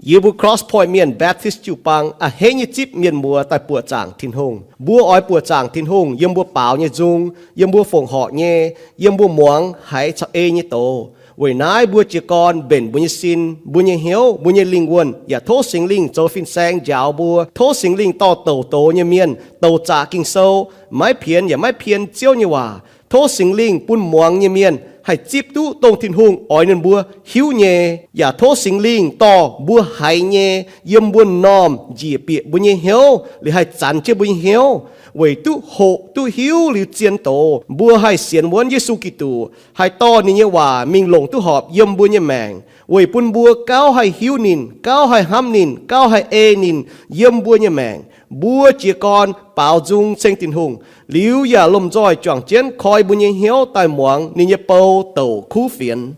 Yie mbuo Cross Point Mienh Baptist jiu-baang a'hneiv nyei zipv mienh muoz daaih buoqc zaangc Tin-Hungh. Mbuo oix buoqc zaangc Tin-Hungh yiem mbuo baaux nyei nzung, yiem mbuo fongc horc nyei, yiem mbuo muangx haiz caux ei nyei doz. Weic naaiv mbuo jiez gorn mbenc mbuo nyei sin, mbuo nyei hnyouv, mbuo nyei lingh wuonh, yaac tov Singx Lingh zoux fin-saeng njaaux mbuo. Tov Singx Lingh dorh douc doz nyei mienh, douc zaqc Ging-Sou, maiv pienx yaac maiv pien Ziouv nyei waac. Tov Singx Lingh bun muangx nyei mienh haih zipv duqv dongh Tin-Hungh oix ninh mbuo hiuv nyei. Yaac tov Singx Lingh dorh mbuo haiz nyei yiem mbuo m'normh njiec bieqc mbuo nyei hnyouv, liuz haih zanx jienv mbuo nyei hnyouv, weic duqv hoqc duqv hiuv liuz zien doz, mbuo haih sienx wuonv Yesu Giduc, haih dorh ninh nyei waac mingh longc duqv horpc yiem mbuo nyei maengc, weic bun mbuo gauh haih hiuv ninh, gauh haih hnamv ninh, gauh haih ei ninh yiem mbuo nyei maengc. Mbuo jiez gorn baaux nzung ceng Tin-Hungh, liuz yaac lomh nzoih juangc jienv koi mbuo nyei hnyouv daaih muangx ninh nyei bou douc kuv fienx.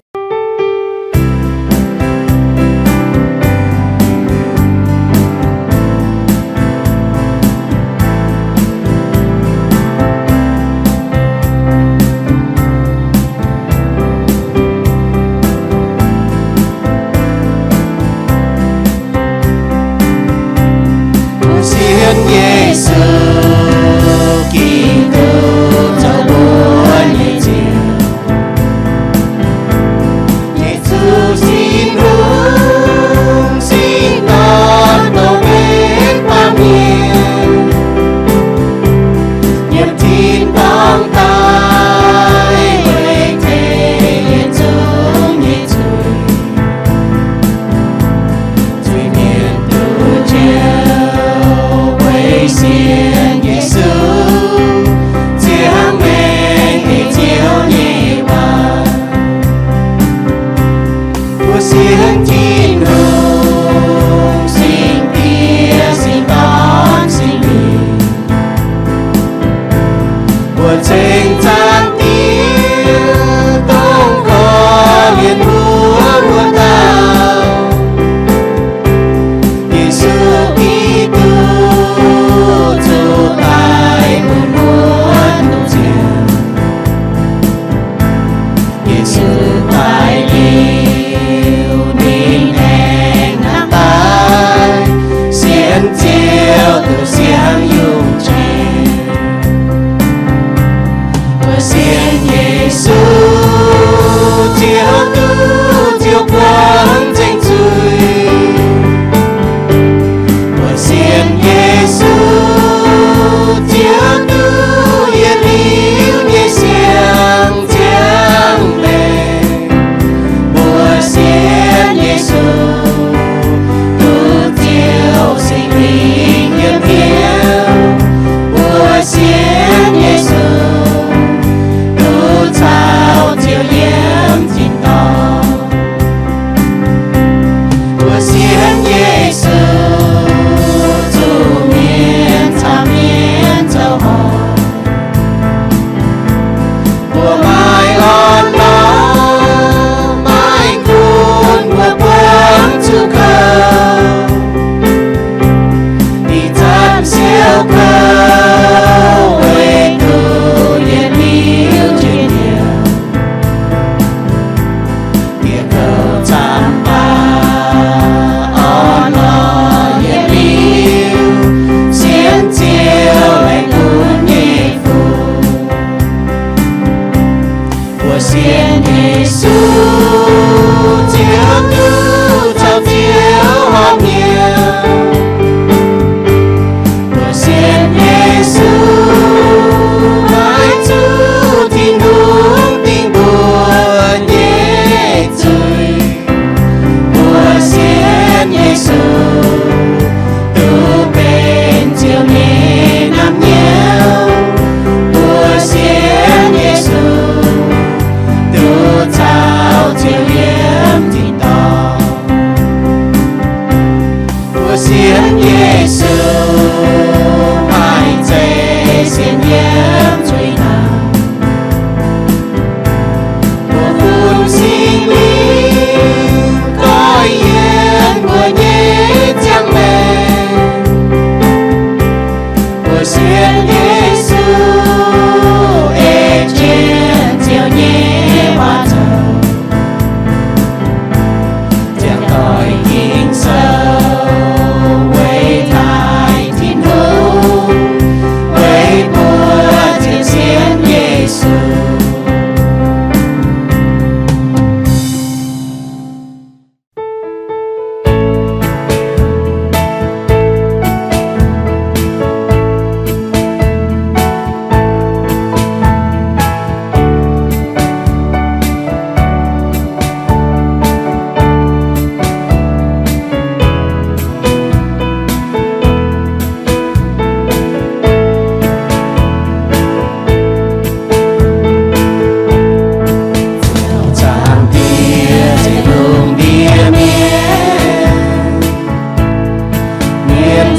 Sienx Yesu Giduc zoux mbuo nyei Ziouv.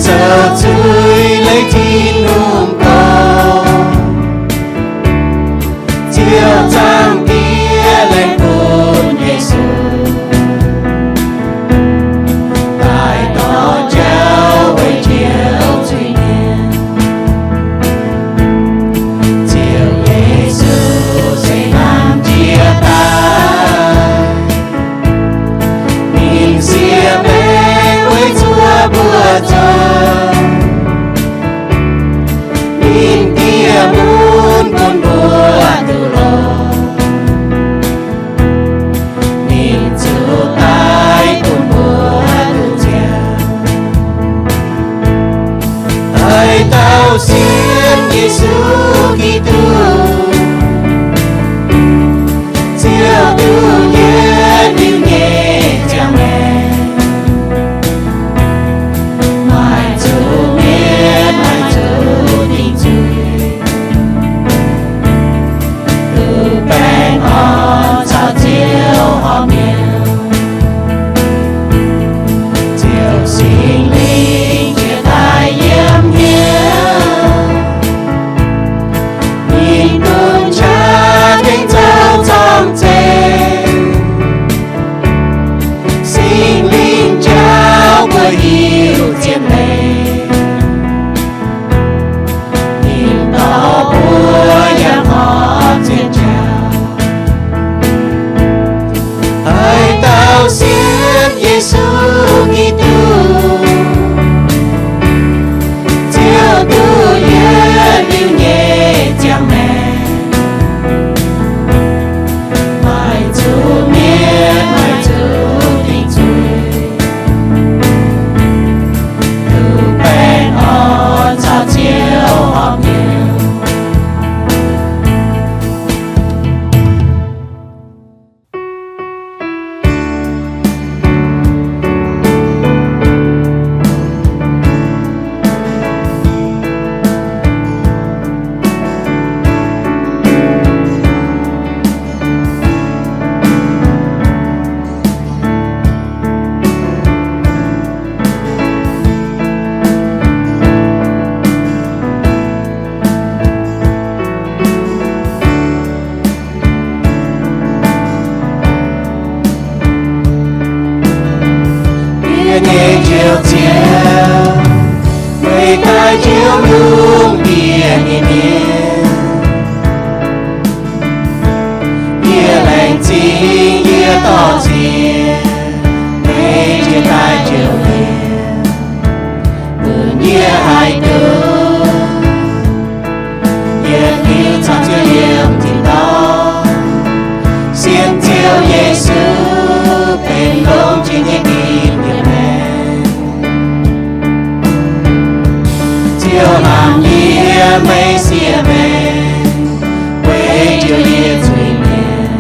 zoux zuiz leiz Tin-Hungh gorx. Ziouv Zaangc Diex laengz bun Yesu daaih dorh jauv weic njoux zuiz-mienh. Ziouv Yesu se hnamv jiex daaih, ninh siev baengc weic zuov mbuo zoh. Ninh dieh mun bun mbuo duqv longx. Ninh zuqc daic bun mbuo duqv nziaauc. Haaix dauh sienx Yesu Giduc, Ziouv duqv yietc liuz nyei ziangh maengc, maiv zuqc mietc, maiv zuqc dingc zuiz, duqv baengh orn caux Ziouv horpc mi'aqv. Ziouv Singx Lingh jiex daaih yiem hnyouv, ninh bun qaqv tengx zoux zorng-zeqc. Singx Lingh jauv mbuo hiuv zien leiz, ninh dorh mbuo yaac horpc zien jauv. Haaix dauh sienx Yesu Giduc, Ziouv duqv yietc liuz nyei ziangh maengc, maiv zuqc mietc, maiv zuqc dingc zuiz, duqv baengh orn caux Ziouv horpc mi'aqv. Yie nyei Njoux Ziouv, meih daaih njoux lungh ndiev nyei mienh. Yie laengz zingh, yie dorh nziex, meih jiex daaih njoux yie, bun yie haih duqv yietc liuz caux Ziouv yiem tin-dorngh, sienx Ziouv Yesu benx longx jiex nyei njien-youh maengc. Ziouv hnamv yie, meih siev maengc weic njoux yie zuiz-mienh.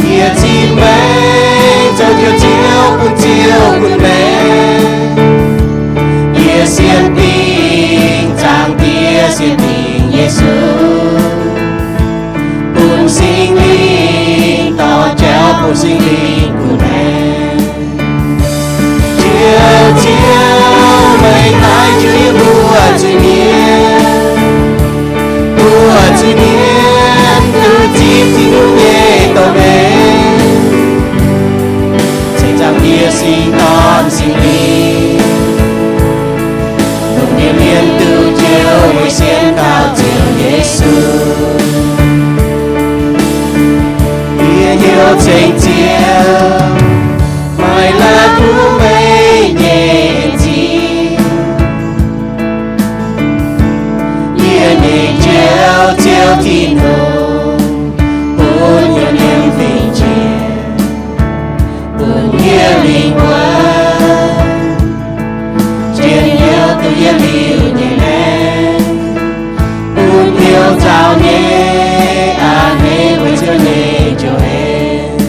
Yie zipv maengc zoux Njoux Ziouv bun Ziouv gunv maengc. Yie sienx dingc Zaangc Diex, sienx dingc Yesu, bun Singx Lingh dorh jauv, bun Singx Lingh gunv maengc. Njoux Ziouv, meih daaih njoux yie mbuo zuiz-mienh, mbuo zuiz-mienh duqv zipv Tin-Hungh nyei dorh maengc. Ceix Zaangc Diex Singx Dorn, Singx Lingh, dongh Iu-Mienh duqv Njoux weic sienx kaux Ziouv Yesu. Yie hnyouv ceng Ziouv, maaih la'kuqv meih nyei en-zingh. Yie nyei Njoux Ziouv Tin-Hungh, bun yie nyei fingx jiex, bun yie lingh wuonx, njien-youh duqv yietc liuz nyei maengc, bun hnyouv nzauh nyei a'hneiv weic Ziouv nyei njoux heix.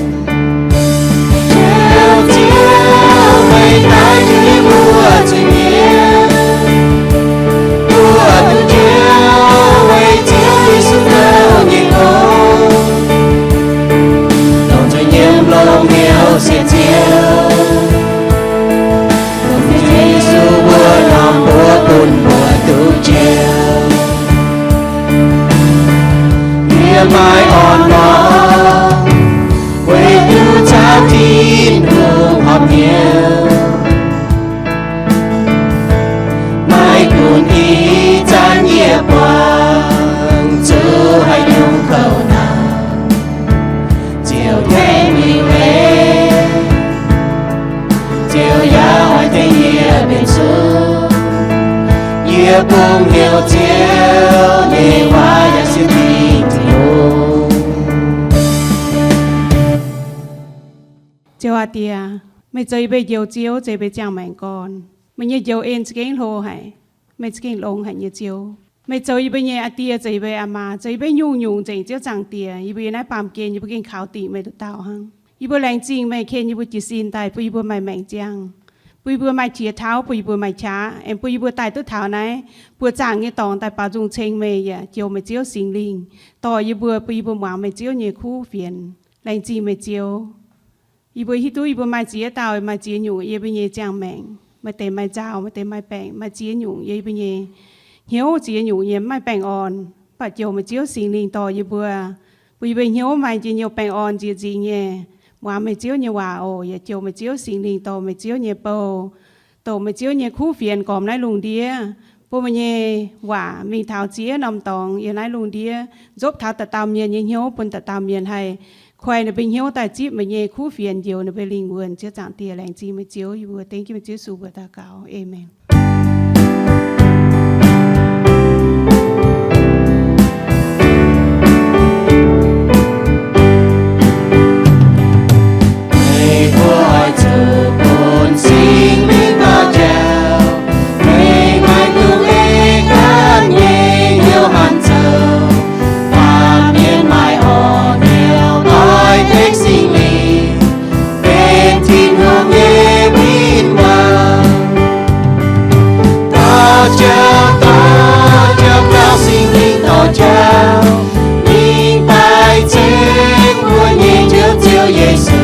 Njoux Ziouv, meih daaih njoux yie mbuo zuiz-mienh, mbuo duqv njoux weic Ziouv Yesu ndouh nyei ngongh, dongh nzuih nyiemv longx hnyouv sienx Ziouv, Ziouv yaac oix tengx yie benx zuqc, yie bungx hnyouv Ziouv nyei waac yaac sienx dingc Tin-Hungh. Ziouv aac, Die, meih zoux yie mbuo njoux Ziouv, zoux yie mbuo ziangh maengc gorn. Meih nyei njoux en za'gengh hlo haic. Meih za'gengh longx haic nyei Ziouv. Meih zoux yie mbuo nyei aa Die, zoux yie mbuo aa maa, zoux yie mbuo nyungc-nyungc nzengc Ziouv Zaangc Diex. Yie mbuo yiem naaiv baamh gen yie mbuo gengh kaux dingc meih nduqc dauh hnangv. Yie mbuo laengz zingh meih ken yie mbuo jiez sin daaih bun yie mbuo maaih maengc ziangh, bun yie mbuo maaih qiex tauv, bun yie mbuo maaih qaqv, aengx bun yie mbuo daaih duqv taux naaiv buoz-zaangc nyei dorngx daaih baaux nzung ceng meih yaac jouh meih Ziouv Singx Lingh dorh yie mbuo, bun yie mbuo muangx meih Ziouv nyei kuv fienx. Laengz zingh meih Ziouv. Yie mbuo hiuv duqv yie mbuo maaih ziex dauh maaih ziex nyungc yiem yie mbuo nyei ziangh maengc. Maaih deix maaih nzauh, maaih deix maaih baengc, maaih ziex nyungc yiem yie mbuo nyei hnyouv ziex nyungc nyei mv maaih baengh orn. Mv baac jouh meih Ziouv Singx Lingh dorh yie mbuo, bun yie mbuo hnyouv maaih njien-youh baengh orn nziex nzingx nyei muangx meih Ziouv nyei waac oc. Yaac jouh meih Ziouv Singx Lingh dorh meih Ziouv nyei bou, doqc meih Ziouv nyei kuv fienx gormx naaiv lungh ndiev, bun meih nyei waac mingh taux ziex norm dorngx yiem naaiv lungh ndiev, nzopv taux dauh dauh mienh nyei hnyouv, bun dauh dauh mienh haih koi ninh mbuo hnyouv daaih zipv meih nyei kuv fienx njoux ninh mbuo lingh wuonh. Ziouv Zaangc Diex, laengz zingh meih Ziouv, yie mbuo dengv jienv meih Ziouv Yesu mbuox daux gaux. Aamen. Meih mbuo oix zuqc bun Singx Lingh dorh njaaux, meih maiv dungx ei ganh nyei hnyouv hanc zoux. Baamh mienh maaih orn hnyouv doix-dekc Singx Lingh, benx Tin-Hungh nyei win-wangc. Dorh jauv, dorh jauv gauh Singx Lingh dorh jauv, mingh daaih ceng mbuo nyei Njoux Ziouv Yesu.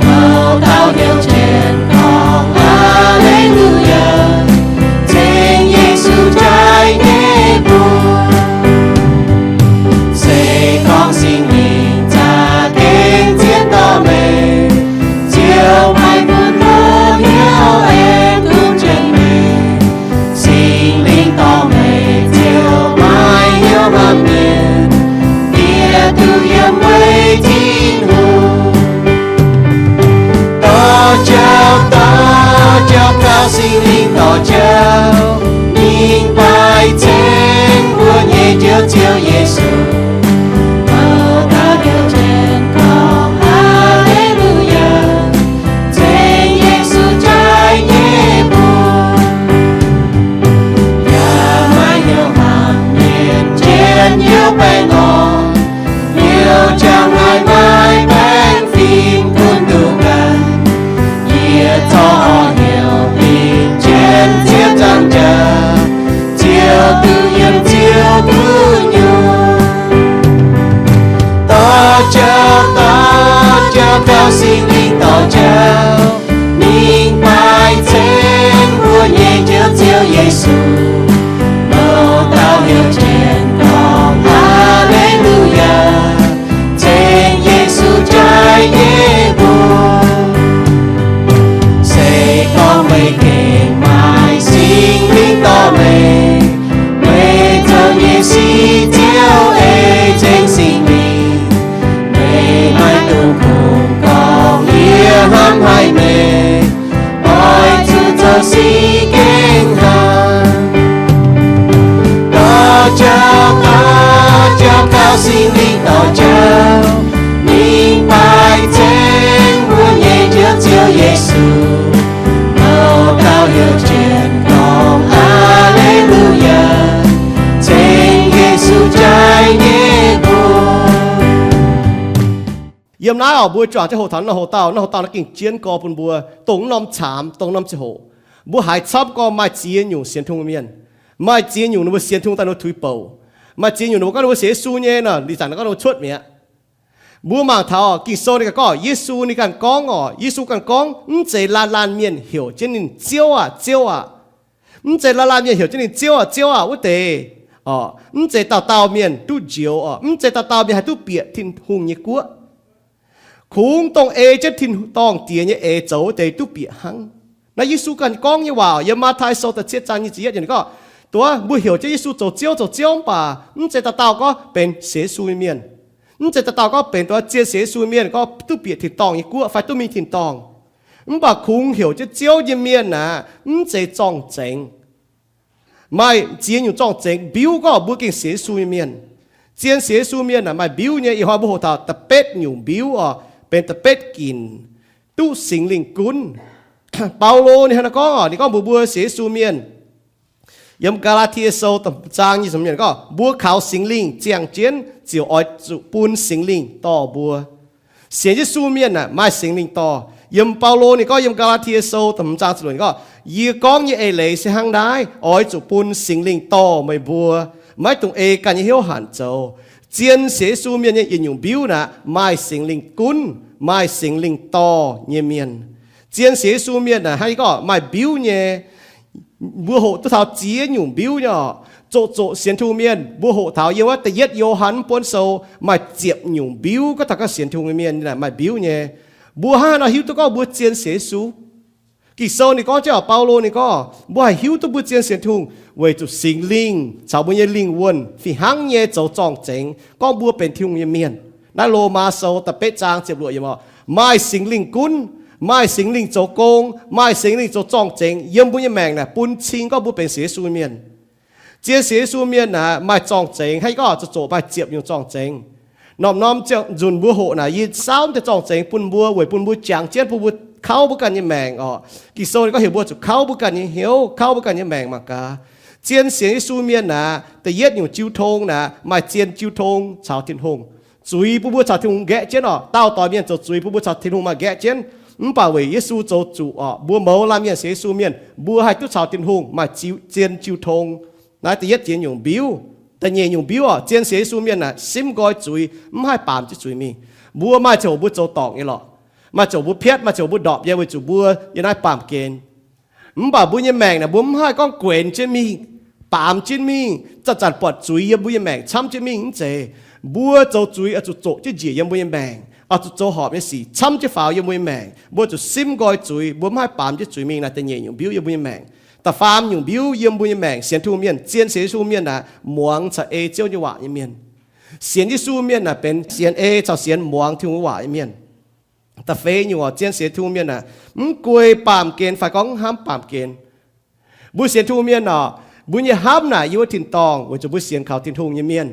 Mouz dauh heuc jienv gorngv, Aa^le^lu^yaa, ceng Yesu jaaix nyei mbuox. Se gorngv Singx Lingh za'gengh zien dorh meih, Ziouv maiv gunv loz-hnyouv aengx gunv jienv meih. Singx Lingh dorh meih ziouc maaih hnyouv hnamv mienh, bieqc duqv yiem weic Tin-Hungh. Dorh jauv, dorh jauv gauh Singx Lingh dorh jauv, mingh daaih ceng mbuo nyei Njoux Ziouv Yesu. Mouz dauh heuc jienv gorngv, Aa^le^lu^yaa, ceng Yesu jaaix nyei mbuox. Yaac maaih hnyouv hnamv mienh njien-youh baengh orn, hnyouv jangx haic maaih baengh fim gunv duqv ganh. Yie zorqv orn hnyouv dingh jienv Ziouv Zaangc Jaax, Ziouv duqv yiem, Ziouv duqv nyungc. Dorh jauv, dorh jauv gauh Singx Lingh dorh jauv, mingh daaih ceng mbuo nyei Njoux Ziouv Yesu. Mouz dauh heuc jienv gorngv, Aa^le^lu^yaa, ceng Yesu jaaix nyei mbuox. Se gorngv meih gengh maaih Singx Lingh dorh meih, meih zoux nyei sic Ziouv ei ceng Singx Lingh. Meih maiv dungx kungx gorngv yie hnamv haic meih, oix zuqc zoux sic gengh hnangv. Dorh jauv, dorh jauv gauh Singx Lingh dorh jauv, mingh daaih ceng mbuo nyei Njoux Ziouv Yesu. Mouz dauh heuc jienv gorngv, Aa^le^lu^yaa, ceng Yesu jaaix nyei mbuox. Yiem naaiv oc, mbuo juangc jienv hoqc taux naaiv hoc dauh, naaiv hoc dauh naaiv gengh jienv gorx bun mbuo dongh norm caamx, dongh norm ziangh hoc. Mbuo haiz camv gorngv maaih ziex nyungc sienx Tin-Hungh mienh, maaih ziex nyungc ninh mbuo sienx Tin-Hungh daaih ninh mbuo tuix bouc, maaih ziex nyungc ninh mbuo gorngv ninh mbuo sienx Yesu nyei nor, liuz zanc ninh gorngv ninh mbuo cuotv mi'aqv. Mbuo mangc taux Ging-Sou ninh ganh gorngv, Ging-Sou ninh ganh gorngv oc, Yesu ganh gorngv, mv zeiz laanh laanh mienh heuc jienv ninh, Ziouv aah! Ziouv aah! Mv zeiz laanh laanh mienh heuc jienv ninh, Ziouv aah! Ziouv aah! Wuov deix, mv zeiz dauh dauh mienh duqv njoux oc, mv zeiz dauh dauh mienh haih duqv bieqc Tin-Hungh nyei guoqv. Kungx dongh ei jienv tin-dorngh Diex nyei eix zoux wuov deix duqv bieqc hnangv. Naaiv Yesu ganh gorngv nyei waac oc. Yiem Matv^tai Sou da'cietv zaang nyic ziepc yietv yiemc ninh gorngv, duqv mbuo heuc jienv Yesu zoux Ziouv, zoux Ziouv, mv baac mv zeiz dauh dauh gorngv benx sienx Yesu nyei mienh. Mv zeiz dauh dauh gorngv benx dongh zien sienx Yesu nyei mienh gorngv duqv bieqc tin-dorngh nyei guoqv fai duqv mingh tin-dorngh. Mv baac kungx heuc jienv Ziouv nyei mienh aeqv, mv zeiz zorng-zengx. Maaih ziex nyungc zorng-zengx mbiuv gorngv mbuo gengh sienx Yesu nyei mienh. Zien sienx Yesu mienh aeqv, maaih mbiuv nyei. Ih hnoi mbuo hoqc taux da'betv nyungc mbiuv oc, benx da'betv ginc, duqv Singx Lingh gunv. Baulo ninh hnangv naaiv gorngv oc, ninh gorngv mbuox mbuo sienx Yesu mienh yiem Gaa^laa^tie Sou da'hmz zaang nyic ziepc mienh gorngv, mbuo kaux Singx Lingh ziangh jienv ziouc oix zuqc bun Singx Lingh dorh mbuo. Sienx Yesu mienh aeqv, maaih Singx Lingh dorh. Yiem Baulo ninh gorngv yiem Gaa^laa^tie Sou da'hmz zaang ziepc luoqc gorngv, yie gorngv nyei eix leiz se hnangv naaiv, oix zuqc bun Singx Lingh dorh meih mbuo. Maiv dungx ei ganh nyei hnyouv hanc zoux. Zien sienx Yesu mienh nyei yietc nyungc mbiuv naaic, maaih Singx Lingh gunv, maaih Singx Lingh dorh nyei mienh. Zien sienx Yesu mienh aeqv, hnangv yie gorngv maaih mbiuv nyei. Mbuo hoqc duqv taux ziex nyungc mbiuv nyei oc. Zoqc zoqc sienx Tin-Hungh mienh, mbuo hoqc taux yiem wuov da'yietv Yo^han mv buonv sou maaih ziepc nyungc mbiuv gorngv taux gorngv sienx Tin-Hungh nyei mienh maaih mbiuv nyei. Mbuo hnangv haaix nor hiuv duqv gorngv mbuo zien sienx Yesu? Ging-Sou ninh gorngv jienv oc, Baulo ninh gorngv, mbuo haih hiuv duqv mbuo zien sienx Tin-Hungh weic zuqc Singx Lingh caux mbuo nyei lingh wuonh fih hnangv nyei zoux zorng-zengx gorngv mbuo benx Tin-Hungh nyei mienh. Naaiv Lomaa Sou da'betv zaang ziepc luoqc yiemc oc, maaih Singx Lingh gunv, maaih Singx Lingh zoux gong, maaih Singx Lingh zoux zorng-zengx yiem mbuo nyei maengc naaic bun cing gorngv mbuo benx sienx Yesu nyei mienh. Zien sienx Yesu mienh aeqv, maaih zorng-zengx hnangv yie gorngv zoqc zoqc maaih ziepc nyungc zorng-zengx. Norm-norm ziangh nzunc mbuo hoqc naaic yie saauv deix zorng-zengx bun mbuo weic bun mbuo jangx jienv, bun mbuo kauv mbuo ganh nyei maengc oc. Ging-Sou ninh gorngv heuc mbuo zuqc kauv mbuo ganh nyei hnyouv, kauv mbuo ganh nyei maengc mangc gaax. Zien sienx Yesu mienh aeqv, da'yietv nyungc jiu tong naaic maaih zien jiu tong caux Tin-Hungh. Zuiz bun mbuo caux Tin-Hungh nqaeqv jienv oc. Dauh doix mienh zoux zuiz bun mbuo caux Tin-Hungh maaih nqaeqv jienv. Mv baac weic Yesu zoux zuqc oc, mbuo mouz laanh mienh sienx Yesu mienh, mbuo haih duqv caux Tin-Hungh maaih zien jiu tong. Naaiv da'yietv ziex nyungc mbiuv. Da'nyeic nyungc mbiuv oc, zien sienx Yesu mienh aeqv, simv nqoi zuiz, mv haih baamz jienv zuiz mingh. Mbuo maaih ziangh hoc mbuo zoux dorngc nyei lorqc. Maaih ziangh hoc mbuo piatv, maaih ziangh hoc mbuo ndorpc nyei weic zuqc mbuo yiem naaiv baamh gen. Mv baac mbuo nyei maengc naaic mbuo mv haih gorngv guenx jienv mingh, baamz jienv mingh, zanc-zanc buatc zuiz yiem mbuo nyei maengc camv jienv mingh, mv zeiz. Mbuo zoux zuiz oix zuqc zoqc jienv njiec yiem mbuo nyei maengc, oix zuqc zoux horpc nyei sic camv jienv faaux yiem mbuo nyei maengc. Mbuo zuqc simv nqoi zuiz, mbuo mv haih baamz jienv zuiz mingh. Naaiv da'nyeic nyungc mbiuv yiem mbuo nyei maengc. Da'faam nyungc mbiuv yiem mbuo nyei maengc, sienx Tin-Hungh mienh, zien sienx Yesu mienh aeqv, muangx caux ei Ziouv nyei waac nyei mienh. Sienx Yesu mienh aeqv, benx sienx ei caux sienx muangx Tin-Hungh nyei waac nyei mienh. Da'feix nyungc oc, zien sienx Tin-Hungh mienh aeqv, mv guei baamh gen fai gorngv mv hnamv baamh gen. Mbuo sienx Tin-Hungh mienh oc, mbuo nyei hnamv naaic yiem wuov tin-dorngh weic zuqc mbuo sienx kaux Tin-Hungh nyei mienh.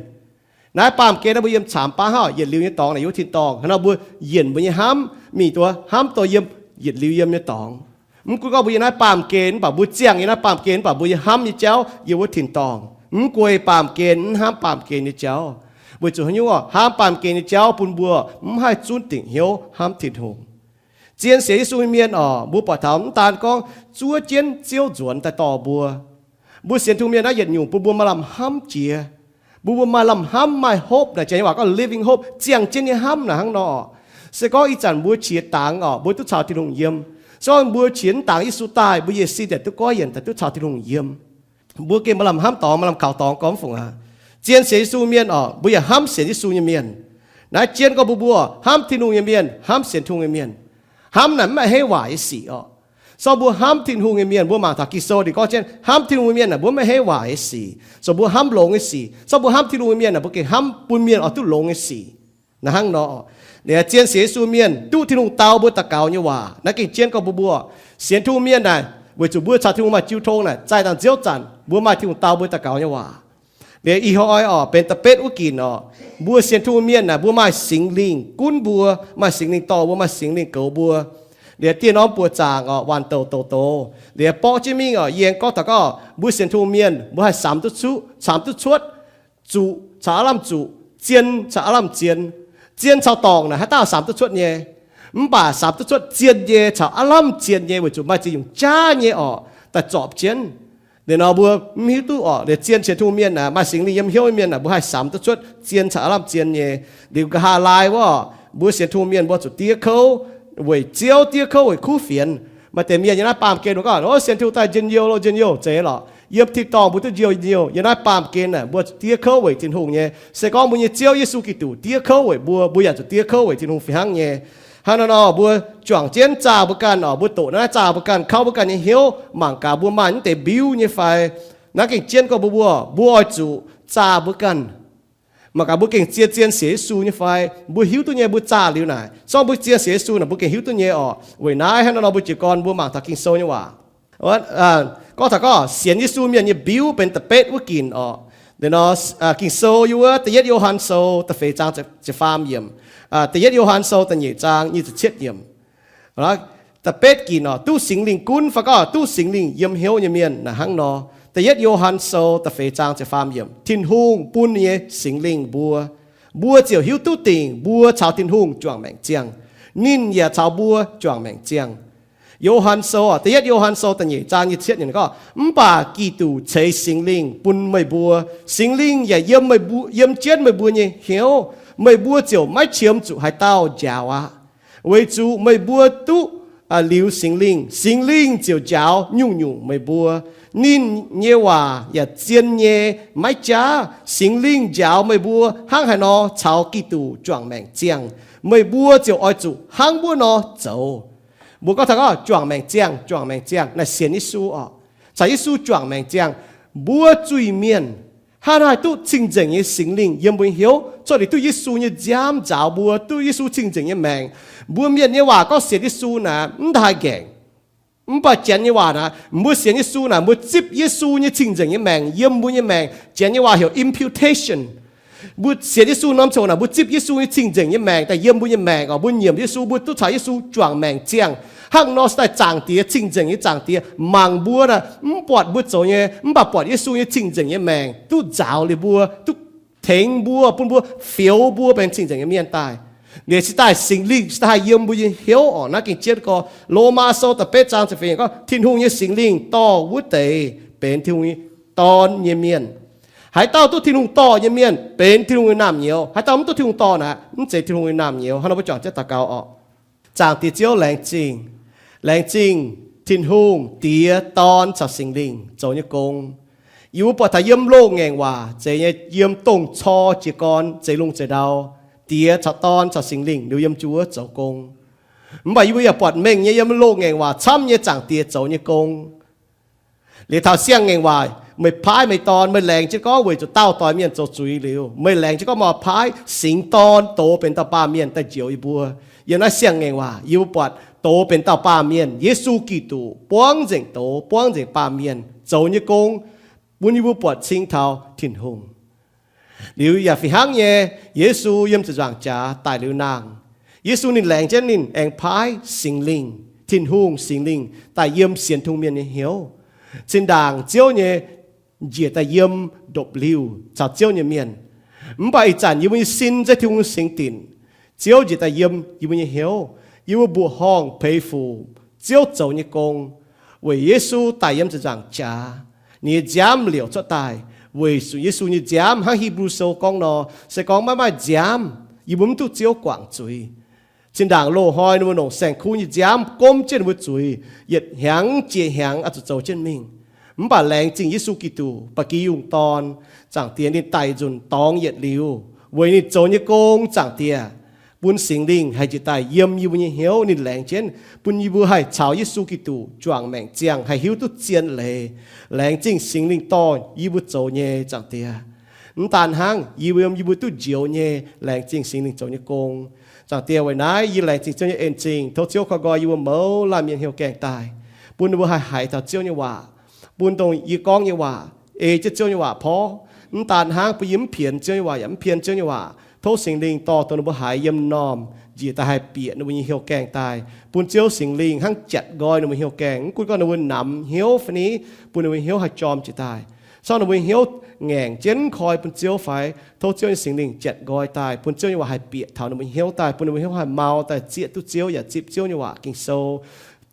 Naaiv baamh gen naaiv mbuo yiem caamx baav hnangv, yietc liuz nyei dorngx naaic yiem wuov tin-dorngh. Hnangv nor mbuo yienc mbuo nyei hnamv mingh duqv hnamv duqv yiem yietc liuz yiem nyei dorngx. Mv gunv gorngv mbuo yiem naaiv baamh gen mv baac mbuo ziangh yiem naaiv baamh gen mv baac mbuo nyei hnamv nyei jauv yiem wuov tin-dorngh. Mv guei baamh gen, mv hnamv baamh gen nyei jauv. Weic zuqc haaix nyungc oc? Hnamv baamh gen nyei jauv bun mbuo mv haih zunv dingc hnyouv hnamv Tin-Hungh. Zien sienx Yesu nyei mienh oc, mbuo buatc taux mv daan gorngv zuov jienv Ziouv nzuonx daaih dorh mbuo. Mbuo sienx Tin-Hungh mienh naaiv yietc nyungc bun mbuo maaih lamh hnamv jiex. Mbuo, mbuo maaih lamh hnamv, maaih hope naaic, janx nyei waac gorngv living hope, ziangh jienv nyei hnamv naaic hnangv nor. Se gorngv ih zanc mbuo qiex dangx oc, mbuo duqv caux Tin-Hungh yiem. Se gorngv mbuo qiex mv dangx Yesu daaih, mbuo yietc sin daaih duqv goiv yienc, daaih duqv caux Tin-Hungh yiem. Mbuo gengh maaih lamh hnamv dorngx, maaih lamh kaux dorngx gorngv fungc aqv. Zien sienx Yesu mienh oc, mbuo yaac hnamv sienx Yesu nyei mienh. Naaiv jienv gorngv mbuo, mbuo hnamv Tin-Hungh nyei mienh, hnamv sienx Tin-Hungh nyei mienh. Hnamv naaic mv maaih heiv waaic nyei sic oc. Se gorngv mbuo hnamv Tin-Hungh nyei mienh, mbuo mangc taux Ging-Sou ninh gorngv jienv hnamv Tin-Hungh nyei mienh naaic mbuo mv maaih heiv waaic nyei sic. Se mbuo hnamv longx nyei sic. Se gorngv mbuo hnamv Tin-Hungh nyei mienh naaic mbuo gengh hnamv bun mienh oix duqv longx nyei sic. Naaiv hnangv nor, liuz zien sienx Yesu mienh duqv Tin-Hungh dau mbuo daux gaux nyei waac. Naaiv gengh jienv gorngv mbuo, mbuo sienx Tin-Hungh mienh naaic, weic zuqc mbuo caux Tin-Hungh maaih jiu tong naaic, zaih dangh nziouv zanc mbuo maaih Tin-Hungh dau mbuo daux gaux nyei waac. Liuz ih hnoi oc, benx da'betv wuov ginc oc, mbuo sienx Tin-Hungh mienh naaic, mbuo maaih Singx Lingh gunv mbuo, maaih Singx Lingh dorh mbuo, maaih Singx Lingh goux mbuo. Liuz dieh norm buoqc zaangc oc, waanc douc douc doz, liuz borqv jienv mingh oc, yie aengx gorngv taux gorngv mbuo sienx Tin-Hungh mienh mbuo haih samx duqv cuotv, samx duqv cuotv, zuqc caux aav lamh zuqc, zien caux aav lamh zien. Zien caux dorngc naaic haaix dauh samx duqv cuotv nyei. Mv baac samx duqv cuotv zien nyei caux aav lamh zien nyei weic zuqc maaih ziex nyungc jaav nyei oc daaih zorpc jienv. Liuz nor mbuo mv hiuv duqv oc, liuz zien sienx Tin-Hungh mienh naaic, maaih Singx Lingh yiem hnyouv nyei mienh naaic, mbuo haih samx duqv cuotv zien caux aav lamh zien nyei. Liuz nqa'haav laai wuov, mbuo sienx Tin-Hungh mienh mbuo zuqc diev kouv weic Ziouv, diev kouv weic kuv fienx. Maaih deix mienh yiem naaiv baamh gen mbuo gorngv, o, sienx Tin-Hungh daaih njien-youh lo, njien-youh zeiz lorqc. Yiem tin-dorngh mbuo duqv njien-youh, yiem naaiv baamh gen naaic mbuo zuqc diev kouv weic Tin-Hungh nyei. Se gorngv mbuo nyei Ziouv Yesu Giduc diev kouv weic mbuo, mbuo yaac zuqc diev kouv weic Tin-Hungh fih hnangv nyei. Hnangv naaiv nor mbuo juangc jienv zaah mbuo ganh oc, mbuo doqc naaiv zaah mbuo ganh, kauv mbuo ganh nyei hnyouv, mangc gaax mbuo maaih naaiv deix mbiuv nyei fai. Naaiv gengh jienv gorngv mbuo, mbuo, mbuo oix zuqc zaah mbuo ganh. Mangc gaax mbuo gengh zien-zien sienx Yesu nyei fai? Mbuo hiuv duqv nyei, mbuo zaah liuz naaic, zorqv mbuo zien sienx Yesu naaic, mbuo gengh hiuv duqv nyei orqc. Weic naaiv hnangv nor nor mbuo jiez gorn mbuo mangc taux Ging-Sou nyei waac. Gorngv taux gorngv sienx Yesu mienh nyei mbiuv benx da'betv wuov ginc orqc. Nor, Ging-Sou yiem wuov Da'yietv Yo^han Sou da'feix zaang ziepc faam yiemc, Da'yietv Yo^han Sou da'nyeic zaang nyic ziepc cietv yiemc. Da'betv ginc orqc, duqv Singx Lingh gunv fai gorngv duqv Singx Lingh yiem hnyouv nyei mienh naaic hnangv nor. Da'yietv Yo^han Sou da'feix zaang ziepc faam yiemc, Tin-Hungh bun nyei Singx Lingh mbuo, mbuo ziouc hiuv duqv dingc mbuo caux Tin-Hungh juangc maengc ziangh. Ninh yaac caux mbuo juangc maengc ziangh. Yo^han Sou, Da'yietv Yo^han Sou da'nyeic zaang nyic ziepc cietv yiemc gorngv, Mv baac Giduc ceix Singx Lingh bun meih mbuo. Singx Lingh yaac yiem, yiem jienv meih mbuo nyei hnyouv. Meih mbuo ziouc maiv qiemx zuqc haaix dauh njaaux aqv, weic zuqc meih mbuo duqv liuz Singx Lingh. Singx Lingh ziouc njaaux nyungc-nyungc meih mbuo. Ninh nyei waac yaac zien nyei, maiv jaav. Singx Lingh njaaux meih mbuo hnangv haaix nor caux Giduc juangc maengc ziangh, meih mbuo ziouc oix zuqc hnangv wuov nor zoux. Mbuo gorngv taux gorngv juangc maengc ziangh, juangc maengc ziangh naaic sienx Yesu orqc, caux Yesu juangc maengc ziangh. Mbuo zuiz-mienh hnangv haaix duqv cing-nzengc nyei Singx Lingh yiem mbuo nyei hnyouv, cuotv liuz duqv Yesu nyei nziaamv nzaaux mbuo, duqv Yesu cing-nzengc nyei maengc. Mbuo mienh nyei waac gorngv sienx Yesu naaic mv daaih haih nqaengc. Mv baac Janx nyei waac naaic, mbuo sienx Yesu naaic, mbuo zipv Yesu nyei cing-nzengc nyei maengc yiem mbuo nyei maengc. Janx nyei waac heuc imputation. Mbuo sienx Yesu norm ziangh hoc naaic, mbuo zipv Yesu nyei cing-nzengc nyei maengc daaih yiem mbuo nyei maengc orqc. Mbuo nyiemc Yesu, mbuo duqv caux Yesu juangc maengc ziangh. Hnangv nor se daaih Zaangc Diex cing-nzengc nyei Zaangc Diex mangc mbuo naaic, mv buatc mbuo zoux nyei, mv baac buatc Yesu nyei cing-nzengc nyei maengc duqv nzaaux liuz mbuo, duqv tengx mbuo, bun mbuo, fioux mbuo benx cing-nzengc nyei mienh daaih. Liuz se daaih Singx Lingh se daaih haih yiem mbuo nyei hnyouv orqc. Naaiv gengh jienv gorx, Lomaa Sou da'betv zaang ziepc feix gorngv, Tin-Hungh nyei Singx Lingh dorh wuov deix benx Tin-Hungh nyei dorn nyei mienh. Haaix dauh duqv Tin-Hungh dorh nyei mienh benx Tin-Hungh nyei naamh nyouz. Haaix dauh mv duqv Tin-Hungh dorh naaic, mv zeiz Tin-Hungh nyei naamh nyouz. Hnangv nor mbuo juangc jienv daux gaux orqc. Zaangc Diex Ziouv, laengz zingh. Laengz zingh Tin-Hungh, Diex, Dorn caux Singx Lingh zoux nyei gong. Yie mbuo buatc taux yiem loz-ngaengc waac zeiz nyei, yiem dongh cor jiez gorn zeix lungh zeix ndau, Diex caux Dorn caux Singx Lingh liuz yiem jiu wuov zoux gong. Mv baac yie mbuo yaac buatc mengh nyei yiem loz-ngaengc waac camv nyei Zaangc Diex zoux nyei gong. Liuz taux siang-ngaengc waac, meih paaiv meih Dorn, meih laengz jienv gorngv weic zuqc daauh doix mienh zoux zuiz liuz, meih laengz jienv gorngv meih paaiv Singx Dorn doz benx dauh baamh mienh daaih njoux yie mbuo. Yiem naaiv siang-ngaengc waac yie mbuo buatc doz benx dauh baamh mienh, Yesu Giduc, buangv nzengc doz, buangv nzengc baamh mienh zoux nyei gong, bun yie mbuo buatc cing taux Tin-Hungh. Liuz yaac fih hnangv nyei, Yesu yiem ziepc nzaangc jaax daic liuz nangh. Yesu ninh laengz jienv ninh aengx paaiv Singx Lingh, Tin-Hungh Singx Lingh daaih yiem sienx tung mienh nyei hnyouv. Zinh ndaangc Ziouv nyei njiec daaih yiem ndopv-liuh caux Ziouv nyei mienh. Mv baac ih zanc yie mbuo nyei sin se Tin-Hungh singx dinc. Ziouv njiec daaih yiem yie mbuo nyei hnyouv. Yie mbuo mbuoqc horngh peix fuc Ziouv zoux nyei gong. Weic Yesu daic yiem ziepc nzaangc jaax, ninh nyei nziaamv liouc cuotv daaih. Weic zuqc Yesu nyei nziaamv hnangv Hipv^lu Sou gorngv nor, se gorngv maiv maaih nziaamv, yie mbuo mv duqv Ziouv guangc zuiz. Zinh ndaangc loz-hnoi ninh mbuo longc saeng-kuv nyei nziaamv gomv jienv ninh mbuo zuiz, yietc hnyangx jiex hnyangx oix zuqc zoux jienv mingh. Mv baac laengz zingh Yesu Giduc, ba'gi yungh Dorn, Zaangc Diex ninh daic nzunc dorngx yietc liuz, weic ninh zoux nyei gong, Zaangc Diex, bun Singx Lingh haih njiec daaih yiem yie mbuo nyei hnyouv. Ninh laengz jienv bun yie mbuo haih caux Yesu Giduc juangc maengc ziangh, haih hiuv duqv zien leiz. Laengz zingh Singx Lingh dorh yie mbuo zoux nyei, Zaangc Diex. Mv daan hnangv, yie mbuo yiem yie mbuo duqv njoux nyei, laengz zingh Singx Lingh zoux nyei gong. Zaangc Diex, weic naaiv yie laengz zingh Ziouv nyei en-zingh. Tov Ziouv koi nqoi yie mbuo mouz laanh mienh hnyouv gaengh daaih, bun ninh mbuo haih haiz taux Ziouv nyei waac, bun dongh yie gorngv nyei waac ei jienv Ziouv nyei waac porv. Mv daan hnangv, bun yie mv pienx Ziouv nyei waac yaac mv pienx Ziouv nyei waac. Tov Singx Lingh dorh dongh ninh mbuo haiz yiem m'normh njiec daaih haih bieqc ninh mbuo nyei hnyouv gaengh daaih, bun Ziouv Singx Lingh hnangv jatc nqoi ninh mbuo hnyouv gaengh. Mv gunv gorngv ninh mbuo namx hnyouv fai ni, bun ninh mbuo hnyouv haih jorm jiex daaih. Sorng ninh mbuo hnyouv ngaengc jienv koi bun Ziouv fai, tov Ziouv nyei Singx Lingh jatc nqoi daaih, bun Ziouv nyei waac haih bieqc taux ninh mbuo hnyouv daaih, bun ninh mbuo hnyouv haih mau daaih zieqv duqv Ziouv yaac zipv Ziouv nyei waac Ging-Sou,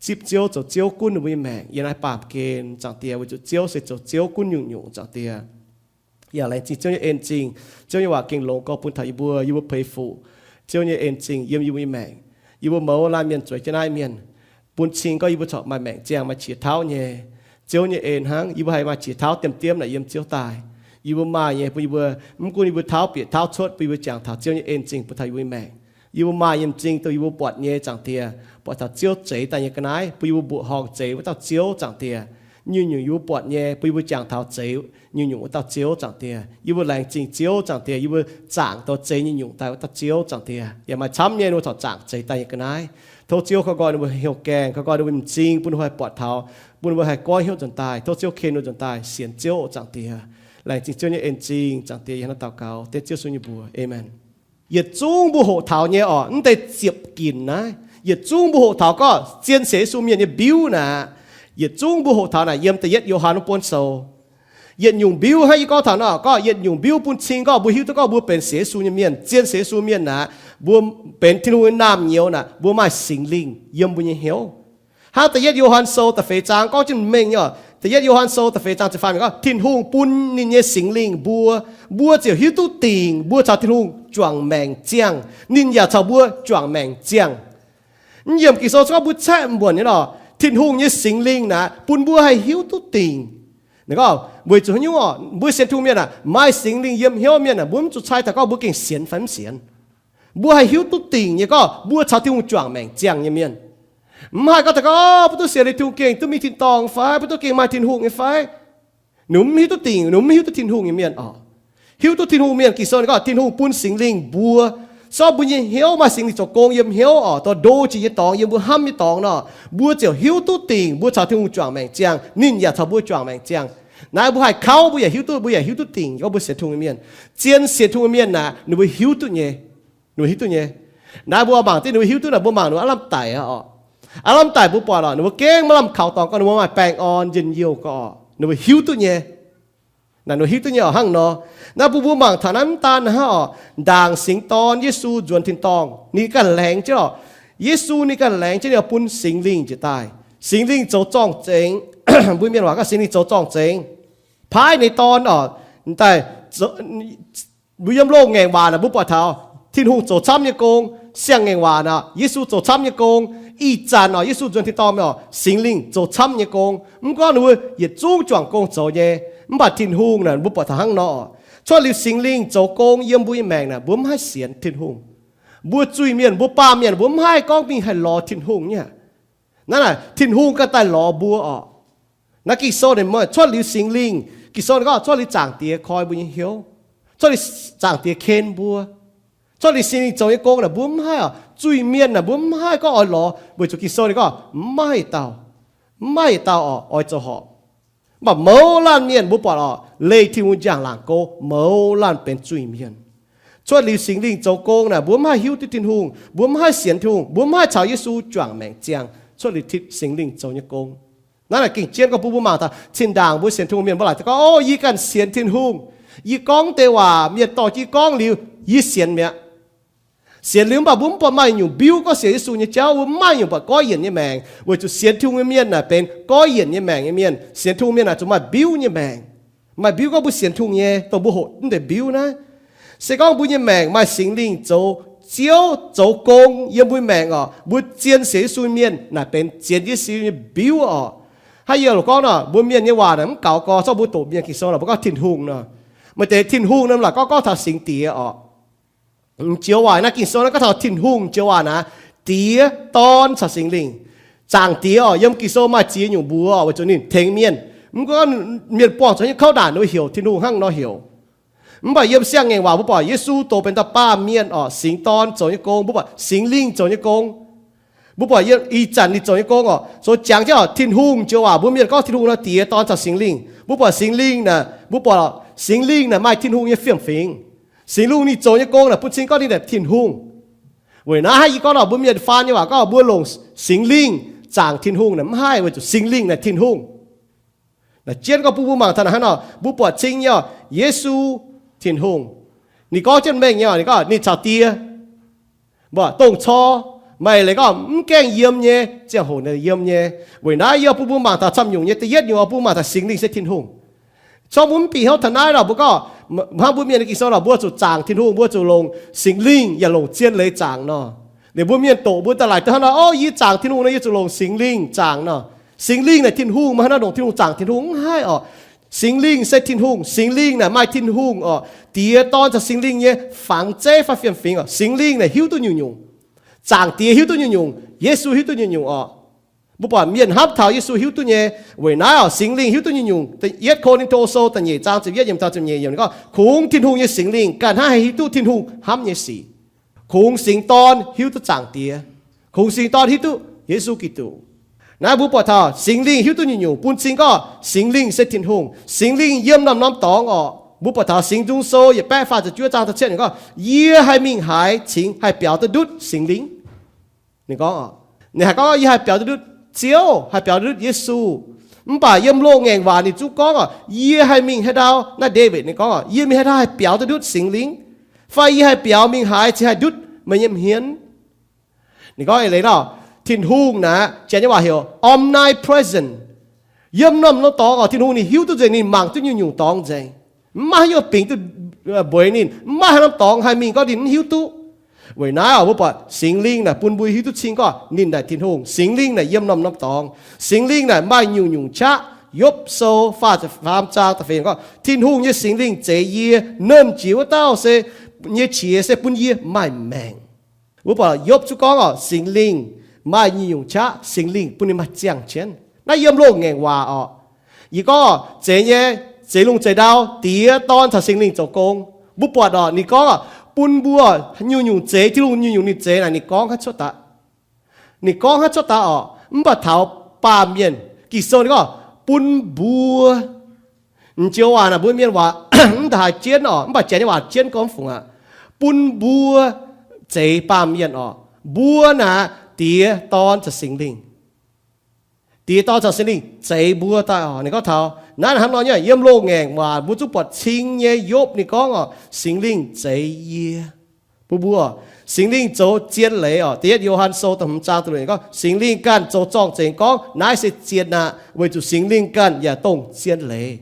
zipv Ziouv, zoux Ziouv gunv ninh mbuo nyei maengc yiem naaiv baamh gen, Zaangc Diex, weic zuqc Ziouv se zoux Ziouv gunv nyungc-nyungc, Zaangc Diex. Yaac laengz zingh Ziouv nyei en-zingh. Ziouv nyei waac gengh longx gorx bun taux yie mbuo, yie mbuo peix fuc Ziouv nyei en-zingh yiem yie mbuo nyei maengc. Yie mbuo mouz laanh mienh zueiz jienv naaiv mienh, bun cing gorngv yie mbuo corc maaih maengc ziangh, maaih qiex tauv nyei. Ziouv nyei en hnangv, yie mbuo haih maaih qiex tauv diemv-diemv naaic yiem Ziouv daaih. Yie mbuo maaih nyei bun yie mbuo, mv gunv yie mbuo tauv bieqc tauv cuotv, bun yie mbuo jangx taux Ziouv nyei en-zingh bun taux yie mbuo nyei maengc. Yie mbuo maaih nyei m'zing dongh yie mbuo buatc nyei, Zaangc Diex, buatc taux Ziouv zeix daaih nyei ga'naaiv, bun yie mbuo mbuoqc horngh zeix wuov dauh Ziouv, Zaangc Diex. nyungc-nyungc yie mbuo buatc nyei, bun yie mbuo jangx taux zeix nyungc-nyungc wuov dauh Ziouv, Zaangc Diex. Yie mbuo laengz zingh Ziouv, Zaangc Diex. Yie mbuo zaangc dongh zeix nyungc-nyungc daaih wuov dauh Ziouv, Zaangc Diex. Yaac maaih camv nyei wuov taux zaangc zeix daaih nyei ga'naaiv. Tov Ziouv koi nqoi ninh mbuo hnyouv gaengh, koi nqoi ninh mbuo m'zing, bun ninh mbuo haih buatc taux, bun ninh mbuo haih goiv hnyouv nzuonx daaih. Tov Ziouv ken ninh mbuo nzuonx daaih sienx Ziouv, Zaangc Diex. Laengz zingh Ziouv nyei en zingh, Zaangc Diex, yie hnangv naaiv daux gaux dengv Ziouv Yesu nyei mbuox, aamen. Yietc zungv mbuo hoqc taux nyei orqc, mv deix ziepc ginc naaiv, yietc zungv mbuo hoqc taux gorngv zien sienx Yesu mienh nyei mbiuv naaic, yietc zungv mbuo hoqc taux naaic yiem da'yietv Yo^han wuov buonv sou. Yietc nyungc mbiuv hnangv yie gorngv taux nor, gorngv yietc nyungc mbiuv bun cing gorngv mbuo hiuv duqv gorngv mbuo benx sienx Yesu nyei mienh, zien sienx Yesu mienh naaic, mbuo benx Tin-Hungh nyei naamh nyouz naaic, mbuo maaih Singx Lingh yiem mbuo nyei hnyouv. Hnangv da'yietv Yo^han sou da'feix zaang gorngv jienv mengh nyei orqc. Da'yietv Yo^han sou da'feix zaang ziepc faam gorngv, Tin-Hungh bun ninh nyei Singx Lingh mbuo, mbuo ziouc hiuv duqv dingc mbuo caux Tin-Hungh juangc maengc ziangh, ninh yaac caux mbuo juangc maengc ziangh. Mv yiemc Ging-Sou gorngv mbuo caeqv muonc nyei nor, Tin-Hungh nyei Singx Lingh naaic bun mbuo haih hiuv duqv dingc. Ninh gorngv weic zuqc haaix nyungc orqc? Mbuo sienx Tin-Hungh mienh aah, maaih Singx Lingh yiem hnyouv mienh aah, mbuo mv zuqc cai taux gorngv mbuo gengh sienx fai mv sienx. Mbuo haih hiuv duqv dingc nyei gorngv mbuo caux Tin-Hungh juangc maengc ziangh nyei mienh. Mv haih gorngv taux gorngv, Mv duqv sienx liuz Tin-Hungh gengh duqv mingh tin-dorngh fai? Mv duqv gengh maaih Tin-Hungh nyei fai? Ninh mv hiuv duqv dingc, ninh mv hiuv duqv Tin-Hungh nyei mienh orqc. Hiuv duqv Tin-Hungh mienh, Ging-Sou ninh gorngv Tin-Hungh bun Singx Lingh mbuo, sortv mbuo nyei hnyouv maaih Singx Lingh zoux gong yiem hnyouv orqc, dorh ndo jiex nyei dorngx yiem mbuo hnamv nyei dorngx nor, mbuo ziouc hiuv duqv dingc mbuo caux Tin-Hungh juangc maengc ziangh, ninh yaac caux mbuo juangc maengc ziangh. Naaiv mbuo haih kauv, mbuo yaac hiuv duqv, mbuo yaac hiuv duqv dingc gorngv mbuo sienx Tin-Hungh mienh. Zien sienx Tin-Hungh mienh naaic ninh mbuo hiuv duqv nyei. Ninh mbuo hiuv duqv nyei. Naaiv mbuo mangc diqv ninh mbuo hiuv duqv naaic, mbuo mangc ninh mbuo aav lamh daic orqc. Aav lamh daic mbuo buatc orqc, ninh mbuo gengh maiv lamh kaux dorngx gorngv ninh mbuo maaih baengh orn njien-youh gorqv orqc. Ninh mbuo hiuv duqv nyei. Naaic ninh mbuo hiuv duqv nyei orqc hnangv nor. Naaiv mbuo mbuo mangc taux naaiv mv daan hnangv orqc, ndaangc Singx Dorn Yesu nzuonx tin-dorngh ninh ganh laengz jienv orqc. Yesu ninh ganh laengz jienv ninh bun Singx Lingh njiec daaih. Singx Lingh zoux zorng-zengx. Mbuo mienh waac gorngv Singx Lingh zoux zorng-zengx, paaiv ninh nyei Dorn orqc, daaih mbuo yiem loz-ngaengc waac naaic mbuo buatc taux Tin-Hungh zoux camv nyei gong. Siang-ngaengc waac naaic Yesu zoux camv nyei gong. Ih zanc orqc, Yesu nzuonx tin-dorngh mingh orqc, Singx Lingh zoux camv nyei gong. Mv gorngv ninh mbuo yietc zungv juangc gong zoux nyei, mv baac Tin-Hungh naaic mbuo buatc taux hnangv nor, cuotv liuz Singx Lingh zoux gong yiem mbuo nyei maengc naaic, mbuo mv haih sienx Tin-Hungh. Mbuo zuiz-mienh, mbuo baamh mienh, mbuo mv haih gorngv mingh haih lorz Tin-Hungh nyei. Naaiv naaic Tin-Hungh ganh daaih lorz mbuo orqc. Naaiv Ging-Sou ninh mbuo cuotv liuz Singx Lingh, Ging-Sou ninh gorngv cuotv liuz Zaangc Diex koi mbuo nyei hnyouv, cuotv liuz Zaangc Diex ken mbuo, cuotv liuz Singx Lingh zoux nyei gong naaic mbuo mv haih orqc. Zuiz-mienh naaic mbuo mv haih gorngv oix lorz, weic zuqc Ging-Sou ninh gorngv mv maaih dauh, mv maaih dauh orqc oix zoux horpc. Mv baac mouz laanh mienh mbuo buatc orqc, leih Tin-Hungh njang-laangc gouv, mouz laanh benx zuiz-mienh. Cuotv liuz Singx Lingh zoux gong naaic mbuo mv haih hiuv duqv Tin-Hungh, mbuo mv haih sienx Tin-Hungh, mbuo mv haih caux Yesu juangc maengc ziangh. Cuotv liuz Singx Lingh zoux nyei gong. Naaiv naaic gengh jienv gorngv bun mbuo mangc taux zinh ndaangc mbuo sienx Tin-Hungh mienh mbuo laaic gorngv, Ov, yie ganh sienx Tin-Hungh. Yie gorngv deix waac mienh dorh yie gorngv liuz, yie sienx mi'aqv. Sienx liuz mv baac mbuo mv buatc maaih nyungc mbiuv gorngv sienx Yesu nyei jauv, mbuo mv maaih nyungc buatc goiv yienc nyei maengc, weic zuqc sienx Tin-Hungh nyei mienh naaic benx goiv yienc nyei maengc nyei mienh. Sienx Tin-Hungh mienh naaic zuqc maaih mbiuv nyei maengc. Maaih mbiuv gorngv mbuo sienx Tin-Hungh nyei, dongh mbuo hoqc mv deix mbiuv naaiv. Se gorngv mbuo nyei maengc maaih Singx Lingh zoux, Ziouv zoux gong yiem mbuo maengc orqc, mbuo zien sienx Yesu mienh naaic benx zien Yesu nyei mbiuv orqc. Hnangv yie loz gorngv nor, mbuo mienh nyei waac naaic mv gaux gorx, zorqv mbuo doqc mienh Ging-Sou naaic mbuo gorngv Tin-Hungh nor. Maaih deix Tin-Hungh naaic mv laaix gorngv, gorngv taux Singx Diex orqc. Joux waac naaiv Ging-Sou naaiv gorngv taux Tin-Hungh joux waac naaic, Diex, Dorn caux Singx Lingh. Zaangc Diex orqc, yiem Ging-Sou maaih ziex nyungc mbuox orqc, weic zuqc ninh tengx mienh. Mv gunv mienh buangh zuqc nyei kouv naanc ninh mbuo heuc Tin-Hungh hnangv nor heuc. Mv baac yiem siang-ngaengc waac mbuo buatc Yesu doqc benx dauh baamh mienh orqc, Singx Dorn zoux nyei gong, mbuo buatc Singx Lingh zoux nyei gong. Mbuo buatc yiem ih zanc ninh zoux nyei gong orqc, zoux jangx jienv orqc, Tin-Hungh joux waac mbuo mienh gorngv Tin-Hungh nor, Diex, Dorn caux Singx Lingh. Mbuo buatc Singx Lingh naaic, mbuo buatc Singx Lingh naaic maaih Tin-Hungh nyei fiem-fingx. Singx Lungh ninh zoux nyei gong naaic bun cing gorngv ninh naaic Tin-Hungh. Weic naaiv hnangv yie gorngv nor, mbuo mienh faan nyei waac gorngv mbuo longc Singx Lingh zaangc Tin-Hungh naaic mv haih, weic zuqc Singx Lingh naaic Tin-Hungh. Naaic jienv gorngv bun mbuo mangc taux naaic hnangv nor, mbuo buatc cing nyei orqc, Yesu, Tin-Hungh. Ninh gorngv jienv mengh nyei orqc, ninh gorngv ninh caux Die. Mbuo dongh cor, maaih leiz gorngv mv gaengh yiem nyei, ziangh hoc naaic yiem nyei. Weic naaiv yie bun mbuo mangc taux camv nyungc nyei. Da'yietv nyungc oix bun mbuo mangc taux Singx Lingh se Tin-Hungh. Corc mbuo mv bieqc hnyouv taux naaiv nor, mbuo gorngv hnangv mbuo mienh nyei Ging-Sou nor, mbuo zuqc zaangc Tin-Hungh, mbuo zuqc longc Singx Lingh yaac longc zien leiz zaangc nor. Liuz mbuo mienh doqc mbuo daaih laaic duqv hnangv nor, Ov, yie zaangc Tin-Hungh nor, yie zuqc longc Singx Lingh zaangc nor. Singx Lingh naaic Tin-Hungh maiv hnangv ndongc Tin-Hungh zaangc Tin-Hungh, mv haih orqc. Singx Lingh se Tin-Hungh, Singx Lingh naaic maaih Tin-Hungh orqc. Diex, Dorn caux Singx Lingh nyei fangx zeiv fai fiem-fingx orqc. Singx Lingh naaic hiuv duqv nyungc-nyungc. Zaangc Diex hiuv duqv nyungc-nyungc. Yesu hiuv duqv nyungc-nyungc orqc. Mbuo buatc mienh hnamv taux Yesu hiuv duqv nyei. Weic naaiv oc, Singx Lingh hiuv duqv nyungc-nyungc. Yietv Ko^lin^to Sou da'nyeic zaang ziepc yietv yiemc taux ziepc nyeic yiemc gorngv, kungx Tin-Hungh nyei Singx Lingh ganh hnangv haih hiuv duqv Tin-Hungh hnamv nyei sic. Kungx Singx Dorn hiuv duqv Zaangc Diex. Kungx Singx Dorn hiuv duqv Yesu Giduc. Naaiv mbuo buatc taux Singx Lingh hiuv duqv nyungc-nyungc bun cing gorngv Singx Lingh se Tin-Hungh. Singx Lingh yiem norm-norm dorngx oc. Mbuo buatc taux Singx Nzung Sou yietc baeqv faah ziepc juov zaang da'cietv ninh gorngv, Yie haih mingh haaix cingx haih biaux duqv ndutv Singx Lingh? Ninh gorngv, ninh haih gorngv, Yie haih biaux duqv ndutv Ziouv, haih biaux duqv ndutv Yesu. Mv baac yiem loz-ngaengc waac ninh zungv gorngv oc, Yie haih mingh haaix ndau? Naaiv Ndaawitv ninh gorngv oc, Yie mingh haaix ndau haih biaux duqv ndutv Singx Lingh? Fai yie haih biaux mingh haaix cingx haih ndutv meih nyei hmien? Ninh gorngv eix leiz nor, Tin-Hungh naaic, Janx nyei waac heuc omnipresent. Yiem norm-norm dorngx oc, Tin-Hungh ninh hiuv duqv nzengc, ninh mangc duqv nyungc-nyungc dorngx nzengc. Mv maaih haaix nyungc bingx duqv mbueiz ninh, mv maaih haaix norm dorngx haih mingh gorngv ninh mv hiuv duqv. Weic naaiv oc, mbuo buatc Singx Lingh naaic bun mbuo hiuv duqv cing gorngv ninh naaic Tin-Hungh. Singx Lingh naaic yiem norm-norm dorngx. Singx Lingh naaic maaih nyungc-nyungc qaqv. Yopv Sou faah ziepc faam zaang da'feix gorngv, Tin-Hungh nyei Singx Lingh zeix yie. Nernh Jiex wuov dauh se, nyei qiex se bun yie maaih maengc. Mbuo buatc Yopv zungv gorngv oc, Singx Lingh maaih nyungc-nyungc qaqv, Singx Lingh bun ninh maaih ziangh jienv. Naaiv yiem loz-ngaengc waac oc. Yie gorngv oc, zeix nyei, zeix lungh zeix ndau, Diex, Dorn caux Singx Lingh zoux gong. Mbuo buatc oc, ninh gorngv oc, bun mbuo nyungc-nyungc zeix, Tin-Hungh nyungc-nyungc ninh zeix naaic, ninh gorngv haaix cuotv daaih. Ninh gorngv haaix cuotv daaih oc, mv baac taux baamh mienh. Ging-Sou ninh gorngv, bun mbuo. M'njoux waac naaic mbuo mienh waac mv daaih haaix jienv oc, mv baac Janx nyei waac jienv gorngv fungc aqv. Bun mbuo zeix baamh mienh oc. Mbuo naaic Diex, Dorn caux Singx Lingh. Diex, Dorn caux Singx Lingh zeix mbuo daaih oc. Ninh gorngv taux naaiv hnangv nor nyei, yiem loz-ngaengc waac mbuo zungv buatc cing nyei. Yopv ninh gorngv oc, Singx Lingh zeix yie. Bun mbuo, Singx Lingh zoux zien leiz oc. Da'yietv Yo^han Sou da'hmz zaang da'luoqc yiemc gorngv, Singx Lingh ganh zoux zorng-zengx gorngv, naaiv se zien aqv, weic zuqc Singx Lingh ganh yaac dongh zien leiz.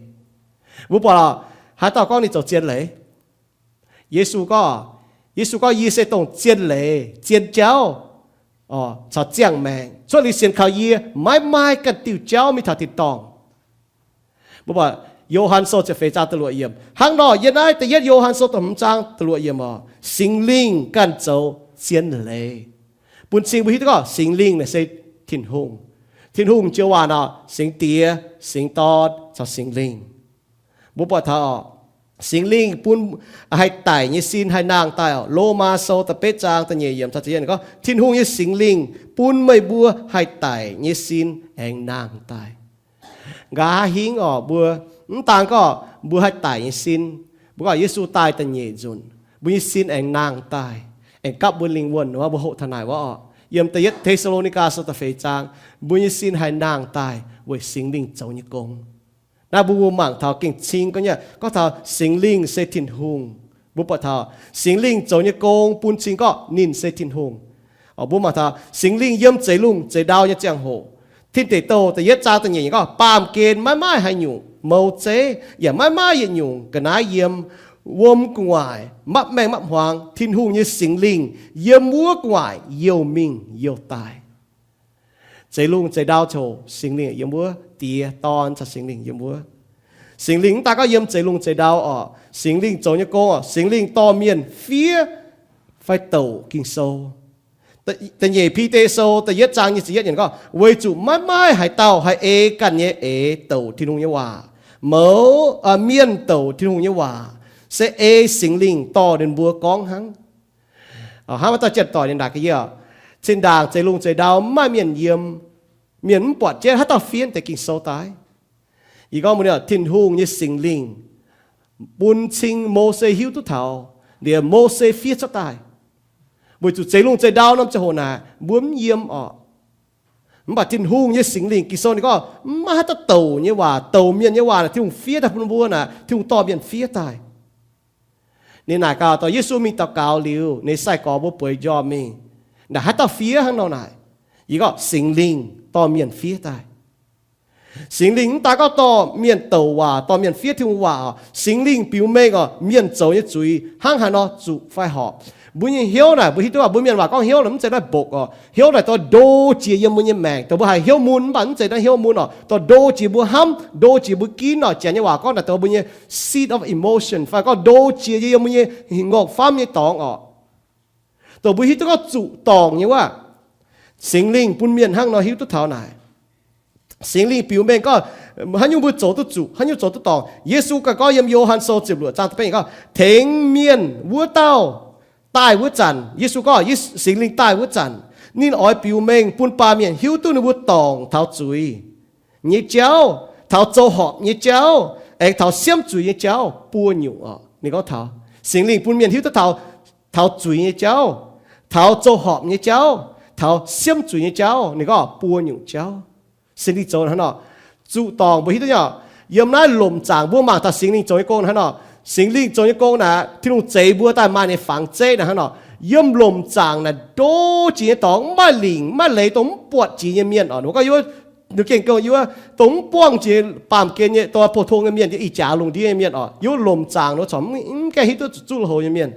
Mbuo buatc haaix dauh gorngv ninh zoux zien leiz? Yesu gorngv, Yesu gorngv, Yie se dongh zien leiz, zien jauv, caux ziangh maengc. Cuotv liuz sienx kaux yie maiv maaih ganh diuh jauv mingh taux tin-dorngh. Mbuo buatc Yo^han Sou ziepc feix zaang da'luoqc yiemc. Hnangv nor, yiem naaiv da'yietv Yo^han Sou da'hmz zaang da'luoqc yiemc oc, Singx Lingh ganh zoux zien leiz, bun cing mbuo hiuv duqv gorngv Singx Lingh naaic se Tin-Hungh. Tin-Hungh joux waac nor, Singx Diex, Singx Dorn caux Singx Lingh. Mbuo buatc taux oc, Singx Lingh bun haih daic nyei sin haih nangh daaih oc. Lomaa Sou da'betv zaang da'nyeic yiemc gorngv, Tin-Hungh nyei Singx Lingh bun meih mbuo haih daic nyei sin aengx nangh daaih. Nqa'haav hingv oc, mbuo mv daan gorngv mbuo haih daic nyei sin, mbuo gorngv Yesu daaih da'nyeic nzunc, mbuo nyei sin aengx nangh daaih, aengx gapv mbuo lingh wuonh. Mbuo hoqc taux naaic wuov oc, yiem da'yietv Te^saa^lo^ni^gaa Sou da'feix zaang, mbuo nyei sin haih nangh daaih weic Singx Lingh zoux nyei gong. Naaiv mbuo mangc taux gengh cing gorngv nyei, gorngv taux Singx Lingh se Tin-Hungh. Mbuo buatc taux Singx Lingh zoux nyei gong bun cing gorngv ninh se Tin-Hungh. Mbuo mangc taux Singx Lingh yiem zeix lungh zeix ndau nyei ziangh hoc, Tin Deic Douh da'yietv zaang da'nyeic gorngv, baamh gen maiv maaih haaix nyungc mouz zeiv, yaac maiv maaih yietc nyungc ga'naaiv yiem, wuom gu'nguaaic mapv maengh mapv hmuangx, Tin-Hungh nyei Singx Lingh yiem wuov gu'nguaaic youh mingh youh daaih. Zeix lungh zeix ndau ziouc Singx Lingh yiem wuov, Diex, Dorn caux Singx Lingh yiem wuov. Singx Lingh mv daan gorngv yiem zeix lungh zeix ndau oc, Singx Lingh zoux nyei gong oc, Singx Lingh dorh mienh fiev fai douc Ging-Sou. Da'nyeic Bide Sou da'yietv zaang nyic ziepc yietv yiemc gorngv, weic zuqc maiv maaih haaix dauh haih ei ganh nyei eix douc Tin-Hungh nyei waac. Mouz, mienh douc Tin-Hungh nyei waac se ei Singx Lingh dorh ninh mbuo gorngv hnangv. Hnangv maaih dauh janx-doic ninh naaic gaax yie, zinh ndaangc zeix lungh zeix ndau mv maaih mienh yiem, mienh mv buatc jienv haaix dauh fiev deix Ging-Sou daaih. Yie gorngv mbuox ninh, Tin-Hungh nyei Singx Lingh bun cing Mose hiuv duqv taux, liuz Mose fiev cuotv daaih. Weic zuqc zeix lungh zeix ndau norm ziangh hoc naaic mbuo mv yiem orqc. Mv baac Tin-Hungh nyei Singx Lingh, Ging-Sou ninh gorngv mv maaih haaix dauh douc nyei waac, douc mienh nyei waac naaic Tin-Hungh fiev daaih bun mbuo naaic, Tin-Hungh dorh mienh fiev daaih. Ninh naaic gaax, dorh Yesu mingh daux gaux liuz, ninh sai-gorx mbuo bueix njormh mingh, naaic haaix dauh fiev hnangv nor naaic? Yie gorngv Singx Lingh dorh mienh fiev daaih. Singx Lingh mv daan gorngv dorh mienh douc waac, dorh mienh fiev Tin-Hungh waac oc. Singx Lingh biux mengh oc, mienh zoux nyei zuiz hnangv haaix nor zuqc fai horpc. Mbuo nyei hnyouv naaic, mbuo hiuv duqv mbuo mienh waac gorngv hnyouv naaic mv zeiz naaiv mbokc oc. Hnyouv naaic dorh ndo jiex yiem mbuo nyei maengc, dongh mbuo haih hnyouv mun mv baac mv zeiz naaiv hnyouv mun oc. Dorh ndo jiex mbuo hnamv, ndo jiex mbuo ginv oc. Janx nyei waac gorngv naaic dongh mbuo nyei seat of emotion fai gorngv ndo jiex yiem mbuo nyei ngorc famv nyei dorngx oc. Dongh mbuo hiuv duqv gorngv zuqc dorngc nyei wuov, Singx Lingh bun mienh hnangv nor hiuv duqv taux naaic. Singx Lingh biux mengh gorngv haaix nyungc mbuo zoux duqv zuqc, haaix nyungc zoux duqv dorngc. Yesu ganh gorngv yiem Yo^han Sou ziepc luoqc zaang da'betv gorngv, tengx mienh wuov dauh daaih wuov zanc, Yesu gorngv Singx Lingh daaih wuov zanc, ninh oix biux mengh bun baamh mienh hiuv duqv ninh mbuo dorngc taux zuiz nyei jauv, taux zoux horpc nyei jauv, aengx taux siemv zuiz nyei jauv buo nyungc oc. Ninh gorngv taux Singx Lingh bun mienh hiuv duqv taux, taux zuiz nyei jauv, taux zoux horpc nyei jauv, taux siemv zuiz nyei jauv, ninh gorngv buo nyungc jauv. Singx Lingh zoux hnangv nor, zuqc dorngc mbuo hiuv duqv nyei oc. Yiem naaiv lomc zaangc mbuo mangc taux Singx Lingh zoux nyei gong hnangv nor. Singx Lingh zoux nyei gong naaic, Tin-Hungh zeix mbuo daaih maaih ninh fangx zeiv naaic hnangv nor. Yiem lomc zaangc naaic ndo jiex nyei dorngx, mv maaih lingc mv maaih leiz dongh mv buatc jiex nyei mienh oc. Ninh gorngv yie, ninh gengh gorngv yie, dongh mv buangh jiex baamh gen nyei, dongh pou-tong nyei mienh, ih jaax lungh ndiev nyei mienh oc. Yiem lomc zaangc ninh corc mv gaengh hiuv duqv zuqc zuqv lui-houx nyei mienh.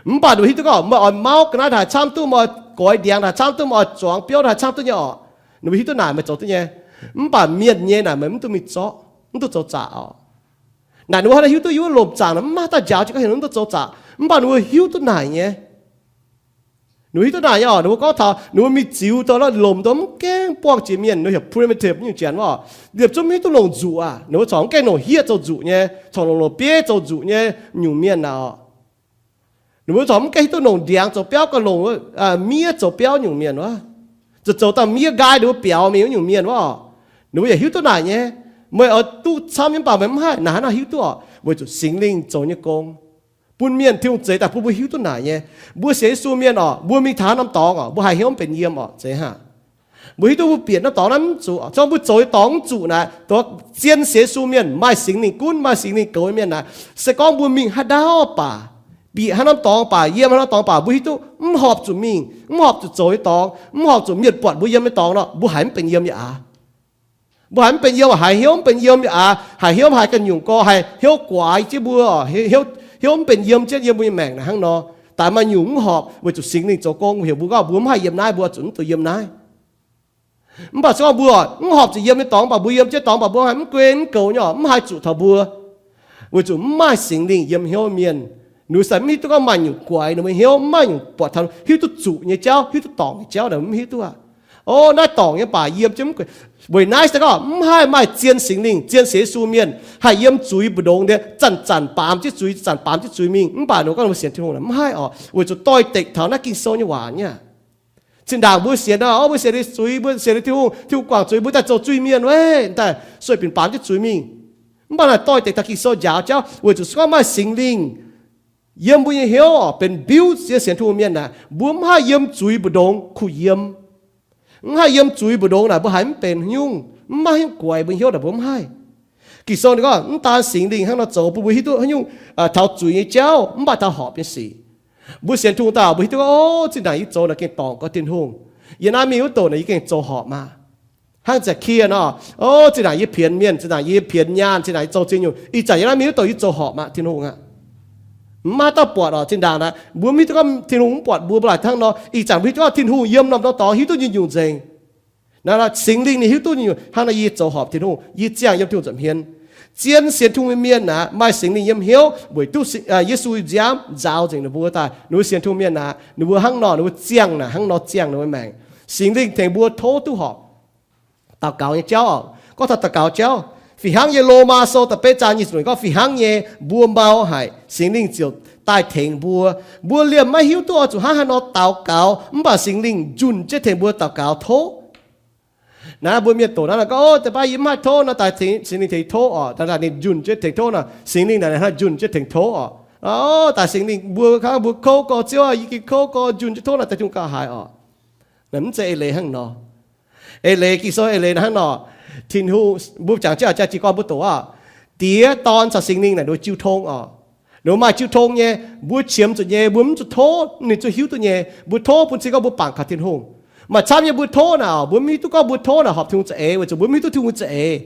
Mv baac ninh mbuo hiuv duqv gorngv meih oix mauv ga'naaiv daaih camv duqv, meih oix goix ndiangx daaih camv duqv, meih oix zuangx biauv daaih camv duqv nyei oc. Ninh mbuo hiuv duqv naaic meih zoux duqv nyei. Mv baac mienh nyei naaic meih mv duqv mingh zorqv, mv duqv zoux zaqc oc. Naaic ninh mbuo hnangv naaiv hiuv duqv yiem wuov lomc zaangc naaic mv maaih dauh njaaux jiex gorngv heuc ninh mv duqv zoux zaqc, mv baac ninh mbuo hiuv duqv naaic nyei. Ninh mbuo hiuv duqv naaic nyei oc. Ninh mbuo gorngv taux ninh mbuo mingh ziux dongh lomc dongh mv gaengh buangh jiex mienh, ninh mbuo heuc primitive nyungc janx wuov, liepc zungv mv hiuv duqv longc nzuqc aqv. Ninh mbuo corc mv gaengh longc hieqv zoux nzuqc nyei, corc longc longc bieiv zoux nzuqc nyei nyungc mienh naaic oc. Ninh mbuo corc mv gaengh hiuv duqv longc ndiangx zoux biauv, gauh longc miev zoux biauv nyungc mienh wuov. Zoux zoux daaih miev nqaai ninh mbuo biaux mingh wuov nyungc mienh wuov oc. Ninh mbuo yaac hiuv duqv naaic nyei. Meih oix duqv camv nyei mv baac meih mv haih naaic hnangv naaiv hiuv duqv oc, weic zuqc Singx Lingh zoux nyei gong bun mienh, Tin-Hungh zeix daaih bun mbuo hiuv duqv naaic nyei. Mbuo sienx Yesu mienh oc, mbuo mingh taux norm dorngx oc, mbuo haiz hnyouv mv benx yiem oc, zeiz hnangv. Mbuo hiuv duqv mbuo bieqc norm dorngx naaiv mv zuqc, zorngv mbuo zoux nyei dorngx mv zuqc naaic, dongh zien sienx Yesu mienh, maaih Singx Lingh gunv, maaih Singx Lingh goux nyei mienh naaic, se gorngv mbuo mingh haaix ndau baac, bieqc haaix norm dorngx baac, yiem haaix norm dorngx baac, mbuo hiuv duqv mv horpc zuqc mingh, mv horpc zuqc zoux nyei dorngx, mv horpc zuqc mienh buatc mbuo yiem nyei dorngx nor, mbuo haiz mv benx yiem nyei aqv. Mbuo haiz mv benx yiem, haiz hnyouv mv benx yiem nyei aqv. Haiz hnyouv haiz ganh nyungc gorx, haiz hnyouv guaix jienv mbuo, hnyouv mv benx yiem jienv yiem mbuo nyei maengc naaic hnangv nor. Daaih maaih nyungc mv horpc weic zuqc Singx Lingh zoux gong, heuc mbuo gorngv mbuo mv haih yiem naaiv, mbuo zuqc mv dungx yiem naaiv. Mv baac se gorngv mbuo mv horpc zuqc yiem nyei dorngx baac, mbuo yiem jienv dorngx baac mbuo haiz mv guen mv goux nyei, mv haih zuqc taux mbuo, weic zuqc mv maaih Singx Lingh yiem hnyouv mienh. Ninh mbuo se mv hiuv duqv gorngv maaih nyungc guaix ninh mbuo hnyouv, mv maaih nyungc buatc taux hiuv duqv zuqc nyei jauv, hiuv duqv dorngc nyei jauv naaic mv hiuv duqv aqv. O, naaiv dorngc nyei baac yiem jienv mv guaix. Weic naaiv se gorngv mv haih maaih zien Singx Lingh, zien sienx Yesu mienh haih yiem zuiz mbu'ndongx nyei zanc-zanc baamz jienv zuiz, zanc baamz jienv zuiz mingh. Mv baac ninh gorngv mbuo sienx Tin-Hungh mv haih oc, weic zuqc doix-dekc taux naaiv Ging-Sou nyei waac nyei aqv. Zinh ndaangc mbuo sienx, o, mbuo sienx liuz zuiz, mbuo sienx liuz Tin-Hungh, Tin-Hungh guangc zuiz, mbuo daaih zoux zuiz mienh wuov, daaih sueih binc baamz jienv zuiz mingh. Mv baac naaic doix-dekc taux Ging-Sou njaaux jauv, weic zuqc se gorngv maaih Singx Lingh yiem mbuo nyei hnyouv oc, benx mbiuv zien sienx Tin-Hungh mienh naaic, mbuo mv haih yiem zuiz mbu'ndongx kuh yiem. Mv haih yiem zuiz mbu'ndongx naaic, mbuo haiz mv benx haaix nyungc, mv maaih haaix nyungc guaix mbuo hnyouv naaic, mbuo mv haih. Ging-Sou ninh gorngv mv daan Singx Lingh hnangv nor zoux bun mbuo hiuv duqv haaix nyungc taux zuiz nyei jauv mv baac taux horpc nyei sic. Mbuo sienx Tin-Hungh daaih mbuo hiuv duqv, o, zinh ndaangc yie zoux naaic gengh dorngc gau Tin-Hungh. Yie naaiv mingh wuov douc naaic yie gengh zoux horpc maah. Hnangv Zaeqkie nor, o, zinh ndaangc yie pienx mienh, zinh ndaangc yie pienx nyaanh, zinh ndaangc yie zoux ziex nyungc, ih zanc yie naaiv mingh wuov douc yie zoux horpc maah Tin-Hungh aqv. Mv maaih dauh buatc oc. Zinh ndaangc naaic mbuo mv hiuv duqv gorngv Tin-Hungh mv buatc mbuo, mv baac hnangv nor ih zanc mbuo hiuv duqv gorngv Tin-Hungx yiem norm dorngx hiuv duqv nyungc-nyungc nzengc. Naaiv Singx Lingh ninh hiuv duqv nyungc-nyungc. Hnangv nor yie zoux horpc Tin-Hungh, yie ziangh yiem Tin-Hungh nza'hmien. Zien sienx Tin-Hungh mienh aqv, maaih Singx Lingh yiem hnyouv weic duqv Yesu nziaamv nzaaux nzengc ninh mbuo daaih. Ninh mbuo sienx Tin-Hungh mienh aqv, ninh mbuo hnangv nor, ninh mbuo ziangh naaic hnangv nor ziangh ninh mbuo maengc. Singx Lingh tengx mbuo tov duqv horpc. Daux gaux nyei jauv, gorngv taux daux gaux jauv, fih hnangv nyei Lomaa Sou da'betv zaang nyic ziepc luoqc gorngv, fih hnangv nyei mbuo mau haic, Singx Lingh ziouc daaih tengx mbuo. Mbuo liemh maiv hiuv duqv oix zuqc hnangv haaix nor daux gaux, mv baac Singx Lingh njunh jienv tengx mbuo daux gaux tov. Naaiv mbuo mienh doqc naaiv gorngv, o, deix baav yie mv haih tov nor, daaih Singx Lingh tengx tov oc. Daaih ninh njunh jienv tengx tov nor, Singx Lingh naaic njunh jienv tengx tov oc. O, daaih Singx Lingh mbuo kangv mbuo kouv gorx, Ziouv aah, yie gengh kouv gorx, njunh jienv tov nor, daaih Tin-Hungh gauh haiz oc. Mv zeiz eix leiz hnangv nor. Eix leiz, Ging-Sou eix leiz hnangv nor. Tin-Hungh, mbuo jangx jienv jaa jiez gorn mbuo doqc aqv, Diex, Dorn caux Singx Lingh naaic ninh mbuo jiu tong oc. Ninh mbuo maaih jiu tong nyei, mbuo qiemx zuqc nyei, mbuo mv zuqc tov ninh zuqc hiuv duqv nyei. Mbuo tov bun se gorngv mbuo bangc kaux Tin-Hungh. Maaih camv nyei mbuo tov naaic, mbuo mv hiuv duqv gorngv mbuo tov naaic horpc Tin-Hungh za'eix, weic zuqc mbuo mv hiuv duqv Tin-Hungh za'eix.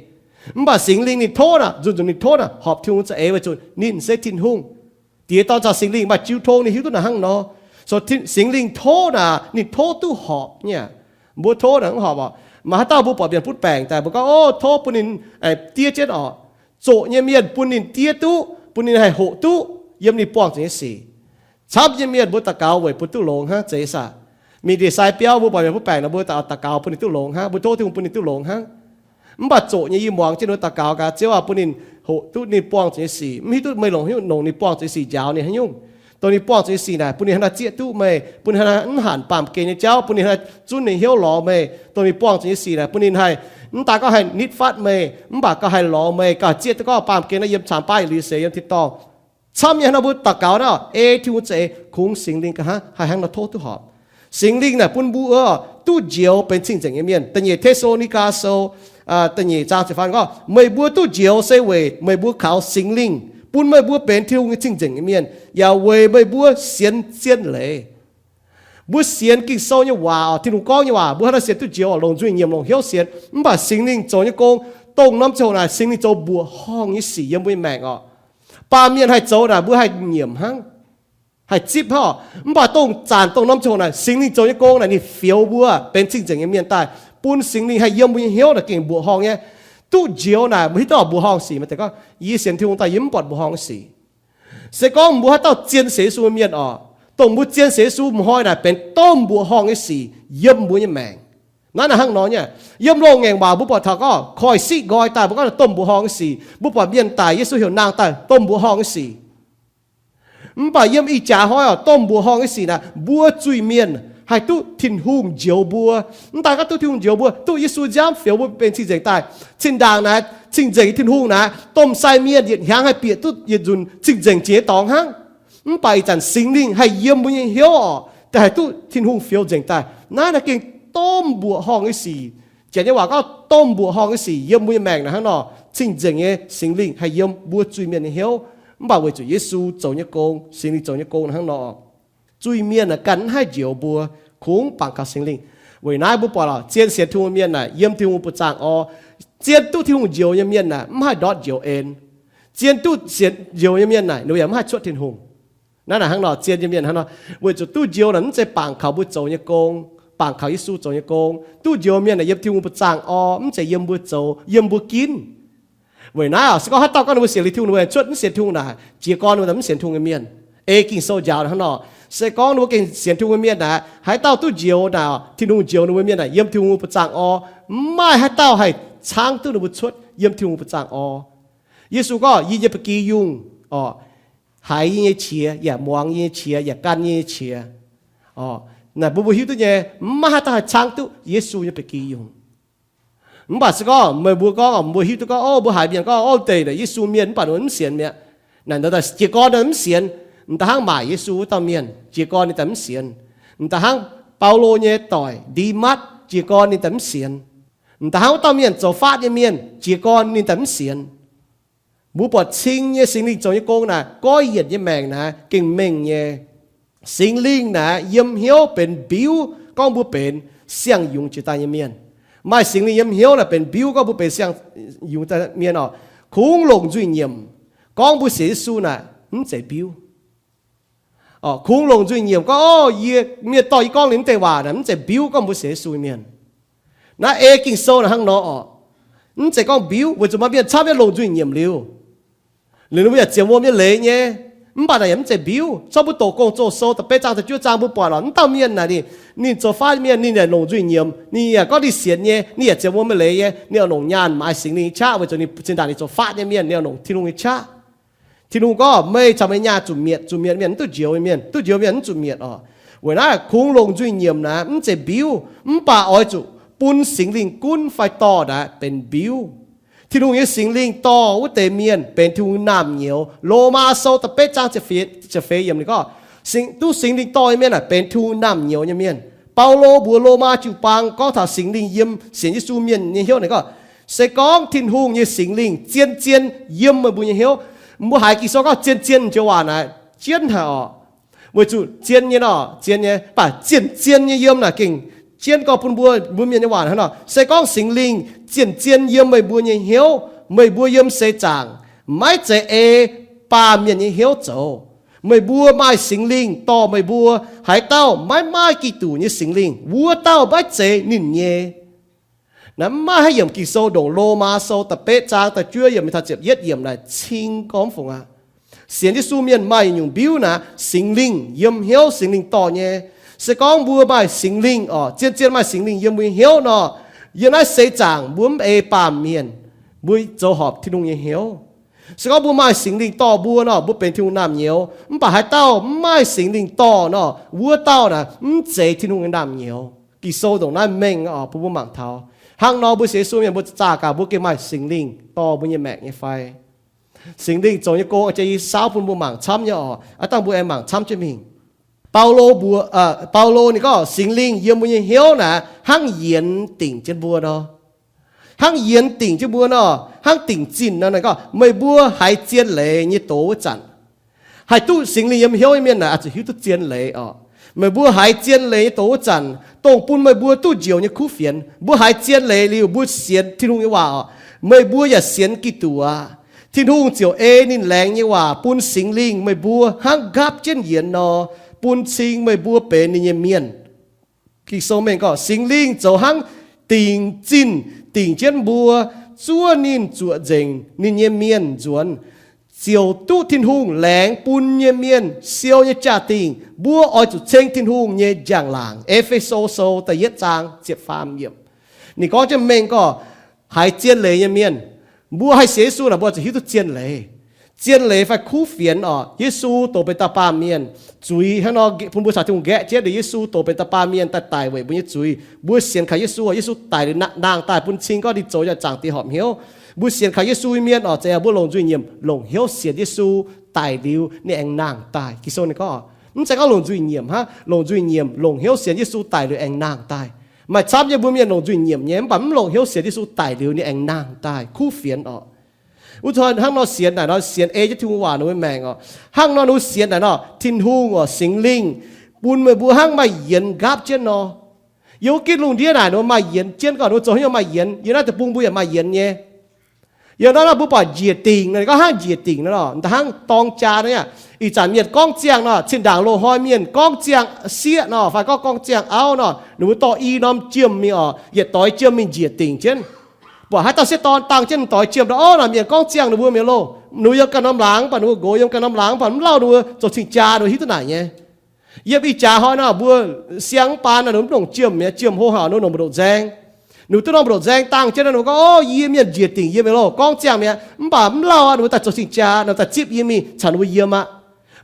Mv baac Singx Lingh ninh tov naaic, nzunc nzunc ninh tov naaic horpc Tin-Hungh za'eix, weic zuqc ninh se Tin-Hungh. Diex, Dorn caux Singx Lingh maaih jiu tong, ninh hiuv duqv naaic hnangv nor. So Singx Lingh tov naaic ninh tov duqv horpc nyei. Mbuo tov naaic mv horpc oc. Maaih haaix dauh mbuo buatc mienh butv baengc daaih, mbuo gorngv, o, tov bun ninh diev jienv oc. Zoqc nyei mienh bun ninh diev duqv, bun ninh haih hoqc duqv yiem ninh buangh zuqc nyei sic. Camv nyei mienh mbuo daux gaux weic bun duqv longx hnangv, zeiz saah? Mingh ndie-sai biauv mbuo buatc mienh butv baengc nor, mbuo daux gaux bun ninh duqv longx hnangv, mbuo tov Tin-Hungh bun ninh duqv longx hnangv. Mv baac zoqc nyei yie muangx jienv ninh daux gaux gaax, Ziouv aah, bun ninh hoqc duqv ninh buangh zuqc nyei sic. Mv hiuv duqv meih longc hnyouv nongc ninh buangh zuqc nyei sic njaaux ninh haaix nyungc. Dongh ninh buangh zuqc nyei sic naaic, bun ninh hnangv naaiv zieqv duqv meih, bun ninh hnangv naaiv mv hanc baamh gen nyei jauv, bun ninh hnangv naaiv zunv ninh hnyouv lorz meih. Dongh ninh buangh zuqc nyei sic naaic, bun ninh haih mv daaih gorngv haih nitv fatv meih, mv baac gauh haih lorz meih, gauh zieqv duqv gorngv baamh gen naaiv yiem camx baav yietc liuz seix yiem tin-dorngh. Camv nyei hnangv nor mbuo daux gaux naaiv, ei Tin-Hungh za'eix, kungx Singx Lingh nqa'haav haih hnangv nor tov duqv horpc. Singx Lingh naaic bun mbuo duqv njoux benx cing-nzengc nyei mienh. Da'nyeic Te^saa^lo^ni^gaa Sou, da'nyeic zaang ziepc faam gorngv, meih mbuo duqv njoux se weic meih mbuo kaux Singx Lingh, bun meih mbuo benx Tin-Hungh nyei cing-nzengc nyei mienh, yaac weic meih mbuo sienx zien leiz. Mbuo sienx Ging-Sou nyei waac oc, Tin-Hungh gorngv nyei waac, mbuo hnangv naaiv sienx duqv njoux oc, longc nzuih nyiemc, longc hnyouv sienx. Mv baac Singx Lingh zoux nyei gong, dongh norm ziangh hoc naaic Singx Lingh zoux mbuoqc horngh nyei sic yiem mbuo nyei maengc oc. Baamh mienh haih zoux naaic mbuo haih nyiemc hnangv, haih zipv hnangv oc. Mv baac dongh zanc dongh norm ziangh hoc naaic Singx Lingh zoux nyei gong naaic ninh fioux mbuo benx cing-nzengc nyei mienh daaih, bun Singx Lingh haih yiem mbuo nyei hnyouv naaic gengh mbuoqc horngh nyei. Duqv njoux naaic mbuo hiuv duqv oc mbuoqc horngh sic, maaih deix gorngv, yie sienx Tin-Hungh daaih yie mv buatc mbuoqc horngh sic. Se gorngv mbuo haaix dauh zien sienx Yesu mienh oc, dongh mbuo zien sienx Yesu m'hnoi naaic benx domh mbuoqc horngh nyei sic yiem mbuo nyei maengc. Naaiv naaic hnangv nor nyei. Yiem loz-ngaengc waac mbuo buatc taux gorngv koiv-siqv nqoi daaih mbuo gorngv domh mbuoqc horngh nyei sic. Mbuo buatc mienh daic Yesu heuc nangh daaih domh mbuoqc horngh nyei sic. Mv baac yiem ih jaax hnoi oc, domh mbuoqc horngh nyei sic naaic mbuo zuiz-mienh haih duqv Tin-Hungh njoux mbuo. Mv daaih gorngv duqv Tin-Hungh njoux mbuo, duqv Yesu nziaamv fioux mbuo benx cing-nzengc daaih. Zinh ndaangc naaic cing-nzengc Tin-Hungh naaic domh sai mienh yietc hnyangx haih bieqc duqv yietc nzunc cing-nzengc jiex nyei dorngx hnangv. Mv baac ih zanc Singx Lingh haih yiem mbuo nyei hnyouv oc, daaih haih duqv Tin-Hungh fioux nzengc daaih. Naaiv naaic gengh domh mbuoqc horngh nyei sic. Janx nyei waac gorngv domh mbuoqc horngh nyei sic yiem mbuo nyei maengc naaic hnangv nor, cing-nzengc nyei Singx Lingh haih yiem mbuo zuiz-mienh nyei hnyouv. Mv baac weic zuqc Yesu zoux nyei gong, Singx Lingh zoux nyei gong naaic hnangv nor, zuiz-mienh naaic ganh mv haih njoux mbuo, kungx bangc kaux Singx Lingh. Weic naaiv mbuo buatc lorqc, zien sienx Tin-Hungh mienh naaic yiem Tin-Hungh nyei buoz-zaangc orv. Zien duqv Tin-Hungh njoux nyei mienh naaic mv haih ndortv njoux en. Zien duqv sienx njoux nyei mienh naaic ninh yaac mv haih cuotv Tin-Hungh. Naaiv naaic hnangv nor, zien nyei mienh hnangv nor, weic zuqc duqv njoux naaic mv zeiz bangc kaux mbuo zoux nyei gong, bangc kaux Yesu zoux nyei gong. Duqv njoux mienh naaic yiem Tin-Hungh buoz-zaangc orv, mv zeiz yiem mbuo zoux, yiem mbuo ginv. Weic naaiv oc, se gorngv haaix dauh gorngv ninh mbuo sienx liuz Tin-Hungh, ninh mbuo cuotv mv sienx Tin-Hungh naaic, jiez gorn ninh mbuo mv sienx Tin-Hungh nyei mienh. Ei Ging-Sou njaaux hnangv nor, se gorngv ninh mbuo gengh sienx Tin-Hungh nyei mienh naaic, haaix dauh duqv njoux naaic, Tin-Hungh njoux ninh mbuo mienh naaic yiem Tin-Hungh buoz-zaangc orv, mv maaih haaix dauh haih caangv duqv ninh mbuo cuotv yiem Tin-Hungh buoz-zaangc orv. Yesu gorngv, yie nyei ba'gi yungh oc, haiz yie nyei qiex, yaac muangx yie nyei qiex, yaac gan yie nyei qiex. Oc, naaic mbuo mbuo hiuv duqv nyei, mv maaih haaix dauh haih caangv duqv Yesu nyei ba'gi yungh. Mv baac se gorngv meih mbuo gorngv, mbuo hiuv duqv gorngv, o, mbuo haiz mienh gorngv, o, deix naaic Yesu mienh mv baac ninh mv sienx mi'aqv. Naaic daaih jiez gorn ninh mv sienx. M'daaih hnangv maaic Yesu wuov dauh mienh, jiez gorn ninh daaih mv sienx. M'daaih hnangv Baulo nyei doic Ndimatv, jiez gorn ninh daaih mv sienx. M'daaih hnangv wuov dauh mienh zoux faatv nyei mienh, jiez gorn ninh daaih mv sienx. Mbuo buatc cing nyei Singx Lingh zoux nyei gong naaic, goiv yienc nyei maengc naaic gengh mengh nyei. Singx Lingh naaic yiem hnyouv benx mbiuv gorngv mbuo benx siang-yungz jiex daaih nyei mienh. Maaih Singx Lingh yiem hnyouv naaic benx mbiuv gorngv mbuo benx siang-yungz daaih mienh oc. Kungx longc nzuih nyiemc gorngv mbuo sienx Yesu naaic mv zeiz mbiuv. Kungx longc nzuih nyiemc gorngv, o, yie, mienh dorh yie gorngv liuz mv deix waac naaic mv zeiz mbiuv gorngv mbuo sienx Yesu mienh. Naaiv ei Ging-Sou naaic hnangv nor oc. Mv zeiz gorngv mbiuv weic zuqc maaih mienh camv nyei longc nzuih nyiemc liuz, liuz ninh mbuo yaac ziouc wuom nyei leiz nyei. Mv baac naaic yaac mv zeiz mbiuv. Zorqv mbuo doqc Gong-Zoh Sou da'betv zaang da'juov zaang mbuo buatc lorqc, mv dauh mienh naaic ninh, ninh zoux faatv mienh, ninh yaac longc nzuih nyiemc, ninh yaac gorngv ninh sienx nyei, ninh yaac ziouc wuom nyei leiz nyei, ninh oix longc nyaanh maaiz Singx Lingh nyei qaqv weic zuqc ninh zinh ndaangc ninh zoux faatv nyei mienh, ninh oix longc Tin-Hungh nyei qaqv. Tin-Hungh gorngv, meih caux meih nyaah zuqc mietc, zuqc mietc mienh mv duqv njoux nyei mienh, duqv njoux mienh mv zuqc mietc oc. Weic naaiv kungx longc nzuih nyiemc naaic mv zeiz mbiuv, mv baac oix zuqc bun Singx Lingh gunv fai dorh naaic benx mbiuv. Tin-Hungh nyei Singx Lingh dorh wuov deix mienh benx Tin-Hungh naamh nyouz. Lomaa Sou da'betv zaang ziepc feix yiemc ninh gorngv, duqv Singx Lingh dorh nyei mienh naaic benx Tin-Hungh naamh nyouz nyei mienh. Baulo mbuox Lomaa jiu-baang gorngv taux Singx Lingh yiem sienx Yesu mienh nyei hnyouv ninh gorngv, se gorngv Tin-Hungh nyei Singx Lingh zien-zien yiem meih mbuo nyei hnyouv. Mbuo haiz Ging-Sou gorngv zien-zien joux waac naaic jienv haic oc. Weic zuqc zien nyei nor, zien nyei, mv baac zien-zien nyei yiem naaic gengh jienv gorngv bun mbuo, mbuo mienh nyei waac hnangv nor. Se gorngv Singx Lingh zien-zien yiem meih mbuo nyei hnyouv, meih mbuo yiem seix zaangc, maiv zeiz ei baamh mienh nyei hnyouv zoux. Meih mbuo maaih Singx Lingh dorh meih mbuo, haaix dauh maiv maaih Giduc nyei Singx Lingh, wuov dauh maiv zeiz ninh nyei. Naaiv maiv maaih haaix yiemc Ging-Sou ndongc Lomaa Sou da'betv zaang da'juov yiemc mingh taux ziepc yietv yiemc naaic cing gorngv fungc aqv. Sienx Yesu mienh maaih nyungc mbiuv naaic, Singx Lingh yiem hnyouv, Singx Lingh dorh nyei. Se gorngv mbuo maaih Singx Lingh oc, zien-zien maaih Singx Lingh yiem mbuo nyei hnyouv nor, Yiem naaiv seix zaangc mbuo mv ei baamh mienh, mbuo zoux horpc Tin-Hungh nyei hnyouv. Se gorngv mbuo maaih Singx Lingh dorh mbuo nor, mbuo benx Tin-Hungh naamh nyouz. Mv baac haaix dauh mv maaih Singx Lingh dorh nor, wuov dauh naaic mv zeiz Tin-Hungh nyei naamh nyouz. Ging-Sou ndongc naaiv mengh oc, bun mbuo mangc taux. Hnangv nor mbuo sienx Yesu mienh mbuo zaah gaax mbuo gengh maaih Singx Lingh dorh mbuo nyei maengc nyei fai? Singx Lingh zoux nyei gong jiex yie saauv bun mbuo mangc camv nyei oc. Aav dangh mbuo aengx mangc camv jienv mingh. Baulo mbuox, Baulo ninh gorngv Singx Lingh yiem mbuo nyei hnyouv naaic hnangv yienx dingc jienv mbuo nor. Hnangv yienx dingc jienv mbuo nor, hnangv dingc zinh nor. Ninh gorngv meih mbuo haiz zien leiz nyei doz wuov zanc, haih duqv Singx Lingh yiem hnyouv nyei mienh naaic oix zuqc hiuv duqv zien leiz oc. Meih mbuo haiz zien leiz nyei doz wuov zanc, dongh bun meih mbuo duqv njoux nyei kuv fienx. Mbuo haiz zien leiz liuz mbuo sienx Tin-Hungh nyei waac oc, meih mbuo yaac sienx Giduc aqv. Tin-Hungh ziouc ei ninh laengz nyei waac bun Singx Lingh meih mbuo hnangv nqaapv jienv yienx nor, bun cing meih mbuo benx ninh nyei mienh. Ging-Sou mengh gorngv Singx Lingh zoux hnangv dingc zinh dingc jienv mbuo, zuov ninh zuoqc nzengc ninh nyei mienh nzuonx, ziouc duqv Tin-Hungh laengz bun nyei mienh siou nyei jaa-dingh. Mbuo oix zuqc ceng Tin-Hungh nyei njang-laangc. E^fe^so Sou da'yietv zaang ziepc faam yiemc. Ninh gorngv jienv mengh gorngv haiz zien leiz nyei mienh, mbuo haih sienx Yesu naaic mbuo oix zuqc hiuv duqv zien leiz. Zien leiz fai kuv fienx oc. Yesu doz benx da'baamh mienh, zuiz hnangv nor bun mbuo caux Tin-Hungh nqaeqv jienv. Liuz Yesu doz benx da'baamh mienh daaih daic weic mbuo nyei zuiz. Mbuo sienx kaux Yesu, Yesu daic liuz nangh daaih bun cing gorngv ninh zoux yaac zaangc Diex horpc hnyouv. Mbuo sienx kaux Yesu nyei mienh oc, zeiz mbuo longc nzuih nyiemc longc hnyouv sienx Yesu daic liuz ninh aengx nangh daaih. Ging-Sou ninh gorngv mv zeiz gorngv longc nzuih nyiemc hnangv, longc nzuih nyiemc longc hnyouv sienx Yesu daic liuz aengx nangh daaih. Maaih camv nyei mbuo mienh longc nzuih nyiemc nyei mv baac mv longc hnyouv sienx Yesu daic liuz ninh aengx nangh daaih, kuv fienx oc. Wuov hnangv nor sienx naaic nor sienx ei jienv Tin-Hungh waac ninh mbuo maengc oc. Hnangv nor ninh mbuo sienx naaic nor, Tin-Hungh oc, Singx Lingh bun meih mbuo hnangv maaih yienx nqaapv jienv nor. Yiem wuov gitv lungh ndiev naaic ninh mbuo maaih yienx jienv gorngv ninh mbuo zoux haaix nyungc maaih yienx. Yiem naaiv deic-bung mbuo yaac maaih yienx nyei. Yiem naaiv nor mbuo buatc njiec dingc nor, ninh gorngv hnangv njiec dingc nor, hnangv dorng jaa nor. Ih zanc mienh gorngv ziangh nor, cin-ndaangc loz-hnoi mienh gorngv ziangh sieqv nor fai gorngv gorngv ziangh auv nor, ninh mbuo dorh i norm jiem mingh oc, yietc doix jiem mingh njiec dingc jienv. Buatc haaix dauh sieqv dorn dangh jienv doix jiem nor, orv, naaic mienh gorngv ziangh ninh mbuo mi'aqv loh. Ninh mbuo yiem ganh norm laangz, mv baac ninh mbuo nqox yiem ganh norm laangz, mv baac mv lauh ninh mbuo zoux cing-jaa ninh mbuo hiuv duqv naaic nyei. Yiem ih jaax hnoi nor mbuo siang mv baan nor, ninh mbuo mv longc jiem mi'aqv, jiem hlo haic nor longc mbu'ndongc nzaeng. Ninh mbuo duqv norm mbu'ndongc nzaeng dangh jienv nor, ninh mbuo gorngv, Orv, yie mienh njiec dingc yiem mi'aqv loh, gorngv ziangh mi'aqv. Mv baac mv lauh aqv, ninh mbuo daaih zoux cing-jaa nor, daaih zipv yie mingh caux ninh mbuo yiem aqv.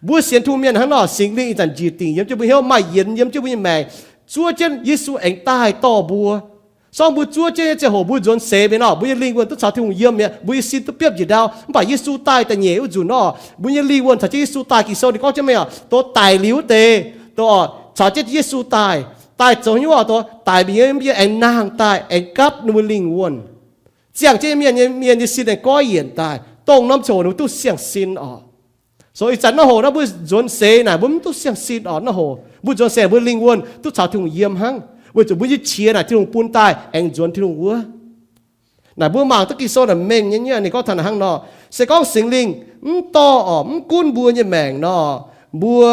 Mbuo sienx Tin-Hungh mienh hnangv nor, Singx Lingh ih zanc njiec dingc yiem jienv mbuo hnyouv, maaih yienx yiem jienv mbuo nyei maengc, zuov jienv Yesu aengx daaih dorh mbuo. Sorng mbuo zuov jienv nyei ziangh hoc mbuo nzuonx seix mi'aqv nor, mbuo nyei lingh wuonh duqv caux Tin-Hungh yiem mi'aqv, mbuo nyei sin duqv biopv njiec ndau. Mv baac Yesu daaih da'nyeic wuov nzunc nor, mbuo nyei lingh wuonh caux jienv Yesu daaih. Ging-Sou ninh gorngv jienv mengh oc, dongh daic liuz wuov deix, dongh caux jienv Yesu daaih, daaih zoux haaix nyungc oc, dongh daic mingh nyei mv baac aengx nangh daaih, aengx gapv ninh mbuo lingh wuonh. Ziangh jienv mienh nyei, mienh nyei sin aengx goiv yienc daaih, dongh norm ziangh hoc ninh mbuo duqv siang-sin oc. So ih zanc naaiv hoc naaiv mbuo nzuonx seix naaic mbuo mv duqv siang-sin oc. Naaiv hoc mbuo nzuonx seix mbuo lingh wuonh duqv caux Tin-Hungh yiem hnangv, weic zuqc mbuo nyei qiex naaic Tin-Hungh bun daaih aengx nzuonx Tin-Hungh wuov. Naaic mbuo mangc duqv Ging-Sou naaic mengh nyei, ninh gorngv taux naaic hnangv nor. Se gorngv Singx Lingh mv dorh oc, mv gunv mbuo nyei maengc nor, mbuo,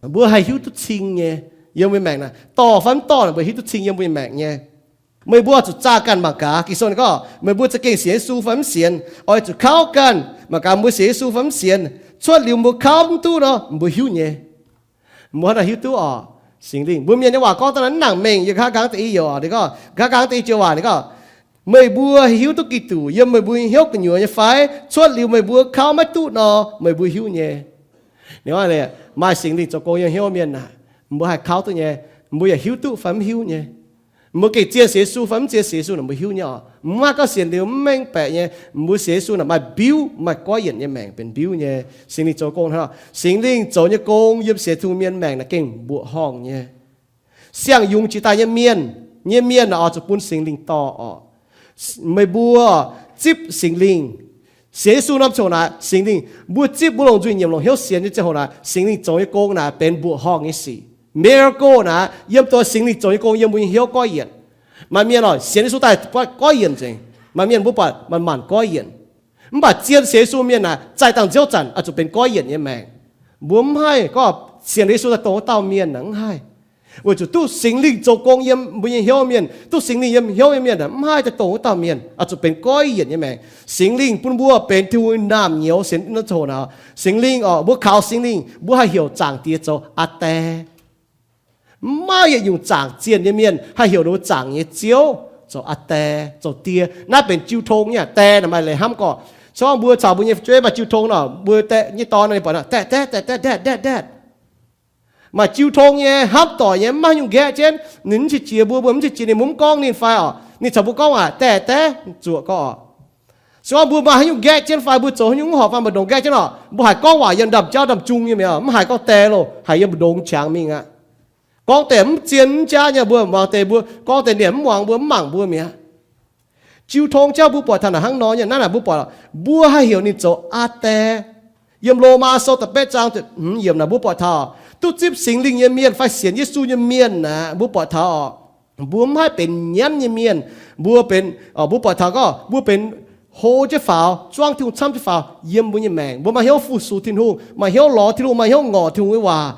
mbuo haih hiuv duqv cing nyei. Yiem mbuo nyei maengc naaic, dorh fai mv dorh naaic, mbuo hiuv duqv cing yiem mbuo nyei maengc nyei. Meih mbuo zuqc zaah ganh mangc gaax. Ging-Sou ninh gorngv, meih mbuo za'gengh sienx Yesu fai mv sienx, oix zuqc kauv ganh mangc gaax mbuo sienx Yesu fai mv sienx. Cuotv liuz mbuo kauv mv duqv nor, mbuo hiuv nyei. Mbuo hnangv naaic hiuv duqv oc. Singx Lingh, mbuo mienh nyei waac gorngv daaih naaiv nangc mengh, yie nqa'haav nqaang da'yietv youc, ninh gorngv, nqa'haav nqaang da'yietv youc waac, ninh gorngv, meih mbuo hiuv duqv Giduc yiem meih mbuo nyei hnyouv gu'nyuoz nyei fai? Cuotv liuz meih mbuo kauv maiv duqv nor, meih mbuo hiuv nyei. Ninh gorngv, maaih Singx Lingh zoux gong yiem hnyouv mienh naaic, mbuo haih kauv duqv nyei. Mbuo yaac hiuv duqv fai mv hiuv nyei. Mbuo gengh zien sienx Yesu fai mv zien sienx Yesu naaic mbuo hiuv nyei oc. Mv maaih gorngv sienx liuz mv mengh baeqc nyei. Mbuo sienx Yesu naaic maaih mbiuv, maaih goiv yienc nyei maengc benx mbiuv nyei. Singx Lingh zoux nyei gong, Singx Lingh zoux nyei gong yiem sienx Tin-Hungh mienh maengc naaic gengh mbuoqc horngh nyei. Siang-yungz jiex daaih nyei mienh, nyei mienh naaic oix zuqc bun Singx Lingh dorh oc. Meih mbuo zipv Singx Lingh, sienx Yesu norm ziangh hoc naaic, Singx Lingh, mbuo zipv, mbuo longc nzuih nyiemc longc hnyouv sienx nyei ziangh hoc naaic, Singx Lingh zoux nyei gong naaic benx mbuoqc horngh nyei sic. Miracle naaic yiem dongh Singx Lingh zoux nyei gong yiem mbuo nyei hnyouv goiv yienc. Maaih mienh oc, sienx Yesu daaih goiv yienc nzengc. Maaih mienh mbuo buatc manc-manc goiv yienc. Mv baac zien sienx Yesu mienh naaic, zaih dangh nziouv zanc oix zuqc benx goiv yienc nyei maengc. Mbuo mv haih gorngv sienx Yesu daaih dongh wuov dauh mienh naaic, mv haih. Weic zuqc duqv Singx Lingh zoux gong yiem mbuo nyei hnyouv mienh, duqv Singx Lingh yiem hnyouv nyei mienh, mv haih daaih dongh wuov dauh mienh, oix zuqc benx goiv yienc nyei maengc. Singx Lingh bun mbuo benx Tin-Hungh naamh nyouz sienx norm ziangh hoc naaic. Singx Lingh oc, mbuo kaux Singx Lingh, mbuo haih heuc Zaangc Diex zoux Aa Die. Mv maaih yietc nyungc zaangc zienh nyei mienh haih heuc ninh mbuo zaangc nyei ziouv, zoux aa die, zoux die. Naaiv benx jiu tong nyei. Die naaic maaih leiz hnamv gorqv. Se gorngv mbuo caux mbuo nyei fu'jueiv maaih jiu tong nor, mbuo die nyei dorn ninh buatc, daetv daetv daetv daetv daetv daetv. Maaih jiu tong nyei, hnamv doic nyei, mv maaih haaix nyungc nqaeqv jienv. Ninh mv qiex jiez mbuo, mbuo mv qiex jiez ninh, mbuo mv gorngv ninh fai orqc, ninh caux mbuo gorngv aqv, daetv daetv, zuoqc gorqv orqc. Se gorngv mbuo maaih haaix nyungc nqaeqv jienv fai mbuo zoux haaix nyungc mv horpc fai mbu'ndongx nqaeqv jienv orqc, mbuo haiz gorngv waac yiem ndamv jauv ndamv zung nyei mi'aqv, mv haiz gorngv die loh, haiz yiem mbu'ndongx qangx mingh aqv. Gorngv deix mv zien mv jaav nyei, mbuo muangx deix, mbuo gorngv deix ninh mv muangx mbuo, mv mangc mbuo mi'aqv. Jiu tong jauv mbuo buatc taux naaic hnangv nor nyei. Naaiv naaic mbuo buatc, mbuo haih heuc ninh zoux aa die. Yiem Lomaa Sou da'betv zaang hmz yiemc naaic mbuo buatc taux, duqv zipv Singx Lingh nyei mienh fai sienx Yesu nyei mienh naaic, mbuo buatc taux mbuo mv haih benx nyanv nyei mienh. Mbuo benx, mbuo buatc taux gorngv mbuo benx hlo jienv faaux, zuangv Tin-Hungh camv jienv faaux yiem mbuo nyei maengc. Mbuo maaih hnyouv fu-sux Tin-Hungh, maaih hnyouv lorz Tin-Hungh, maaih hnyouv ngorc Tin-Hungh nyei waac.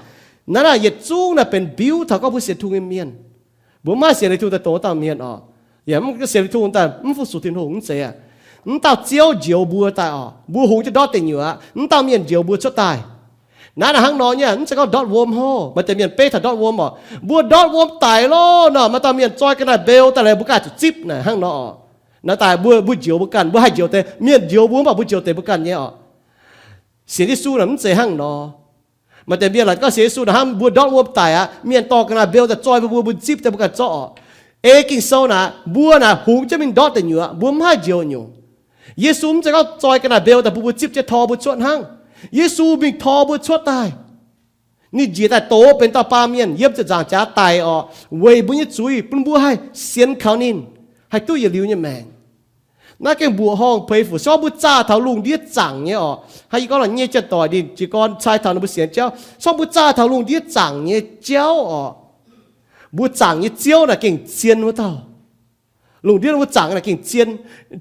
Naaiv naaic yietc zungv naaic benx biuv taux gorngv mbuo sienx Tin-Hungh nyei mienh. Mbuo mv haih sienx Tin-Hungh daaih dongh wuov dauh mienh orqc. Yaac mv sienx Tin-Hungh daaih mv fu-sux Tin-Hungh mv zeiz aqv. Mv dauh Ziouv njoux mbuo daaih orqc, mbuo hungx jienv ndortv deic nyuoqc aqv, mv dauh mienh njoux mbuo cuotv daaih. Naaiv naaic hnangv nor nyei, mv zeiz gorngv ndortv wuom hov. Maaih deix mienh beiv taux ndortv wuom orqc, mbuo ndortv wuom daic loh nor, maaih dauh mienh zoi ga'naaiv-mbeu daaih liuz mbuo ganh zuqc zipv naaic hnangv nor orqc. Naaiv daaih mbuo, mbuo njoux mbuo ganh, mbuo haih njoux deix. Mienh njoux mbuo mv baac mbuo njoux deix mbuo ganh nyei orqc. Sienx Yesu naaic mv zeiz hnangv nor. Maaih deix mienh laaic gorngv sienx Yesu naaic hnangv mbuo ndortv wuom daic aqv, mienh dorh ga'naaiv mbeu daaih zoi mbuo, mbuo zipv daaih mbuo ganh zorqv orqc. Ei Ging-Sou naaic, mbuo naaic hungx jienv mingh ndortv deic nyuoqc, mbuo mv haih njoux nyungc. Yesu mv zeiz gorngv zoi ga'naaiv mbeu daaih bun mbuo zipv jienv tor mbuo cuotv hnangv. Yesu mingh tor mbuo cuotv daaih. Ninh njiec daaih doz benx dauh baamh mienh yiem ziepc nzaangc jaax daic orqc, weic mbuo nyei zuiz, bun mbuo haih sienx kaux ninh, haih duqv yietc liuz nyei maengc. Naaiv gengh mbuoqc horngh peix fuc. Se gorngv mbuo zaah taux lungh ndiev zaangc nyei orqc, hnangv yie gorngv lorqc, nyei janx-doic ninh jiez gorn cai taux ninh mbuo sienx jauv, se gorngv mbuo zaah taux lungh ndiev zaangc nyei jauv orqc, mbuo zaangc nyei Ziouv naaic gengh zien wuov dauh. Lungh ndiev mbuo zaangc naaic gengh zien,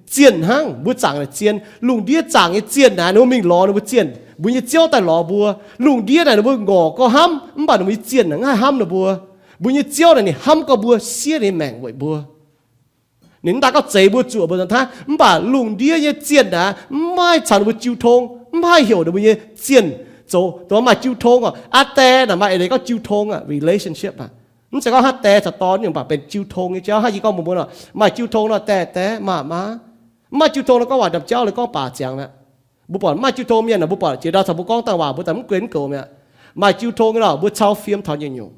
zienh hnangv. Mbuo zaangc naaic zien. Lungh ndiev zaangc nyei zienh naaic ninh mbuo mingh lorz ninh mbuo zienh. Mbuo nyei Ziouv daaih lorz mbuo. Lungh ndiev naaic ninh mbuo ngorc gorx hnamv, mv baac ninh mbuo nyei zienh naaic mv haih hnamv ninh mbuo. Mbuo nyei Ziouv naaic ninh hnamv gorx mbuo, siev ninh nyei maengc weic mbuo. Ninh mv daaih gorngv zeix mbuo, zuoqc mbuo nzangc hnangv, mv baac lungh ndiev nyei zienh naaic mv maaih caux ninh mbuo jiu tong, mv haih heuc ninh mbuo nyei zienh zoux dongh maaih jiu tong orqc. Aa die naaic maaih eix leiz gorngv jiu tong aqv, relationship aqv. Mv zeiz gorngv hnangv die caux dorn nyungc, mv baac benx jiu tong nyei jauv. Hnangv yie gorngv mbuox mbuo nor, maaih jiu tong nor, die die, maa maa. Mv maaih jiu tong nor gorngv waac ndamv jauv, gorngv baac ziangx mi'aqv. Mbuo buatc maaih jiu tong mienh naaic, mbuo buatc jiex ndau caux mbuo gorngv dangh waac mbuo daaih mv guen mv goux mi'aqv. Maaih jiu tong nyei nor, mbuo cau fiem taux nyungc-nyungc.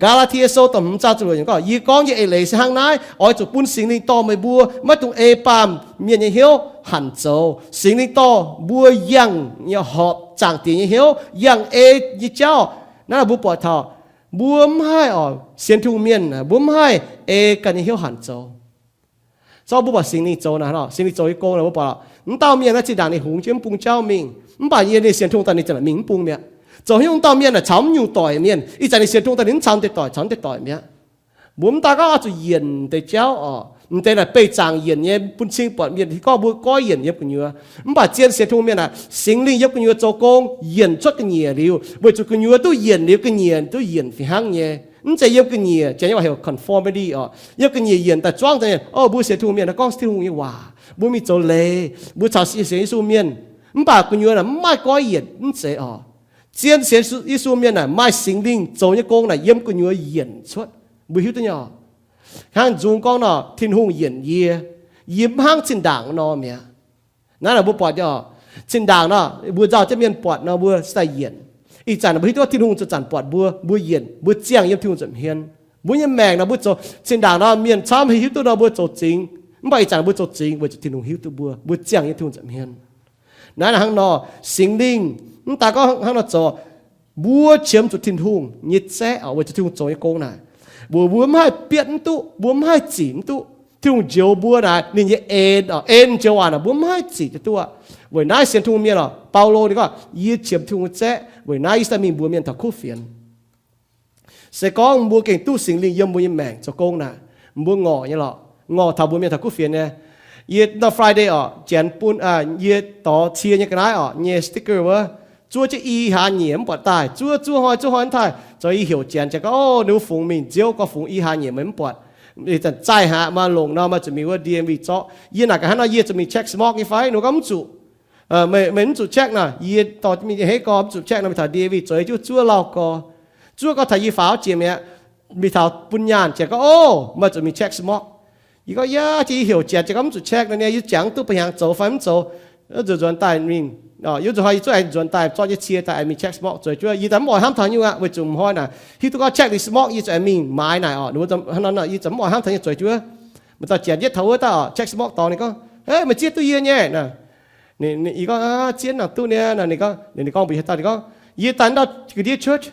Gaa^laa^tie Sou da'hmz zaang ziepc luoqc yiemc gorngv, yie gorngv nyei eix leiz se hnangv naaiv, oix zuqc bun Singx Lingh dorh meih mbuo, maiv dungx ei baamh mienh nyei hnyouv hanc zoux. Singx Lingh dorh mbuo yangh nyei horpc zaangc diex nyei hnyouv, yangh ei nyei jauv. Naaiv mbuo buatc taux mbuo mv haih oc, sienx Tin-Hungh mienh mbuo mv haih ei ganh nyei hnyouv hanc zoux. Se gorngv mbuo buatc Singx Lingh zoux naaic, Singx Lingh zoux nyei gong naaic, mbuo buatc mv dauh mienh naaiv zinh ndaangc ninh hungx jienv mv bung jauv mingh, mv baac yie ninh sienx Tin-Hungh daaih ninh zinh ndaangc mingh mv bung mi'aqv. Zoux haaix nyungc dauh mienh naaic caux mv nyungc doic mienh, ih zanc ninh sienx Tin-Hungh daaih ninh mv caux deix doic, caux deix doic mi'aqv. Mbuo mv daaih gorngv oix zuqc yienc deix jauv oc. M'deix naaic beih zaangc yienc nyei, bun cing buatc mienh hiuv gorngv mbuo goiv yienc yiem gu'nyuoz. Mv baac zien sienx Tin-Hungh mienh naaic, Singx Lingh yiem gu'nyuoz zoux gong yienc cuotv ga'nyiec liuz, weic zuqc gu'nyuoz duqv yienc liuz ga'nyiec duqv yienc fih hnangv nyei. Mv zeiz yiem ga'nyiec, Janx nyei waac heuc conformity oc, yiem ga'nyiec yienc daaih zuangv daaih, o, mbuo sienx Tin-Hungh mienh naaic gorngv Tin-Hungh nyei waac, mbuo mingh zoux leiz, mbuo caux sienx Yesu mienh. Mv baac gu'nyuoz naaic mv maaih goiv yienc, mv zeiz oc. Zien sienx Yesu mienh naaic maaih Singx Lingh zoux nyei gong naaic yiem gu'nyuoz yienc cuotv. Mbuo hiuv duqv nyei oc. Hnangv nzung gorngv nor, Tin-Hungh yienc yie, yie mv hnangv zinh ndaangc nor mi'aqv. Naaiv naaic mbuo buatc nyei oc. Zinh ndaangc nor, mbuo nzauh jienv mienh buatc nor mbuo se daaih yienc. Ih zanc mbuo hiuv duqv Tin-Hungh zuqc zanc buatc mbuo, mbuo yienc, mbuo ziangh yiem Tin-Hungh nza'hmien. Mbuo nyei maengc nor mbuo zoux, zinh ndaangc nor mienh camv hiuv duqv nor mbuo zoux zingx, mv baac ih zanc mbuo zoux zingx weic zuqc Tin-Hungh hiuv duqv mbuo, mbuo ziangh yiem Tin-Hungh nza'hmien. Naaiv naaic hnangv nor, Singx Lingh mv daaih gorngv hnangv nor zoux, mbuo qiemx zuqc Tin-Hungh nyei zaeqv oc, weic zuqc Tin-Hungh zoux nyei gong naaic, mbuox mbuo mv haih bietv mv duqv, mbuo mv haih zic mv duqv. Tin-Hungh njoux mbuo naaic ninh nyei en oc, en joux waac naaic mbuo mv haih zic duqv aqv. Weic naaiv sienx Tin-Hungh mienh oc, Baulo ninh gorngv, yie qiemx Tin-Hungh nyei zaeqv, weic naaiv yie cingx daaih mingh mbuox mienh taux kuv fienx. Se gorngv mbuo gengh duqv Singx Lingh yiem mbuo nyei maengc zoux gong naaic, mbuo ngorc nyei lorqc, ngorc taux mbuox mienh taux kuv fienx nyei. Yie norm Friday oc, Janx bun, yie dorh cie nyei ga'naaiv oc, nyei sticker wuov, zuov jienv i hlaax nyieqc mv buatc daaih, zuov zuov hnoi zuov hnoi mv daaih, zoux i heuc Janx, Janx gorngv, o, ninh mbuo fungx mingh nziouv gorx, fungx i hlaax nyieqc meih mv buatc. Ih zanc zaih aqv, maaih longc nor maaih zuqc mingh wuov D M V zorqv. Yie naaic ga'haav nor yie zuqc mingh check smoke nyei fai? Ninh gorngv mv zuqc. Meih, meih mv zuqc check nor, yie dorh mingh a'hneiv gorx mv zuqc check nor, mingh taux D M V zoux jienv zuov lauh gorx. Zuov gorx taux yie faaux jiex mi'aqv, mingh taux bun nyaanh Janx gorngv, o, meih zuqc mingh check smoke. Yie gorngv, Yaac yie heuc janx, janx gorngv mv zuqc check nor niaa, yie janx duqv ba'hnyangx zoux fai mv zoux, zuqc nzuonx daaih mingh. Yie zuqc hnoi yie zuqv aengx nzuonx daaih zorqv nyei cie daaih aengx mingh check smog zueiz juov. Yie daaih mv oix hnamv taux nyungc aqv, weic zuqc m'hnoi naaic hiuv duqv gorngv check liuz smog yie zuqc aengx mingh maaiz naaic oc. Yie mv oix hnamv taux nyei zueiz juov. Maaih dauh janx yietv taux wuov daaih oc, check smog dorngx ninh gorngv, Hei, meih zieqv duqv yie nyei naaic. Yie gorngv, Zieqv nangc duqv niaa. Ninh gorngv, ninh gorngv mbuox yie haaix dauh, ninh gorngv, Yie daaih naaiv dauh ga'ndiev church,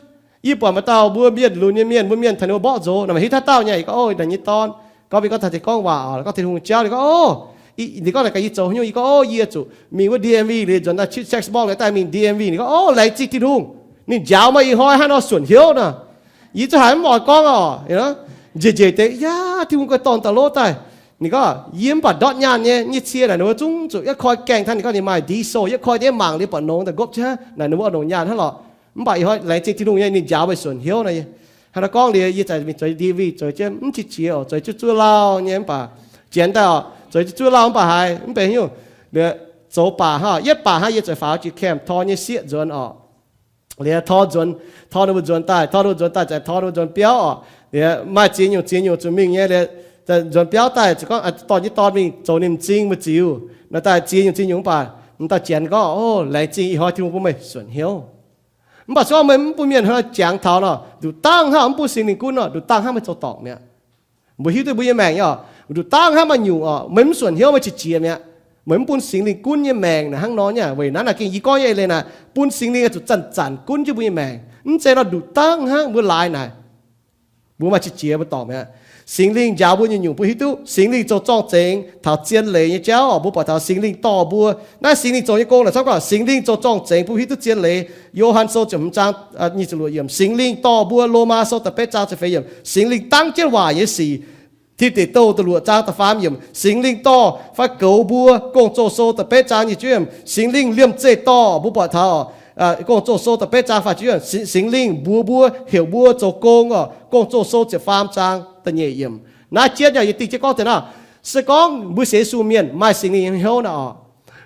yie buatc maaih dauh mbuo mienh lunx nyei mienh, mbuo mienh taux ninh mbuo mborqv nzox nor, meih hiuv haaix dauh nyei? Yie gorngv, Ov, naaic nyei dorn. Gorngv mingh gorngv taux deix gorngv waac oc, gorngv Tin-Hungh jauv. Ninh gorngv, Ov, ninh gorngv naaic gaax yie zoux haaix nyungc? Yie gorngv, Ov, yie zuqc mingh wuov D M V liuz nzuonx daaih check smog liuz daaih mingh D M V. Ninh gorngv, Ov, laengz zingh Tin-Hungh. Ninh njaaux meih ih hnoi hnangv nor suonc hnyouv nor. Yie zungv haiz mv oix gorngv oc. Njiec njiec deix, Yaac Tin-Hungh guai dorn daaih lov daaih. Ninh gorngv, Yie mv baac ndortv nyaanh nyei, nyei cie naaic ninh mbuo zungv zuqc yietv koi gaengh hnangv. Ninh gorngv ninh maaih diesel, yietv koi jienv mangc liuz buatc nongx daaih nqopv jienv naaic ninh mbuo oix longc nyaanh hnangv lorqc. Mv baac ih hnoi laengz zingh Tin-Hungh nyei ninh njaaux meih suonc hnyouv nor. Hnangv naaiv gorngv liuz yie zaaih mingh zoux D V, zoux jienv mv qiex jiez oc, zoux jienv zuov lauh nyei mv baac, janx daaih oc, zoux jienv zuov lauh mv baac haiz mv benx haaix nyungc. Liuz zoux baac hnangv, yietv baac hnangv yie zuqc faaux jiex camp tor nyei sieqv nzuonx oc. Liuz tor nzuonx, tor ninh mbuo nzuonx daaih, tor ninh mbuo nzuonx daaih, zaqc tor ninh mbuo nzuonx biauv oc. Liuz maaih ziex nyungc ziex nyungc zuqc mingh nyei. Liuz nzuonx biauv daaih zuqc gorngv dorh jienv dorn mingh zoux ninh m'zing mbu'ziex. Nor daaih ziex nyungc ziex nyungc mv baac, m'dauh janx gorngv, Ov, laengz zingh ih hnoi Tin-Hungh bun meih suonc hnyouv. Mv baac se gorngv meih mv bun mienh hnangv nor jangx taux nor, nduqc dangh hnangv mv bun Singx Lingh gunv nor, nduqc dangh hnangv meih zoux dorngc mi'aqv. Mbuo hiuv duqv mbuo nyei maengc nyei oc, nduqc dangh hnangv maaih nyungc oc, meih mv suonc hnyouv meih qiex jiez mi'aqv. Meih mv bun Singx Lingh gunv nyei maengc naaic hnangv nor nyei. Weic naaiv naaic gengh yie gorngv nyei eix leiz naaic, bun Singx Lingh zuqc zanc-zanc gunv jienv mbuo nyei maengc. Mv zeiz nor nduqc dangh hnangv mbuo laaix naaic, mbuo maaih qiex jiez mbuo dorngc mi'aqv. Singx Lingh njaaux mbuo nyungc-nyungc bun hiuv duqv Singx Lingh zoux zorng-zengx taux zien leiz nyei jauv oc. Mbuo buatc taux Singx Lingh dorh mbuo, naaiv Singx Lingh zoux nyei gong naaic camv gorngv Singx Lingh zoux zorng-zengx bun hiuv duqv zien leiz. Yo^han Sou ziepc hmz zaang nyic ziepc luoqc yiemc. Singx Lingh dorh mbuo, Lomaa Sou da'betv zaang ziepc feix yiemc. Singx Lingh dangv jienv waac nyei sic. Tin Deic Douh da'luoqc zaang da'faam yiemc. Singx Lingh dorh fai goux mbuo, Gong-Zoh Sou da'betv zaang nyic ziepc yiemc. Singx Lingh liemh zeih dorh, mbuo buatc taux Gong-Zoh Sou da'betv zaang faah ziepc yiemc. Singx Lingh mbuox mbuo, heuc mbuo zoux gong oc. Gong-Zoh Sou ziepc faam zaang da'nyeic yiemc. Naaiv jienv yaac yie dingh jienv gorngv deix naaic, se gorngv mbuo sienx Yesu mienh maaih Singx Lingh nyei hnyouv naaic oc,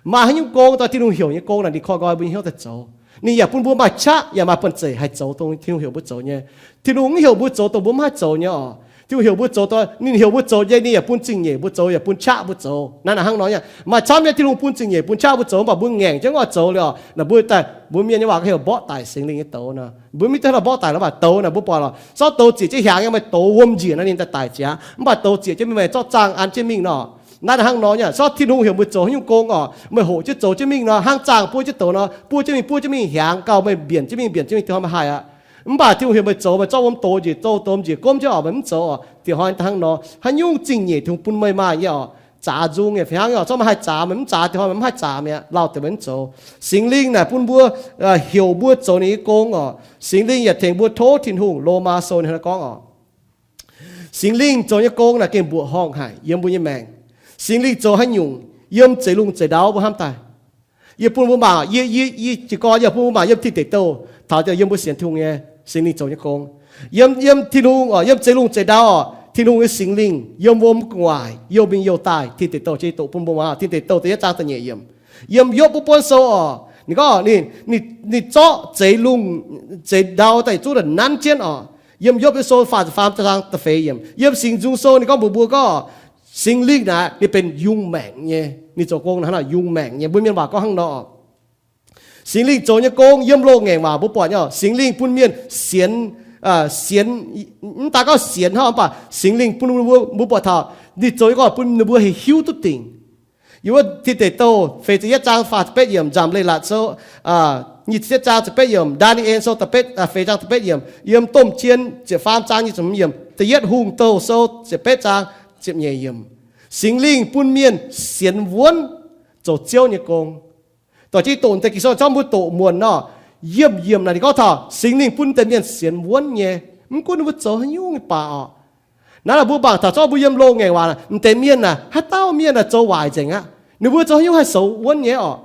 maaih haaix nyungc gong daaih Tin-Hungh heuc nyei gong naaic ninh koi nqoi mbuo nyei hnyouv daaih zoux. Ninh yaac bun mbuo maaih qaqv yaac maaih banh zeic haih zoux dongh Tin-Hungh heuc mbuo zoux nyei. Tin-Hungh mv heuc mbuo zoux dongh mbuo mv haih zoux nyei oc. Tin-Hungh heuc mbuo zoux dongh ninh heuc mbuo zoux nyei, ninh yaac bun zingh nyeic mbuo zoux, yaac bun qaqv mbuo zoux. Naaiv naaic hnangv nor nyei. Maaih camv nyei Tin-Hungh bun zingh nyeic bun qaqv mbuo zoux, mv baac mbuo ngaengc jienv oix zoux liuz oc, naaic mbuo daaih, mbuo mienh nyei waac gorngv heuc mborqv daic Singx Lingh nyei douz nor. Mbuo mv daaih mborqv daic lorqc, mv baac douz naaic mbuo buatc lorqc, zorqv douz ziec jienv hiaangx nyei, maaih douz wuom njiec nor ninh daaih daic ziangx. Mv baac douz ziec jienv mingh, meih zorqv zaangh an jienv mingh nor. Naaiv naaic hnangv nor nyei. Zorqv Tin-Hungh heuc mbuo zoux haaix nyungc gong oc, meih hoqc jienv zoux jienv mingh nor, hnangv zaangh buov jienv douz nor, buov jienv mingh, buov jienv mingh hiaangx gauh meih mbienc jienv mingh, mbienc jienv mingh diuh hnoi meih haih aqv. Mv baac Tin-Hungh heuc meih zoux, meih zorqv wuom douz njiec, zorqv wuom douz njiec gomv jienv oc, meih mv zoux oc, diuh hnoi hnangv nor. Haaix nyungc zingh nyeic Tin-Hungh bun meih maaih nyei oc, zaax nzung nyei fih hnangv nyei oc. Zorqv meih haih zaax meih mv zaax, diuh hnoi meih mv haih zaax mi'aqv, lauh deix meih mv zoux. Singx Lingh naaic bun mbuo heuc mbuo zoux ninh nyei gong oc. Singx Lingh yaac tengx mbuo tov Tin-Hungh. Lomaa Sou ninh hnangv naaiv gorngv oc, Singx Lingh zoux nyei gong naaic gengh mbuoqc horngh haic yiem mbuo nyei maengc. Singx Lingh zoux haaix nyungc yiem zeix lungh zeix ndau mbuo hnamv daaih. Yie bun mbuo mangc, yie, yie, yie jiez gorn yie bun mbuo mangc yiem Tin Deic Douh taux yiem mbuo sienx Tin-Hungh nyei Singx Lingh zoux nyei gong. Yiem, yiem Tin-Hungh oc, yiem zeix lungh zeix ndau oc, Tin-Hungh nyei Singx Lingh yiem wuom gu'nguaaic youh mingh youh daaih. Tin Deic Douh jiex doqc bun mbuo mangc, Tin Deic Douh da'yietv zaang da'nyeic yiemc. Yiem Yopv wuov buonv sou oc, ninh gorngv ninh, ninh, ninh zorqv zeix lungh zeix ndau daaih yietc zungv daaih nanv jienv oc. Yiem Yopv nyei sou faah ziepc faam zaang da'feix yiemc. Yiem Singx Nzung Sou ninh gorngv mbuox mbuo gorngv Singx Lingh naaic ninh benx yungh maengc nyei. Ninh zoux gong naaic hnangv naaic yungh maengc nyei. Mbuo mienh waac gorngv hnangv nor. Singx Lingh zoux nyei gong yiem loz-ngaengc waac mbuo buatc nyei oc. Singx Lingh bun mienh sienx, sienx, mv daaih gorngv sienx hnangv mv baac Singx Lingh bun mbuo, mbuo buatc taux ninh zoux nyei gong bun ninh mbuo hiuv duqv dingc. Yiem wuov Tin Deic Douh feix ziepc yietv zaang faah ziepc betv yiemc, Nzamc Leiz-Latc Sou nyic ziepc yietv zaang ziepc betv yiemc, Ndaa^ni^en Sou da'betv, feix zaang ziepc betv yiemc, yiem Domh Jien ziepc faam zaang nyic ziepc hmz yiemc, Da'yietv Hungh Douh Sou ziepc betv zaang ziepc nyeic yiemc. Singx Lingh bun mienh sienx wuonv zoux Ziouv nyei gong. Dorh jienv doqc deix Ging-Sou, zorqv mbuo doqc muonc nor, yiemh yiemc naaic ninh gorngv taux Singx Lingh bun deix mienh sienx wuonv nyei, mv gunv ninh mbuo zoux haaix nyungc nyei baac oc. Naaiv mbuo mangc taux zorqv mbuo yiem loz-ngaengc waac, m'deix mienh naaic, haaix dauh mienh naaic zoux waaic nzengc aqv. Ninh mbuo zoux haaix nyungc haih zoux wuonv nyei oc?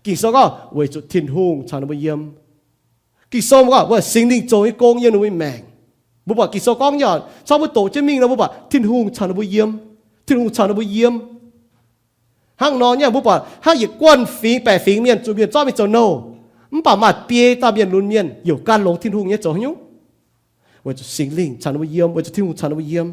Ging-Sou gorngv weic zuqc Tin-Hungh caux ninh mbuo yiem. Ging-Sou gorngv Singx Lingh zoux nyei gong yiem ninh mbuo nyei maengc. Mbuo buatc Ging-Sou gorngv nyei oc, zorqv mbuo doqc jienv mingh nor mbuo buatc Tin-Hungh caux ninh mbuo yiem. Tin-Hungh caux ninh mbuo yiem. Hnangv nor nyei mbuo buatc hnangv yietc guanh fingx baeqc fingx mienh zuqc mienh zorqv mingh zoux nouh, mv baac maaih biei dauh mienh lunx mienh youc ganh longx Tin-Hungh nyei zoux haaix nyungc? Weic zuqc Singx Lingh caux ninh mbuo yiem, weic zuqc Tin-Hungh caux ninh mbuo yiem.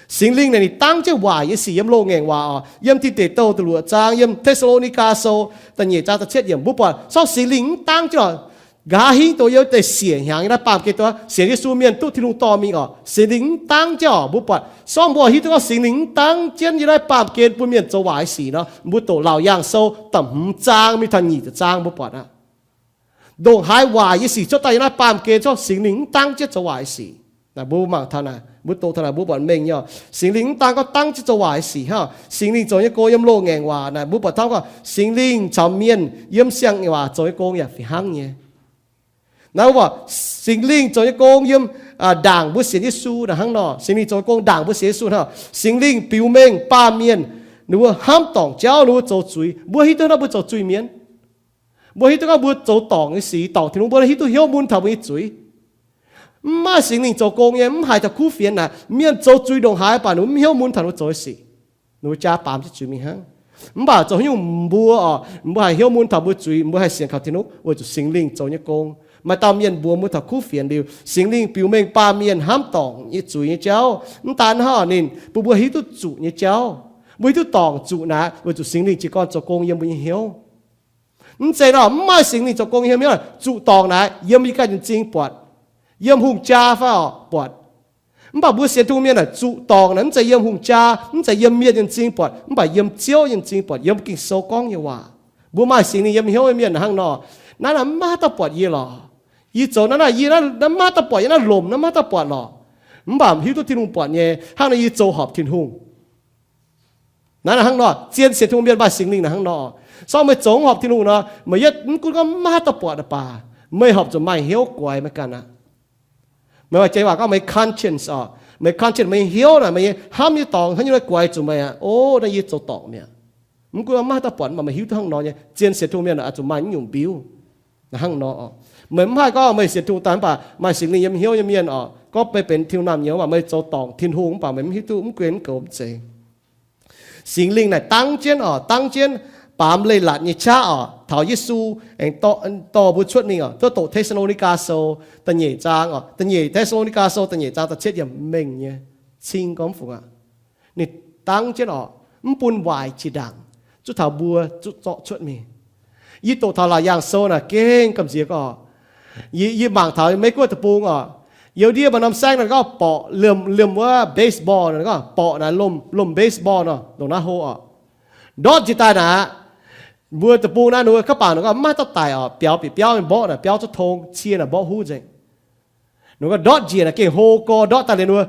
Singx Lingh naaic ninh dangv jienv waaic nyei sic yiem loz-ngaengc waac oc. Yiem Dinh Deic Douh da'luoqc zaang, yiem Te^saa^lo^ni^gaa Sou da'nyeic zaang da'cietv yiemc, mbuo buatc gorngv Singx Lingh mv dangv jienv oc, nqa'haav hingv dongh yiem deix siec hnyangx yiem naaiv baamh gen dongh sienx Yesu mienh duqv Tin-Hungh dorh mingh oc. Singx Lingh mv dangv jienv oc, mbuo buatc, sorng mbuo hiuv duqv gorngv Singx Lingh mv dangv jienv yiem naaiv baamh gen bun mienh zoux waaic sic nor, mbuo doqc Laauc Yaangh Sou da'hmz zaang mingh taux nyic zaang mbuo buatc aqv. Ndongc haaix waaic nyei sic cuotv daaih yiem naaiv baamh gen, gorngv Singx Lingh mv dangv jienv zoux waaic sic. Naaic mbuo mangc taux naaic, mbuo doqc taux naaic mbuo buatc mengh nyei oc. Singx Lingh mv dangv gorngv dangv jienv zoux waaic sic hnangv. Singx Lingh zoux nyei gong yiem loz-ngaengc waac naaic mbuo buatc taux gorngv Singx Lingh caux mienh yiem siang-waaic zoux nyei gong yaac fih hnangv nyei. Naaiv mbuo buatc Singx Lingh zoux nyei gong yiem ndaangc mbuo sienx Yesu naaic hnangv nor. Singx Lingh zoux nyei gong ndaangc mbuo sienx Yesu hnangv. Singx Lingh biux mengh baamh mienh, ninh mbuo hnamv dorngc jauv, ninh mbuo zoux zuiz. Mbuo hiuv duqv hnangv mbuo zoux zuiz-mienh. Mbuo hiuv duqv gorngv mbuo zoux dorngc nyei sic dorngc Tin-Hungh, mbuo hiuv duqv hnyouv mun taux mbuo nyei zuiz. Mv maaih Singx Lingh zoux gong nyei, mv haih taux kuv fienx naaic, mienh zoux zuiz ndongc haaix baac ninh mv hnyouv mun taux ninh mbuo zoux nyei sic. Ninh mbuo jaa baamz jienv zuiz mingh hnangv. Mv baac zoux haaix nyungc mbuo oc, mbuo haih hnyouv mun taux mbuo zuiz, mbuo haih sienx kaux Tin-Hungh weic zuqc Singx Lingh zoux nyei gong. Maaih dauh mienh mbuox mbuo taux kuv fienx liuz, Singx Lingh biux mengh baamh mienh hnamv dorngc nyei zuiz nyei jauv. Mv daan hnangv, ninh bun mbuo hiuv duqv zuqc nyei jauv. Mbuo hiuv duqv dorngc zuqc naaic weic zuqc Singx Lingh jiez gorn zoux gong yiem mbuo nyei hnyouv. Mv zeiz nor, mv maaih Singx Lingh zoux gong nyei hnyouv, zuqc dorngc naaic yiem yie ganh nyei m'zing buatc, yiem hungh jaa fai oc buatc. Mv baac mbuo sienx Tin-Hungh mienh naaic zuqc dorngc naaic mv zeiz yiem hungh jaa, mv zeiz yiem mienh nyei m'zing buatc, mv baac yiem Ziouv nyei m'zing buatc, yiem Ging-Sou gorngv nyei waac. Mbuo maaih Singx Lingh yiem hnyouv nyei mienh hnangv nor, naaiv naaic mv maaih haaix dauh buatc yie lorqc. Yie zoux naaiv naaic, yie naaiv mv maaih haaix dauh buatc, yie naaiv lomc naaiv mv maaih haaix dauh buatc lorqc. Mv baac hiuv duqv Tin-Hungh buatc nyei, hnangv naaic yie zoux horpc Tin-Hungh. Naaiv naaic hnangv nor, zien sienx Tin-Hungh mienh maaih Singx Lingh naaic hnangv nor. Sorng meih zoux horpc Tin-Hungh nor, meih yietv mv gunv gorngv mv maaih haaix dauh buatc baac, meih horpc zuqc maaih hnyouv guaix meih ganh aqv. Meih maaih jiex waac gorngv meih conscience oc, meih conscience, meih nyei hnyouv naaic, meih nyei hnamv nyei dorngx haaix nyungc guaix zuqc meih aqv. O, naaiv yie zoux dorngc mi'aqv. Mv gunv maaih haaix dauh buatc, mv baac meih hiuv duqv hnangv nor nyei, zien sienx Tin-Hungh mienh aah, zuqc maaih naaiv nyungc mbiuv. Hnangv nor oc. Meih mv haih gorngv meih sienx Tin-Hungh daaih mv baac maaih Singx Lingh yiem hnyouv nyei mienh oc, gorngv meih benx Tin-Hungh naamh nyouz mv baac meih zoux dorngc Tin-Hungh mv baac meih mv hiuv duqv, mv guen mv goux mv zeiz. Singx Lingh naaic dangv jienv oc, dangv jienv baamz leiz-latc nyei qaqv oc, taux Yesu aengx dorh mbuo cuotv mingh oc, duqv doqc Te^saa^lo^ni^gaa Sou da'nyeic zaang oc, da'nyeic Te^saa^lo^ni^gaa Sou da'nyeic zaang da'cietv yiemc mengh nyei cing gorngv mv fungc aqv. Ninh dangv jienv oc, mv bun waaic jiex ndaangc, zuqc taux mbuo zuqc zorqv cuotv mingh. Yie doqc taux Laauc Yaangh Sou naaic gengh gamh nziex gorngv, yie mangc taux Meiv Guoqv deic-bung oc, youz ndiev maaih norm saengv naaic gorngv borqc liemh, liemh wuov baseball naaic gorngv borqc naaic lomh, lomh baseball nor, ndongc naaiv hlo oc. Ndortv njiec daaih naaic, mbuo deic-bung naaiv ninh mbuo kaav bangc naaic gorngv mv maaih dauh daic oc, biaux bieqc biauv mborqv naaic biauv zuqv tong, cie naaic mborqv huv nzengc. Ninh gorngv ndortv njiec naaic gengh hlo gorx ndortv daaih liuz ninh mbuo,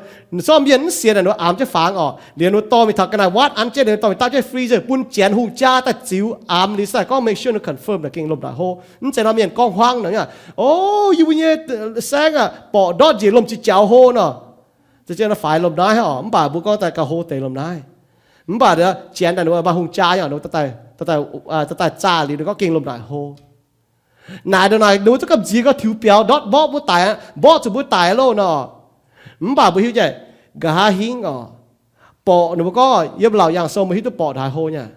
zorqv mienh mv sienx naaic ninh mbuo amx jienv fangx oc, liuz ninh mbuo dorh mingh taux ga'naaiv waatv an jienv, ninh mbuo dorh mingh daauv jienv freezer bun janx hungh jaa daaih ziux amx liuz daaih gorngv make sure ninh confirm naaic gengh lomh nzaac hlo. Mv zeiz nor mienh gorngv hmuangv naaic, o, yie mbuo nyei saengv aah, borqc ndortv njiec lomh njiec jaux hlo nor. Za'gengh faix lomh naaiv oc, mv baac mbuo gorngv daaih gauh hlo deix lomh naaiv. Mv baac janx daaih ninh mbuo maaih hungh jaa nyei, ninh mbuo daaih zaah liuz ninh gorngv gengh lomh nzaac hlo. Naaic ndongc naaic ninh mbuo zungv gamh nziex gorngv tiux biaux ndortv mborqv mbuo daic, mborqv zuqc mbuo daic loh nor. Mv baac mbuo hiuv nyei, nqa'haav hingv oc, borqc ninh mbuo gorngv yiem Laauc Yaangh Sou meih hiuv duqv borqc ndongc haaix hlo nyei.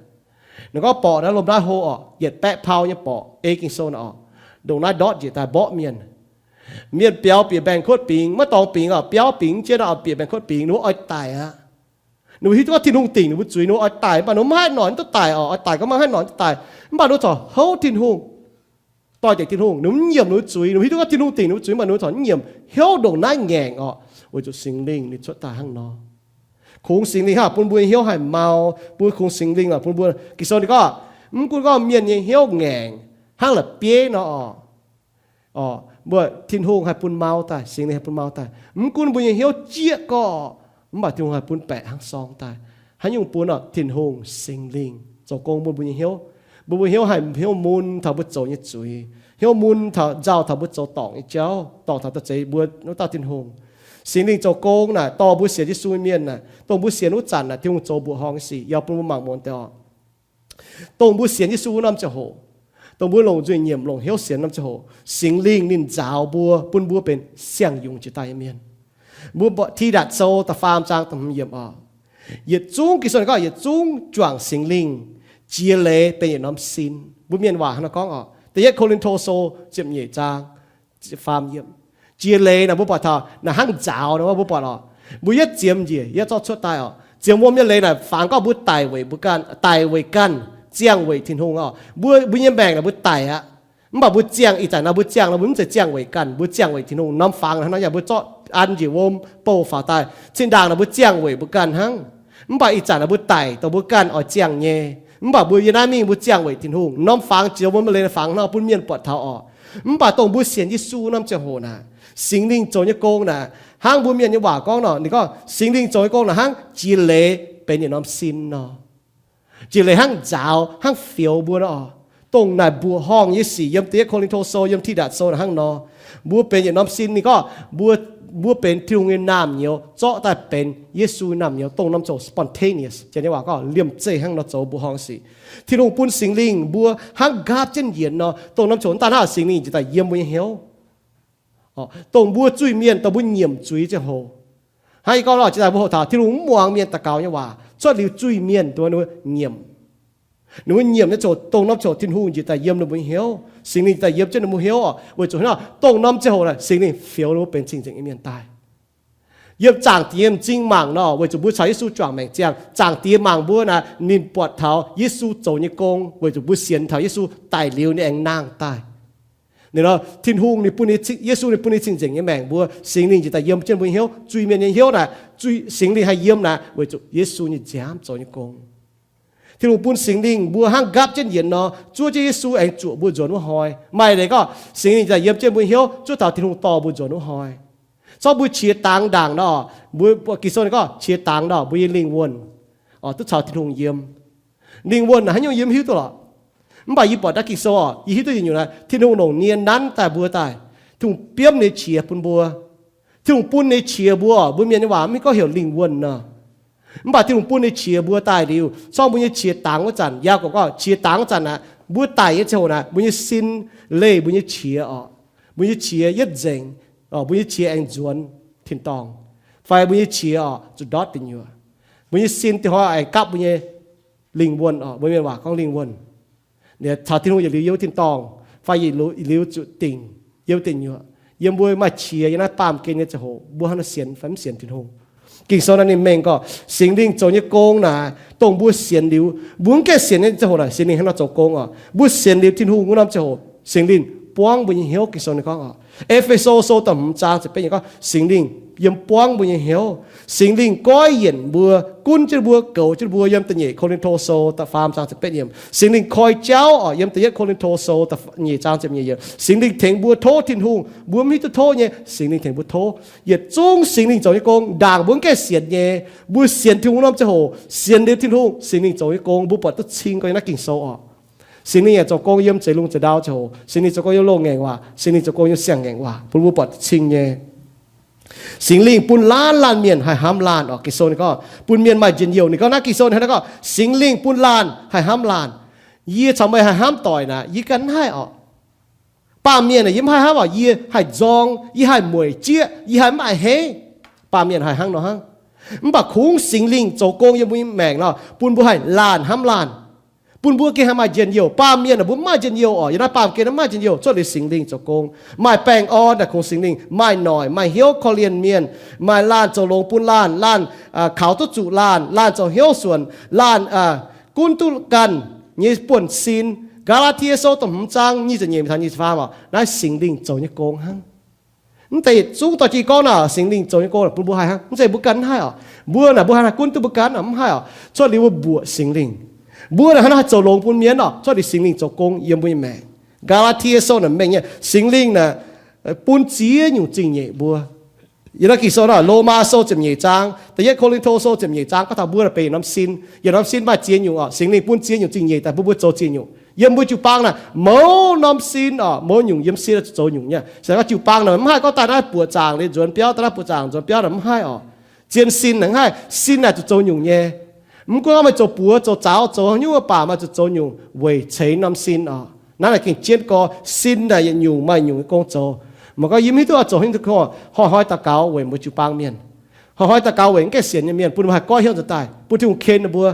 Ninh gorngv borqc naaiv lomh naaiv hlo oc, yietc baeqv pau nyei borqc, ei Ging-Sou naaic oc. Ndongc naaiv ndortv njiec daaih mborqv mienh. Mienh biaux bieqc mbaengx-kuotv bingx, maiv dorngx bingx oc, biauv bingx jienv oc, bieqc mbaengx-kuotv bingx, ninh mbuo oix daic aqv. Ninh mbuo hiuv duqv gorngv Tin-Hungh dingc ninh mbuo zuiz, ninh mbuo oix daic, mv baac ninh mbuo maiv haih noic duqv daic oc, oix daic gorngv maiv haih noic duqv daic, mv baac ninh mbuo corc houv Tin-Hungh, doix-dekc Tin-Hungh, ninh mbuo mv nyiemc ninh mbuo zuiz, ninh mbuo hiuv duqv gorngv Tin-Hungh dingc ninh mbuo zuiz, mv baac ninh mbuo corc mv nyiemc, hnyouv ndongc naaiv ngaengc oc, weic zuqc Singx Lingh ninh cuotv daaih hnangv nor. Kungx Singx Lingh hnangv bun mbuo nyei hnyouv haih mau, bun kungx Singx Lingh oc bun mbuo. Ging-Sou ninh gorngv, mv gunv gorngv mienh nyei hnyouv ngaengc hnangv la'bieiv nor oc, oc, mbuo Tin-Hungh haih bun mau daaih, Singx Lingh haih bun mau daaih. Mv gunv mbuo nyei hnyouv jieqv gorqv, mv baac Tin-Hungh haih bun baeqc hnangv sorng daaih. Haaix nyungc bun oc? Tin-Hungh Singx Lingh zoux gong bun mbuo nyei hnyouv, bun mbuo hnyouv haih hnyouv mun taux mbuo zoux nyei zuiz, hnyouv mun taux nzauh taux mbuo zoux dorngc nyei jauv, dorngc taux da'zeix mbuo wuov dauh Tin-Hungh. Singx Lingh zoux gong naaic dorh mbuo sienx Yesu nyei mienh naaic, dongh mbuo sienx wuov zanc naaic Tin-Hungh zoux mbuoqc horngh nyei sic, yie bun mbuo mangc muonz deix oc. Dongh mbuo sienx Yesu wuov norm ziangh hoc, dongh mbuo longc nzuih nyiemc, longc hnyouv sienx norm ziangh hoc, Singx Lingh ninh nzaaux mbuo, bun mbuo benx siang-yungz jiex daaih nyei mienh. Mbuo mbuoqc Tidatc Sou da'faam zaang da'hmz yiemc oc. Yietc zungv, Ging-Sou gorngv yietc zungv juangc Singx Lingh jiex leiz benx yietc norm sin. Mbuo mienh waac hnangv naaiv gorngv oc. Da'yietv Ko^lin^to Sou ziepc nyeic zaang faam yiemc. Jiex leiz naaic mbuo buatc taux naaic hnangv nzaaux nor, mbuo buatc oc. Mbuo yietv ziemx njiec yietv zorqv cuotv daaih oc. Ziemx wuom nyei leiz naaic fangx gorngv mbuo daic weic mbuo ganh, daic weic ganh, ziangh weic Tin-Hungh oc. Mbuo, mbuo nyei maengc naaic mbuo daic aqv. Mv baac mbuo ziangh, ih zanc naaic mbuo ziangh nor, mbuo mv zeiz ziangh weic ganh, mbuo ziangh weic Tin-Hungh. Norm fangx hnangv naaic mbuo zorqv an njiec wuom bouh faaux daaih. Zinh ndaangc naaic mbuo ziangh weic mbuo ganh hnangv. Mv baac ih zanc naaic mbuo daic dongh mbuo ganh oix ziangh nyei. Mv baac mbuo yiem naaiv mingh mbuo ziangh weic Tin-Hungh. Norm fangx ziouc mbuo maaih leiz fangx nor bun mienh buatc taux oc. Mv baac dongh mbuo sienx Yesu norm ziangh hoc naaic, Singx Lingh zoux nyei gong naaic, hnangv mbuo mienh nyei waac gorngv nor, ninh gorngv Singx Lingh zoux nyei gong naaic hnangv jiex leiz benx yietc norm sin nor. Jiex leiz hnangv nzaaux, hnangv fioux mbuo nor. Dongh naaic mbuoqc horngh nyei sic yiem Da'yietv Ko^lin^to Sou, yiem Tidatc Sou naaic hnangv nor. Mbuo benx yietc norm sin, ninh gorngv mbuo, mbuo benx Tin-Hungh nyei naamh nyouz zorqv daaih benx Yesu nyei naamh nyouz, dongh norm ziouc spontaneous, janx nyei waac gorngv liemh zeih hnangv nor zoux mbuoqc horngh sic. Tin-Hungh bun Singx Lingh mbuo hnangv nqaapv jienv yienx nor, dongh norm ziouc mv daan hnangv Singx Lingh njiec daaih yiem mbuo nyei hnyouv. Dongh mbuo zuiz-mienh, dongh mbuo nyiemc zuiz ziangh hoc, hnangv yie gorngv nor, jiex daaih mbuo hoqc taux Tin-Hungh mv muangx mienh daux gaux nyei waac cuotv liuz zuiz-mienh dongh ninh mbuo nyiemc. Ninh mbuo nyiemc nyei ziouc dongh norm ziouc Tin-Hungh njiec daaih yiem ninh mbuo nyei hnyouv, Singx Lingh njiec daaih yiem jienv ninh mbuo hnyouv oc. Weic zuqc hnangv nor dongh norm ziangh hoc naaic Singx Lingh fioux ninh mbuo benx cing-nzengc nyei mienh daaih. Yiem Zaangc Diex m'zing mangc nor, weic zuqc mbuo caux Yesu juangc maengc ziangh, Zaangc Diex mangc mbuo naaic ninh buatc taux Yesu zoux nyei gong, weic zuqc mbuo sienx taux Yesu daic liuz ninh aengx nangh daaih. Ninh nor, Tin-Hungh ninh bun, Yesu ninh bun ninh cing-nzengc nyei maengc mbuo, Singx Lingh njiec daaih yiem jienv mbuo nyei hnyouv, zuiz mienh nyei hnyouv naaic, zuiz, Singx Lingh haih yiem naaic weic zuqc Yesu nyei nziaamv zoux nyei gong. Tin-Hungh bun Singx Lingh mbuo hnangv nqaapv jienv yienx nor, zuov jienv Yesu aengx zuoqc mbuo nzuonx wuov hnoi. Maaih leiz gorngv Singx Lingh njiec daaih yiem jienv mbuo hnyouv zuov taux Tin-Hungh dorh mbuo nzuonx wuov hnoi. Zorqv mbuo qiex dangx ndaangc nor, mbuo, Ging-Sou ninh gorngv qiex dangx nor, mbuo nyei lingh wuonh oc, duqv caux Tin-Hungh yiem. Lingh wuonh naaic haaix nyungc yie mv hiuv duqv lorqc. Mv baac yie buatc naaiv Ging-Sou oc, yie hiuv duqv yietc nyungc naaic, Tin-Hungh longc nie nanv daaih mbuo daaih. Tin-Hungh biomv ninh nyei qiex bun mbuo. Tin-Hungh bun ninh nyei qiex mbuo oc, mbuo mienh nyei waac mv hiuv gorngv heuc lingh wuonh nor. Mv baac Tin-Hungh bun ninh nyei qiex mbuo daaih liuz, corc mbuo nyei qiex dangx wuov zanc, Yaagorpc gorngv qiex dangx wuov zanc naaic, mbuo daic nyei ziangh hoc naaic, mbuo nyei sin leih mbuo nyei qiex oc. Mbuo nyei qiex yietv nzengc, mbuo nyei qiex aengx nzuonx tin-dorngh, fai mbuo nyei qiex oc zuqc ndortv deic nyuoqc. Mbuo nyei sin dingc hnoi aengx gapv mbuo nyei lingh wuonh oc, mbuo mienh waac gorngv lingh wuonh. Caux Tin-Hungh yietc liuz yiem wuov tin-dorngh, fai yietc liuz zuqc dingc yiem wuov deic nyuoqc. Yiem mbuo maaih qiex yiem naaiv baamh gen nyei ziangh hoc, mbuo hnangv nor sienx fai mv sienx Tin-Hungh. Ging-Sou naaiv ninh mengh gorngv Singx Lingh zoux nyei gong naaic, dongh mbuo sienx liuz, mbuo mv gaengh sienx nyei ziangh hoc naaic, Singx Lingh hnangv nor zoux gong oc. Mbuo sienx liuz Tin-Hungh wuov norm ziangh hoc, Singx Lingh buangv mbuo nyei hnyouv. Ging-Sou ninh gorngv oc, E^fe^so Sou da'hmz zaang ziepc betv yiemc gorngv Singx Lingh yiem buangv mbuo nyei hnyouv. Singx Lingh goiv yienc mbuo, gunv jienv mbuo, goux jienv mbuo. Yiem da'nyeic Ko^lin^to Sou da'faam zaang ziepc betv yiemc, Singx Lingh koi jauv oc. Yiem da'yietv Ko^lin^to Sou da'nyeic zaang ziepc nyeic yiemc, Singx Lingh tengx mbuo tov Tin-Hungh, mbuo mv hiuv duqv tov nyei, Singx Lingh tengx mbuo tov. Yietc zungv Singx Lingh zoux nyei gong, ndaangc mbuo mv gaengh sienx nyei. Mbuo sienx Tin-Hungh norm ziangh hoc, sienx liuz Tin-Hungh, Singx Lingh zoux nyei gong, mbuo buatc duqv cing gorngv yiem naaiv Ging-Sou oc. Singx Lingh yaac zoux gong yiem zeix lungh zeix ndau ziangh hoc. Singx Lingh zoux gong yiem loz ngaengc waac. Singx Lingh zoux gong yiem siang-ngaengc waac bun mbuo buatc duqv cing nyei. Singx Lingh bun laanh laanh mienh haih hnamv laanh oc. Ging-Sou ninh gorngv bun mienh maaih njien-youh. Ninh gorngv naaiv Ging-Sou ninh hnangv naaiv gorngv Singx Lingh bun laanh haih hnamv laanh. Yie caux meih haih hnamv doic naaic, yie ganh mv haih oc. Baamh mienh aah, yie mv haih hnamv oc. Yie haih nzorng, yie haih mueic jieqv, yie haih mv a'hneiv. Baamh mienh haih hnangv nor hnangv. Mv baac kungx Singx Lingh zoux gong yiem mbuo nyei maengc nor, bun mbuo haih laanh hnamv laanh, bun mbuo gengh haih maaih njien-youh. Baamh mienh aah, mbuo mv maaih njien-youh oc. Yiem naaiv baamh gen mv maaih njien-youh, cuotv liuz Singx Lingh zoux gong. Maaih baengh orn naaic kungx Singx Lingh, maaih noic, maaih hnyouv korv-lienh mienh, maaih laanh zoux longx bun laanh, laanh kaux duqv zuqc laanh, laanh zoux hnyouv suonc, laanh gunv duqv ganh nyei buonv-sin. Gaa^laa^tie Sou da'hmz zaang nyic ziepc nyeic taux nyic ziepc faam oc, naaiv Singx Lingh zoux nyei gong hnangv. Mv zeiz yietc zungv dorh jienv gorngv naaic Singx Lingh zoux nyei gong bun mbuo haih hnangv. Mv zeiz mbuo ganh mv haih oc. Mbuo naaic mbuo haih gunv duqv mbuo ganh mv haih oc. Cuotv liuz mbuo mbuoqc Singx Lingh. Mbuo naaic hnangv naaiv haih zoux longx bun mienh oc. Cuotv liuz Singx Lingh zoux gong yiem mbuo nyei maengc. Gaa^laa^tie Sou naaic mengh nyei, Singx Lingh naaic bun ziex nyungc zingh nyeic mbuo. Yiem naaiv Ging-Sou naaic, Lomaa Sou ziepc nyeic zaang, da'yietv Ko^lin^to Sou ziepc nyeic zaang gorngv taux mbuo naaic benx yietc norm sin. Yietc norm sin maaih ziex nyungc oc. Singx Lingh bun ziex nyungc zingh nyeic daaih bun mbuo zoux ziex nyungc. Yiem mbuo jiu-baang naaic mouz norm sin oc, mouz nyungc yiem sin zuqc zoux nyungc nyei. Se gorngv jiu-baang naaic mv haih gorngv daaih naaiv buoqc zaangc liuz nzuonx biauv, daaih naaiv buoqc zaangc nzuonx biauv naaic mv haih oc. Zien sin naaic mv haih, sin naaic zuqc zoux nyungc nyei. Mv gunv gorngv meih zoux buoz, zoux zaux, zoux haaix nyungc baac maaih zuqc zoux nyungc weic ceix norm sin oc. Naaiv naaic gengh jienv gorx, sin naaic yietc nyungc maaih nyungc nyei gong zoux. Mangc gorngv yie mv hiuv duqv oix zoux haaix nyungc, hnoi-hnoi daux gaux weic mbuo jiu-baang mienh. Hnoi-hnoi daux gaux weic mv gaengh sienx nyei mienh, bun mbuo haih goiv hnyouv nzuonx daaih, bun Tin-Hungh ken ninh mbuo.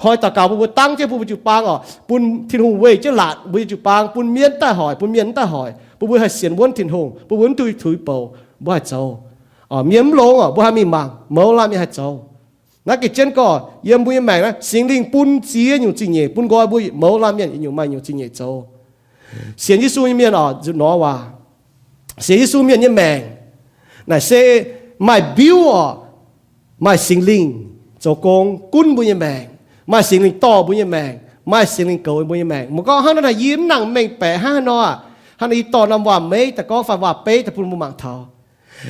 Hnoi daux gaux bun mbuo dangv jienv bun mbuo jiu-baang oc, bun Tin-Hungh weih jienv laatc mbuo nyei jiu-baang, bun mienh daaih hoic, bun mienh mv daaih hoic, bun mbuo haih sienx wuonv Tin-Hungh, bun mbuo mv duqv tuix bouc, mbuo haih zoux. Mienh mv longx oc, mbuo haih mingh mangc, mouz laanh mienh haih zoux. Naaiv gengh jienv gorngv yiem mbuo nyei maengc naaiv, Singx Lingh bun ziex nyungc zingh nyeic bun nqoi mbuo, mouz laanh mienh yietc nyungc maaih nyungc zingh nyeic zoux. Sienx Yesu nyei mienh oc, zuqc nor waac. Sienx Yesu mienh nyei maengc naaic se maaih mbiuv oc, maaih Singx Lingh zoux gong gunv mbuo nyei maengc, maaih Singx Lingh dorh mbuo nyei maengc, maaih Singx Lingh goux mbuo nyei maengc. Mv gorngv hnangv naaiv naaic yie mv nangc mengh baeqc hnangv haaix nor aqv. Hnangv naaic yie dorh norm waac-meiv daaih gorngv fai waac-beiv daaih bun mbuo mangc taux.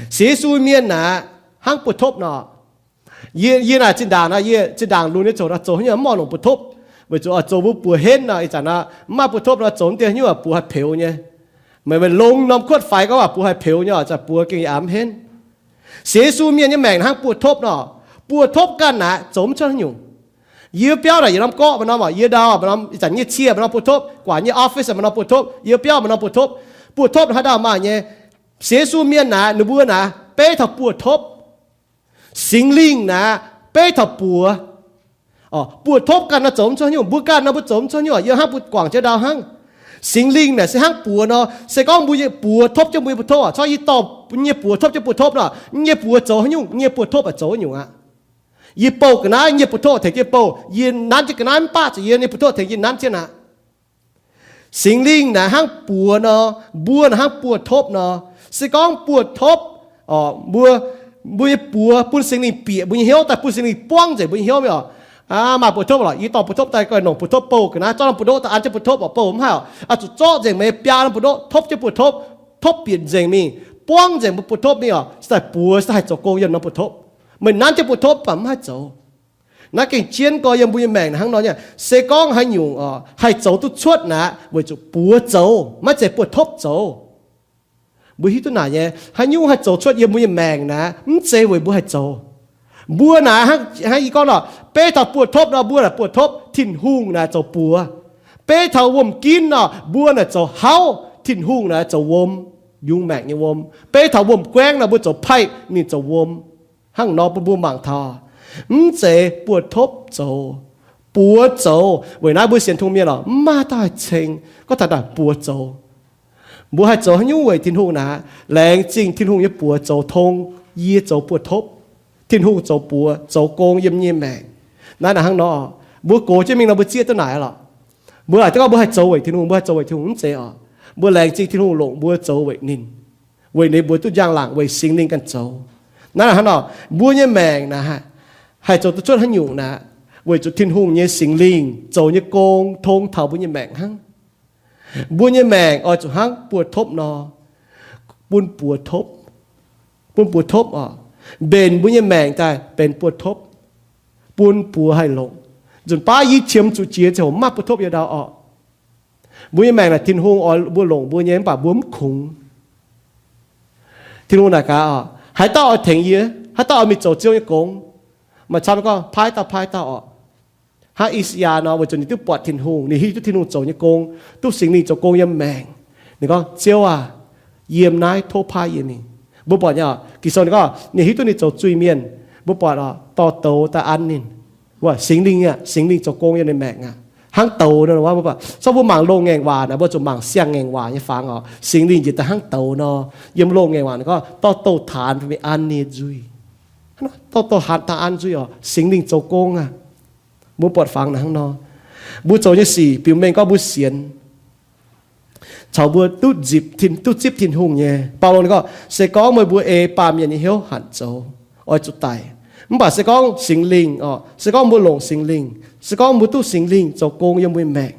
Sienx Yesu mienh naaic hnangv buoz-topv nor. Yie, yie naaic zinh ndaangc, yie zinh ndaangc lunx nyei zoux nor, zoux haaix nyungc mv oix longc buoz-topv, weic zuqc oix zoux mbuo buoz henv nor. Ih zanc nor mv maaih buoz-topv nor, zoux naaiv deix haaix nyungc buoz haih peux nyei. Meih, meih longx norm kuotv faix gorngv waac buoz haih peux nyei oc, zanc buoz gengh yaac mv henv. Sienx Yesu mienh nyei maengc hnangv buoz-topv nor. Buoz-topv ganh naaic zoux mv cuotv haaix nyungc. Yie biauv naaic yietc norm gorqv maaih norm oc, yie ndau maaih norm, ih zanc nyei cie maaih norm buoz-topv, guaax nyei office maaih norm buoz-topv, yie biauv maaih norm buoz-topv. Buoz-topv haaix dauh maaih nyei? Sienx Yesu mienh naaic ninh mbuo naaic beiv taux buoz-topv. Singx Lingh naaic beiv taux buoz. Buoz-topv ganh nor zoux mv cuotv haaix nyungc, mbuo ganh nor mbuo zoux mv cuotv haaix nyungc, yie hnangv mbuo guangc jienv ndau hnangv. Singx Lingh naaic se hnangv buoz nor, se gorngv mbuo nyei buoz topv jienv mbuo nyei buoz-topv oc, corc yie dorh nyei buoz topv jienv buoz-topv nor, nyei buoz zoux haaix nyungc, nyei buoz-topv oix zoux haaix nyungc aqv. Yie bouh ga'naaiv, nyei buoz-topv tengx jienv bouh, yie nanv jienv ga'naaiv mv baac zuqc yie nyei buoz-topv tengx yie nanv jienv aqv. Singx Lingh naaic hnangv buoz nor, mbuo naaic hnangv buoz-topv nor. Se gorngv buoz-topv, mbuo, mbuo nyei buoz bun Singx Lingh bieqc mbuo nyei hnyouv daaih, bun Singx Lingh buangv nzengc mbuo nyei hnyouv mingh oc. Aa, maaih buoz-topv lorqc, yie dorh buoz-topv daaih, goiv nongc buoz-topv bouh ga'naaiv, zorqv norm buoz-ndoqv daaih an jienv buoz-topv oc, bouh mv haih oc, oix zuqc zorqv nzengc meih biaa norm buoz-ndoqv topv jienv buoz-topv, topv bieqc nzengc mingh, buangv nzengc mbuo buoz-topv mingh oc, se daaih buoz se haih zoux gong yiem norm buoz-topv. Meih nanv jienv buoz-topv baac mv haih zoux. Naaiv gengh jienv gorx yiem mbuo nyei maengc naaic hnangv nor nyei. Se gorngv haaix nyungc oc haih zoux duqv cuotv naaic, weic zuqc buoz zoux, maiv zeiz buoz-topv zoux. Mbuo hiuv duqv naaic nyei, haaix nyungc haih zoux cuotv yiem mbuo nyei maengc naaic, mv zeiz weic mbuo haih zoux. Mbuo naaic hnangv, hnangv yie gorngv nor, beiv taux buoz-topv nor, mbuo naaic buoz-topv, Tin-Hungh naaic zoux buoz. Beiv taux wuom-ginv nor, mbuo naaic zoux hauv, Tin-Hungh naaic zoux wuom, yungz maengc nyei wuom. Beiv taux wuom-guaengv nor, mbuo zoux paih, ninh zoux wuom. Hnangv nor bun mbuo mangc taux, mv zeiz buoz-topv zoux, buoz zoux. Weic naaiv mbuo sienx Tin-Hungh mienh oc, mv maaih dauh haih ceng gorngv taux naaic buoz zoux. Mbuo haih zoux haaix nyungc weic Tin-Hungh naaic, laengz zingh Tin-Hungh nyei buoz zoux tong yie zoux buoz-topv. Tin-Hungh zoux buoz, zoux gong yiem nyei maengc. Naaiv naaic hnangv nor, mbuo gox jienv mingh nor mbuo zieqv duqv naaic lorqc. Mbuo aac, gorngv mbuo haih zoux weic Tin-Hungh, mbuo haih zoux weic Tin-Hungh, mv zeiz oc. Mbuo laengz zingh Tin-Hungh longc mbuo zoux weic ninh, weic ninh mbuo duqv njang-laangc weic Singx Lingh ganh zoux. Naaiv naaic hnangv nor, mbuo nyei maengc naaic haih zoux duqv cuotv haaix nyungc naaic, weic zuqc Tin-Hungh nyei Singx Lingh zoux nyei gong tong taux mbuo nyei maengc hnangv. Mbuo nyei maengc oix zuqc hnangv buoz-topv nor, bun buoz topv, bun buoz topv oc, mbenc mbuo nyei maengc daaih benx buoz topv, bun buoz haih longc. Nzunc baav yie qiemx zuqc jiex ziangh hoc mv maaih buoz topv yiem ndau orqc. Mbuo nyei maengc naaic Tin-Hungh oix mbuo longc mbuo nyei mv baac mbuo mv kungx. Tin-Hungh naaic gaax oc, haaix dauh oix tengx yie? Haaix dauh oix mingh zoux Ziouv nyei gong? Maaih camv gorngv paaiv dauh paaiv dauh orqc. Hnangv I^saa^yaa nor, weic zuqc ninh duqv buatc Tin-Hungh, ninh hiuv duqv Tin-Hungh zoux nyei gong, duqv Singx Lingh zoux gong yiem maengc. Ninh gorngv, Ziouv aah! Yiem naaiv tov paaiv yie mingh. Mbuo buatc nyei oc, Ging-Sou ninh gorngv ninh hiuv duqv ninh zoux zuiz-mienh. Mbuo buatc oc, dorh douz daaih an ninh. Wuov Singx Lingh aqv, Singx Lingh zoux gong yiem ninh maengc aqv. Hnangv douz nor, mbuo buatc, zorqv mbuo mangc loz-ngaengc waac naaic, mbuo zuqc mangc siang-ngaengc waac nyei fangx oc. Singx Lingh njiec daaih hnangv douz nor, yiem loz-ngaengc waac naaic gorngv dorh douz-taanx mingh an ninh nzuih. Dorh douz-taanx daaih an nzuih oc, Singx Lingh zoux gong aqv. Mbuo buatc fangx naaic hnangv nor. Mbuo zoux nyei sic biux mengh gorngv mbuo sienx caux mbuo duqv nzipc, duqv zipv Tin-Hungh nyei. Baulo ninh gorngv, se gorngv meih mbuo ei baamh mienh nyei hnyouv hanc zoux, oix zuqc daic. Mv baac se gorngv Singx Lingh oc, se gorngv mbuo longc Singx Lingh, se gorngv mbuo duqv Singx Lingh zoux gong yiem mbuo nyei maengc,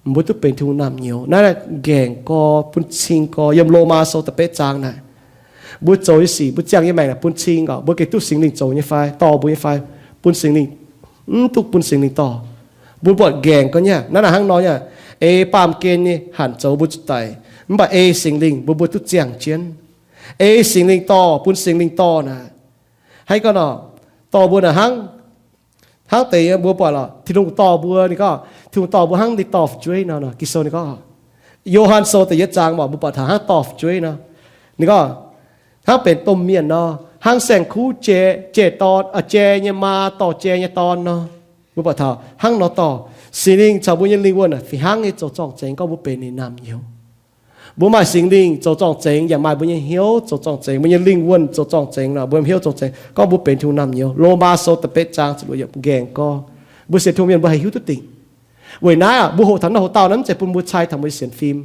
mbuo duqv benx Tin-Hungh naamh nyouz. Naaiv nqaengc gorx, bun cing gorx, yiem Lomaa Sou da'betv zaang naaic. Mbuo zoux nyei sic, mbuo ziangh nyei maengc naaic bun cing oc, mbuo gengh duqv Singx Lingh zoux nyei fai, dorh mbuo nyei fai, bun Singx Lingh, mv duqv bun Singx Lingh dorh. Mbuo buatc nqaengc gorx nyei aqv. Naaiv naaic hnangv nor nyei aqv. Ei baamh gen nyei hanc zoux mbuo zuqc daic. Mv baac ei Singx Lingh mbuo, mbuo duqv ziangh jienv. Ei Singx Lingh dorh, bun Singx Lingh dorh naaic, hnangv gorngv nor, dorh mbuo naaic hnangv, hnangv deix mbuo buatc lorqc, Tin-Hungh dorh mbuo, ninh gorngv Tin-Hungh dorh mbuo hnangv ninh dorh fu'jueiv nor. Ging-Sou ninh gorngv, Yo^han Sou da'yietv zaang mbuo buatc taux hnangv dorh fu'jueiv nor. Ninh gorngv, hnangv benx domh mienh nor, hnangv saeng-kuv jai, jai dorn, jai nyei maa dorh jai nyei dorn nor. Mbuo buatc taux hnangv nor dorh. Singx Lingh caux mbuo nyei lingh wuonh fih hnangv nyei zoux zorng-zengx gorngv mbuo benx ninh naamh nyouz. Mbuo maaih Singx Lingh zoux zorng-zengx, yaac maaih mbuo nyei hnyouv zoux zorng-zengx, mbuo nyei lingh wuonh zoux zorng-zengx nor, mbuo nyei hnyouv zorng-zengx. Gorngv mbuo benx Tin-Hungh naamh nyouz, Lomaa Sou da'betv zaang ziepc luoqc yiemc nqaengx gorngv, mbuo sienx Tin-Hungh mienh mbuo haih hiuv duqv dingc. Weic naaiv aac, mbuo hoqc taux norm hoc-dauh naaiv mv zeiz bun mbuo cai taux mbuo nyei sienx fim.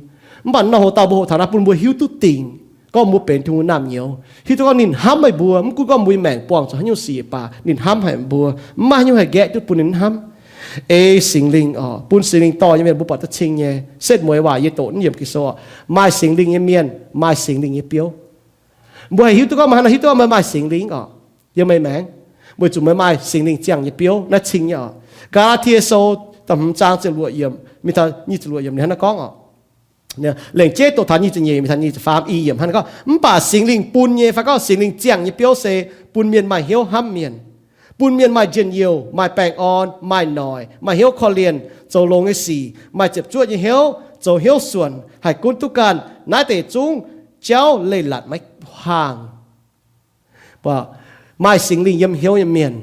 Mv baac norm hoc-dauh mbuo hoqc taux naaiv bun mbuo hiuv duqv dingc gorngv mbuo benx Tin-Hungh naamh nyouz. Hiuv duqv gorngv ninh hnamv meih mbuo, mv gunv gorngv mbuo nyei maengc buangh zuqc haaix nyungc sic baac ninh hnamv haic mbuo, mv maaih haaix nyungc haih nqaeqv duqv bun ninh hnamv. Ei Singx Lingh oc, bun Singx Lingh dorh nyei mienh mbuo buatc duqv cing nyei. Setv mueiz waac yie doqc mv yiemc Ging-Sou oc, maaih Singx Lingh nyei mienh maaih Singx Lingh nyei biouv. Mbuo haih hiuv duqv gorngv meih hnangv naaiv, hiuv duqv gorngv meih maaih Singx Lingh oc, yiem meih maengc, weic zuqc meih maaih Singx Lingh ziangh nyei biouv. Naaiv cing nyei oc. Gaa^laa^tie Sou da'hmz zaang ziepc luoqc yiemc mingh taux nyic ziepc luoqc yiemc ninh hnangv naaiv gorngv oc. Lengc jeiv doqc taux nyic ziepc nyeic mingh taux nyic ziepc faam, i yiemc hnangv naaiv gorngv, mv baac Singx Lingh bun nyei, fai gorngv Singx Lingh ziangh nyei biouv se bun mienh maaih hnyouv hnamv mienh, bun mienh maaih njien-youh, maaih baengh orn, maaih noic, maaih hnyouv korv-lienh, zoux longx nyei sic, maaih ziepc zuoqv nyei hnyouv, zoux hnyouv suonc, haih gunv duqv ganh. Naaiv deix zungv jauv leiz-latc maiv haangh. Maaih Singx Lingh yiem hnyouv nyei mienh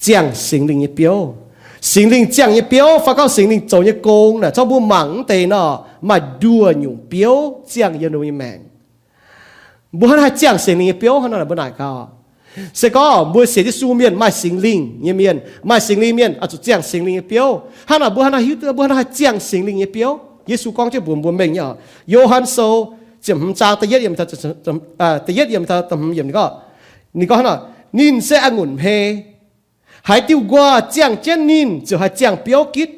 ziangh Singx Lingh nyei biouv. Singx Lingh ziangh nyei biouv fai gorngv Singx Lingh zoux nyei gong naaic, zorqv mbuo mangc mv deix nor, maaih nduoh nyungc biouv ziangh yiem ninh mbuo nyei maengc. Mbuo hnangv haih ziangh Singx Lingh nyei biouv hnangv nor, mbuo naaic gaax. Se gorngv mbuo sienx Yesu mienh maaih Singx Lingh nyei mienh, maaih Singx Lingh mienh oix zuqc ziangh Singx Lingh nyei biouv. Hnangv naaic mbuo hnangv naaiv hiuv duqv, mbuo hnangv naaiv haih ziangh Singx Lingh nyei biouv. Yesu gorngv jienv mbuox mbuo mengh nyei oc. Yo^han Sou ziepc hmz zaang da'yietv yiemc, da'yietv yiemc, da'hmz yiemc ninh gorngv, ninh gorngv hnangv naaic, ninh se a'ngunc hmei. Haaix diuh nquaah ziangh jienv ninh ziouc haih ziangh biouv gitv.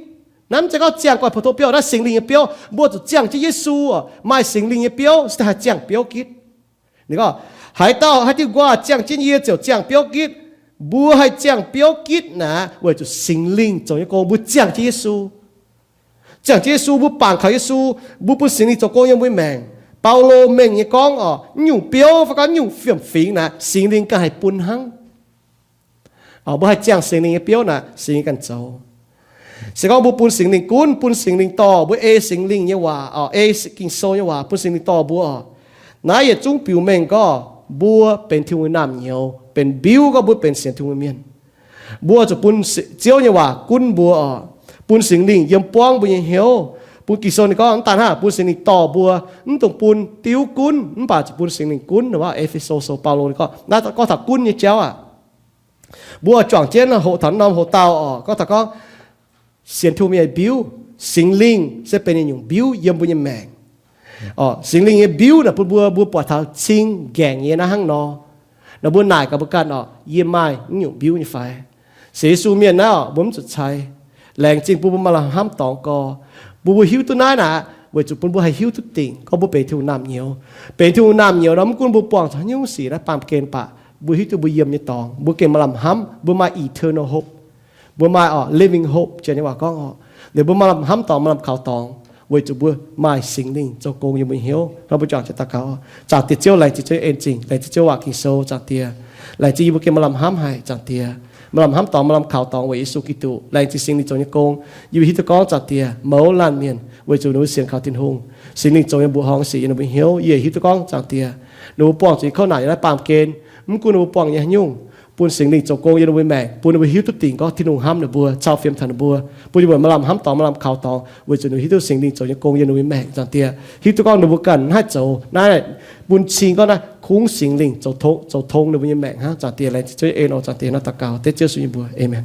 Naaiv mv zeiz gorngv ziangh guanh pou-tong biouv, naaiv Singx Lingh nyei biouv. Mbuo zuqc ziangh jienv Yesu, maaih Singx Lingh nyei biouv se haih ziangh biouv gitv. Ninh gorngv, haaix dauh, haaix diuh nquaah ziangh jienv yie ziouc ziangh biouv gitv. Mbuo haih ziangh biouv gitv naaic weic zuqc Singx Lingh zoux nyei gong. Mbuo ziangh jienv Yesu, ziangh jienv Yesu, mbuo bangc kaux Yesu, mbuo bun Singx Lingh zoux gong yiem mbuo nyei maengc. Baulo mengh nyei gorngv oc, naaiv nyungc biouv fai gorngv naaiv nyungc fiem-fingx naaic, Singx Lingh ganh haih bun hnangv. Mbuo haih ziangh Singx Lingh nyei biouv naaic, Singx Lingh ganh zoux. Se gorngv mbuo bun Singx Lingh gunv, bun Singx Lingh dorh mbuo, ei Singx Lingh nyei waac, ei Ging-Sou nyei waac bun Singx Lingh dorh mbuo oc. Naaiv yietc zungv biux mengh gorngv mbuo benx Tin-Hungh nyei naamh nyouz, benx mbiuv gorngv mbuo benx sienx Tin-Hungh nyei mienh. Mbuo zuqc bun Ziouv nyei waac gunv mbuo oc, bun Singx Lingh yiem buangv mbuo nyei hnyouv. Bun Ging-Sou ninh gorngv mv daan hnangv, bun Singx Lingh dorh mbuo, mv dungx bun diuv gunv, mv baac zuqc bun Singx Lingh gunv. E^fe^so Sou, Baulo ninh gorngv, naaiv gorngv taux gunv nyei jauv aac. Mbuo juangc jienv hoqc taux norm hoc-dauh oc, gorngv taux gorngv sienx Tin-Hungh nyei mbiuv, Singx Lingh se benx nyungc mbiuv yiem mbuo nyei maengc. Singx Lingh nyei mbiuv naaic bun mbuo, mbuo buatc taux cing nqaengc nyei naaiv hnangv nor. Nor mbuo naaic gaax mbuo ganh oc, yie maaih naaiv nyungc mbiuv nyei fai? Sienx Yesu mienh naaiv oc, mbuo mv zuqc cai. Laengz zingh bun mbuo maaih lamh hnamv dorngx gorx. Mbuo, mbuo hiuv duqv naaiv naaic weic zuqc bun mbuo haih hiuv duqv dingc gorngv mbuo benx Tin-Hungh naamh nyouz. Benx Tin-Hungh naamh nyouz nor, mv gunv mbuo buangh zuqc haaix nyungc sic naaiv baamh gen baac mbuo hiuv duqv mbuo yiem nyei dorngx, mbuo gengh maaih lamh hnamv, mbuo maaih eternal hope. Mbuo maaih oc living hope, janx nyei waac gorngv oc. Liuz mbuo maaih lamh hnamv dorngx, maaih lamh kaux dorngx, weic zuqc mbuo maaih Singx Lingh zoux gong yiem mbuo nyei hnyouv. Nor mbuo juangc jienv daux gaux. Zaangc Diex Ziouv, laengz zingh Ziouv en zingh, laengz zingh Ziouv waac Ging-Sou, Zaangc Diex. Laengz zingh yie mbuo gengh maaih lamh hnamv haic, Zaangc Diex. Maaih lamh hnamv dorngx, maaih lamh kaux dorngx weic Yesu Giduc. Laengz zingh Singx Lingh zoux nyei gong. Yie mbuo hiuv duqv gorngv, Zaangc Diex, mouz laanh mienh weic zuqc ninh mbuo sienx kaux Tin-Hungh, Singx Lingh zoux nyei mbuoqc horngh sic yiem ninh mbuo hnyouv. Yie hiuv duqv gorngv, Zaangc Diex, ninh mbuo buangh zuqc nyei kouv naanc yiem naaiv baamh gen, mv gunv ninh mbuo buangh nyei haaix nyungc, bun Singx Lingh zoux gong yie ninh mbuo maengc, bun ninh mbuo hiuv duqv dingc gorngv Tin-Hungh hnamv ninh mbuo, cau fiem taux ninh mbuo, bun ninh mbuo maaih lamh hnamv dorngx, maaih lamh kaux dorngx, weic zuqc ninh mbuo hiuv duqv Singx Lingh zoux nyei gong yiem ninh mbuo maengc. Zaangc Diex, hiuv duqv gorngv ninh mbuo ganh mv haih zoux naaiv, bun cing gorngv naaiv kungx Singx Lingh zoux tong, zoux tong ninh mbuo nyei maengc hnangv. Zaangc Diex, laengz zingh Ziouv en oc. Zaangc Diex, naaiv daux gaux dengv Ziouv Yesu nyei mbuox. Aamen.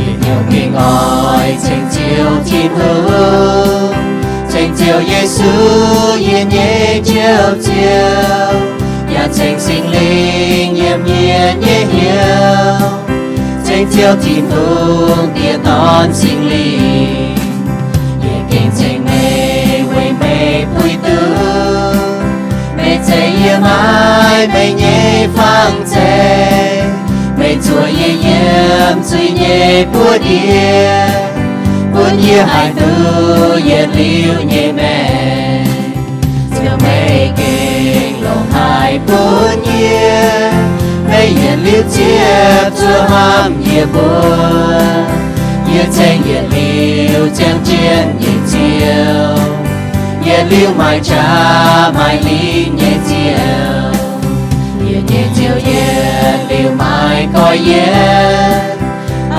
Yie nyungc mengh oix ceng Ziouv Tin-Hungh, ceng Ziouv Yesu, yie nyei Njoux Ziouv, yaac ceng Singx Lingh yiem yie nyei hnyouv. Ceng Ziouv Tin-Hungh, Diex, Dorn, Singx Lingh, yie gengh ceng meih weic meih puix duqv. Meih zeiz yie maiv meih nyei fang zeiv. Meih zuoqc yie yiem zuiz nyei buoz-ndiev, bun yie haih duqv yietc liuz nyei maengc. Ziouv, meih gengh longc haic bun yie, meih yietc liuz ziepc zuoqv hnamv yie mbuo. Yie ceng yietc liuz ziangh jienv nyei Ziouv, yietc liuz maaih qaqv maaih lingh nyei Ziouv. Yie nyei Ziouv, yietc liuz maaih korv-yienv,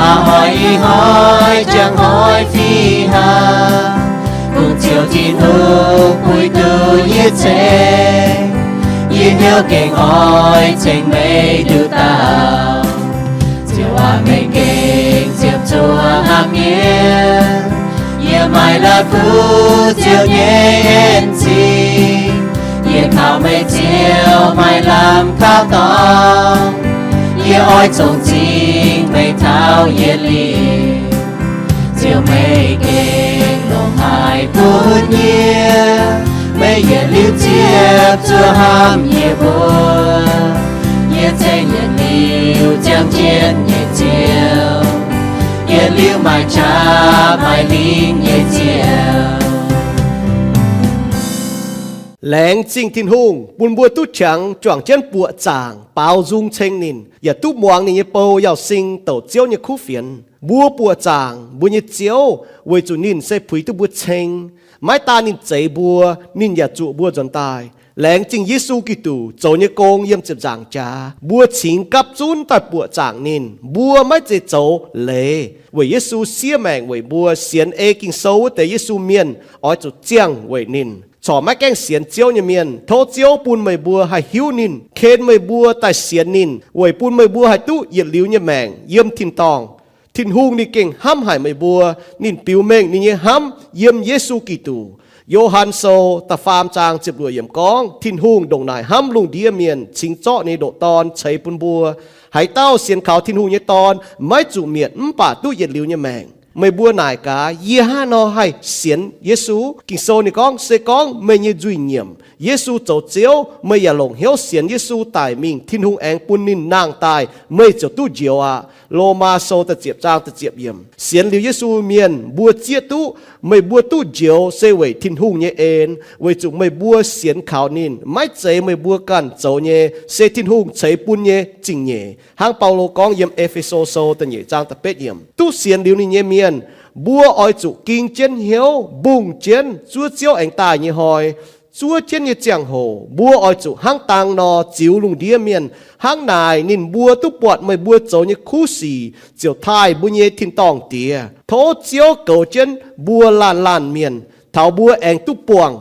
a'hnoi ih hnoi, njang hnoi fih hnangv. Kungx Ziouv Tin-Hungh puix duqv yie ceng. Yie hnyouv gengh oix ceng meih nduqc dauh. Ziouv aac, meih gengh ziepc zuoqv hnamv yie. Yie maaih la'kuqv Ziouv nyei en-zingh. Yie kaux meih Ziouv maaih lamh kaux dorngx. Yie oix zongh zingh meih taux yietc liuz. Ziouv, meih gengh longc haic bun yie. Meih yietc liuz ziepc zuoqv hnamv yie mbuo. Yie ceng yietc liuz ziangh jienv nyei Ziouv, yietc liuz maaih qaqv maaih lingh nyei Ziouv. Laengz zingh Tin-Hungh bun mbuo duqv qangx juangc jienv buoqc zaangc baaux nzung ceng ninh, yaac duqv muangx ninh nyei bou Yauz Sing douc Ziouv nyei kuv fienx. Mbuo buoqc zaangc mbuo nyei Ziouv weic zuqc ninh se puix duqv mbuo ceng. Maiv daan ninh zeix mbuo, ninh yaac zuqc mbuo nzuonx daaih. Laengz zingh Yesu Giduc zoux nyei gong yiem ziepc nzaangc jaax, mbuo cingx gapv zunv daaih buoqc zaangc ninh. Mbuo maiv zeiz zoux leiz, weic Yesu siev maengc weic mbuo. Sienx ei Ging-Sou wuov deix Yesu mienh oix zuqc ziangh weic ninh. Corc maiv gaengh sienx Ziouv nyei mienh, tov Ziouv bun meih mbuo haih hiuv ninh, ken meih mbuo daaih sienx ninh, weic bun meih mbuo haih duqv yietc liuz nyei maengc yiem tin-dorngh. Tin-Hungh ninh gengh hnamv haic meih mbuo. Ninh biux mengh ninh nyei hnamv yiem Yesu Giduc. Yo^han Sou da'faam zaang ziepc luoqc yiemc gorngv, Tin-Hungh ndongc naaic hnamv lungh ndiev mienh, cingx zorqv ninh nyei ndoqc Dorn ceix bun mbuo. Haaix dauh sienx kaux Tin-Hungh nyei Dorn maiv zuqc mietc, mv baac duqv yietc liuz nyei maengc. Meih mbuo naaic gaax, yie hnangv haaix nor haih sienx Yesu? Ging-Sou ninh gorngv, se gorngv meih nyei nzuih nyiemc, Yesu zoux Ziouv, meih yaac longc hnyouv sienx Yesu daic mingh, Tin-Hungh aengx bun ninh nangh daaih, meih ziouc duqv njoux aqv. Lomaa Sou da'ziepc zaang da'ziepc yiemc. Sienx liuz Yesu mienh mbuo zieqv duqv, meih mbuo duqv njoux se weic Tin-Hungh nyei en, weic zuqc meih mbuo sienx kaux ninh. Maiv zeiz meih mbuo ganh zoux nyei, se Tin-Hungh ceix bun nyei zingh nyeic. Hnangv Baulo gorngv yiem E^fe^so Sou da'nyeic zaang da'betv yiemc, duqv sienx liuz ninh nyei mienh, mbuo oix zuqc ging jienv hnyouv mbungh jienv zuov Ziouv aengx daaih nyei hnoi. Zuov jienv nyei ziangh hoc mbuo oix zuqc hnangv dang nor ziux lungh ndiev mienh. Hnangv naaic ninh mbuo duqv buatc meih mbuo zoux nyei kuv sic, ziouc taaih mbuo nyei tin-dorngh Diex. Tov Ziouv goux jienv mbuo laanh laanh mienh, taux mbuo aengx duqv buangh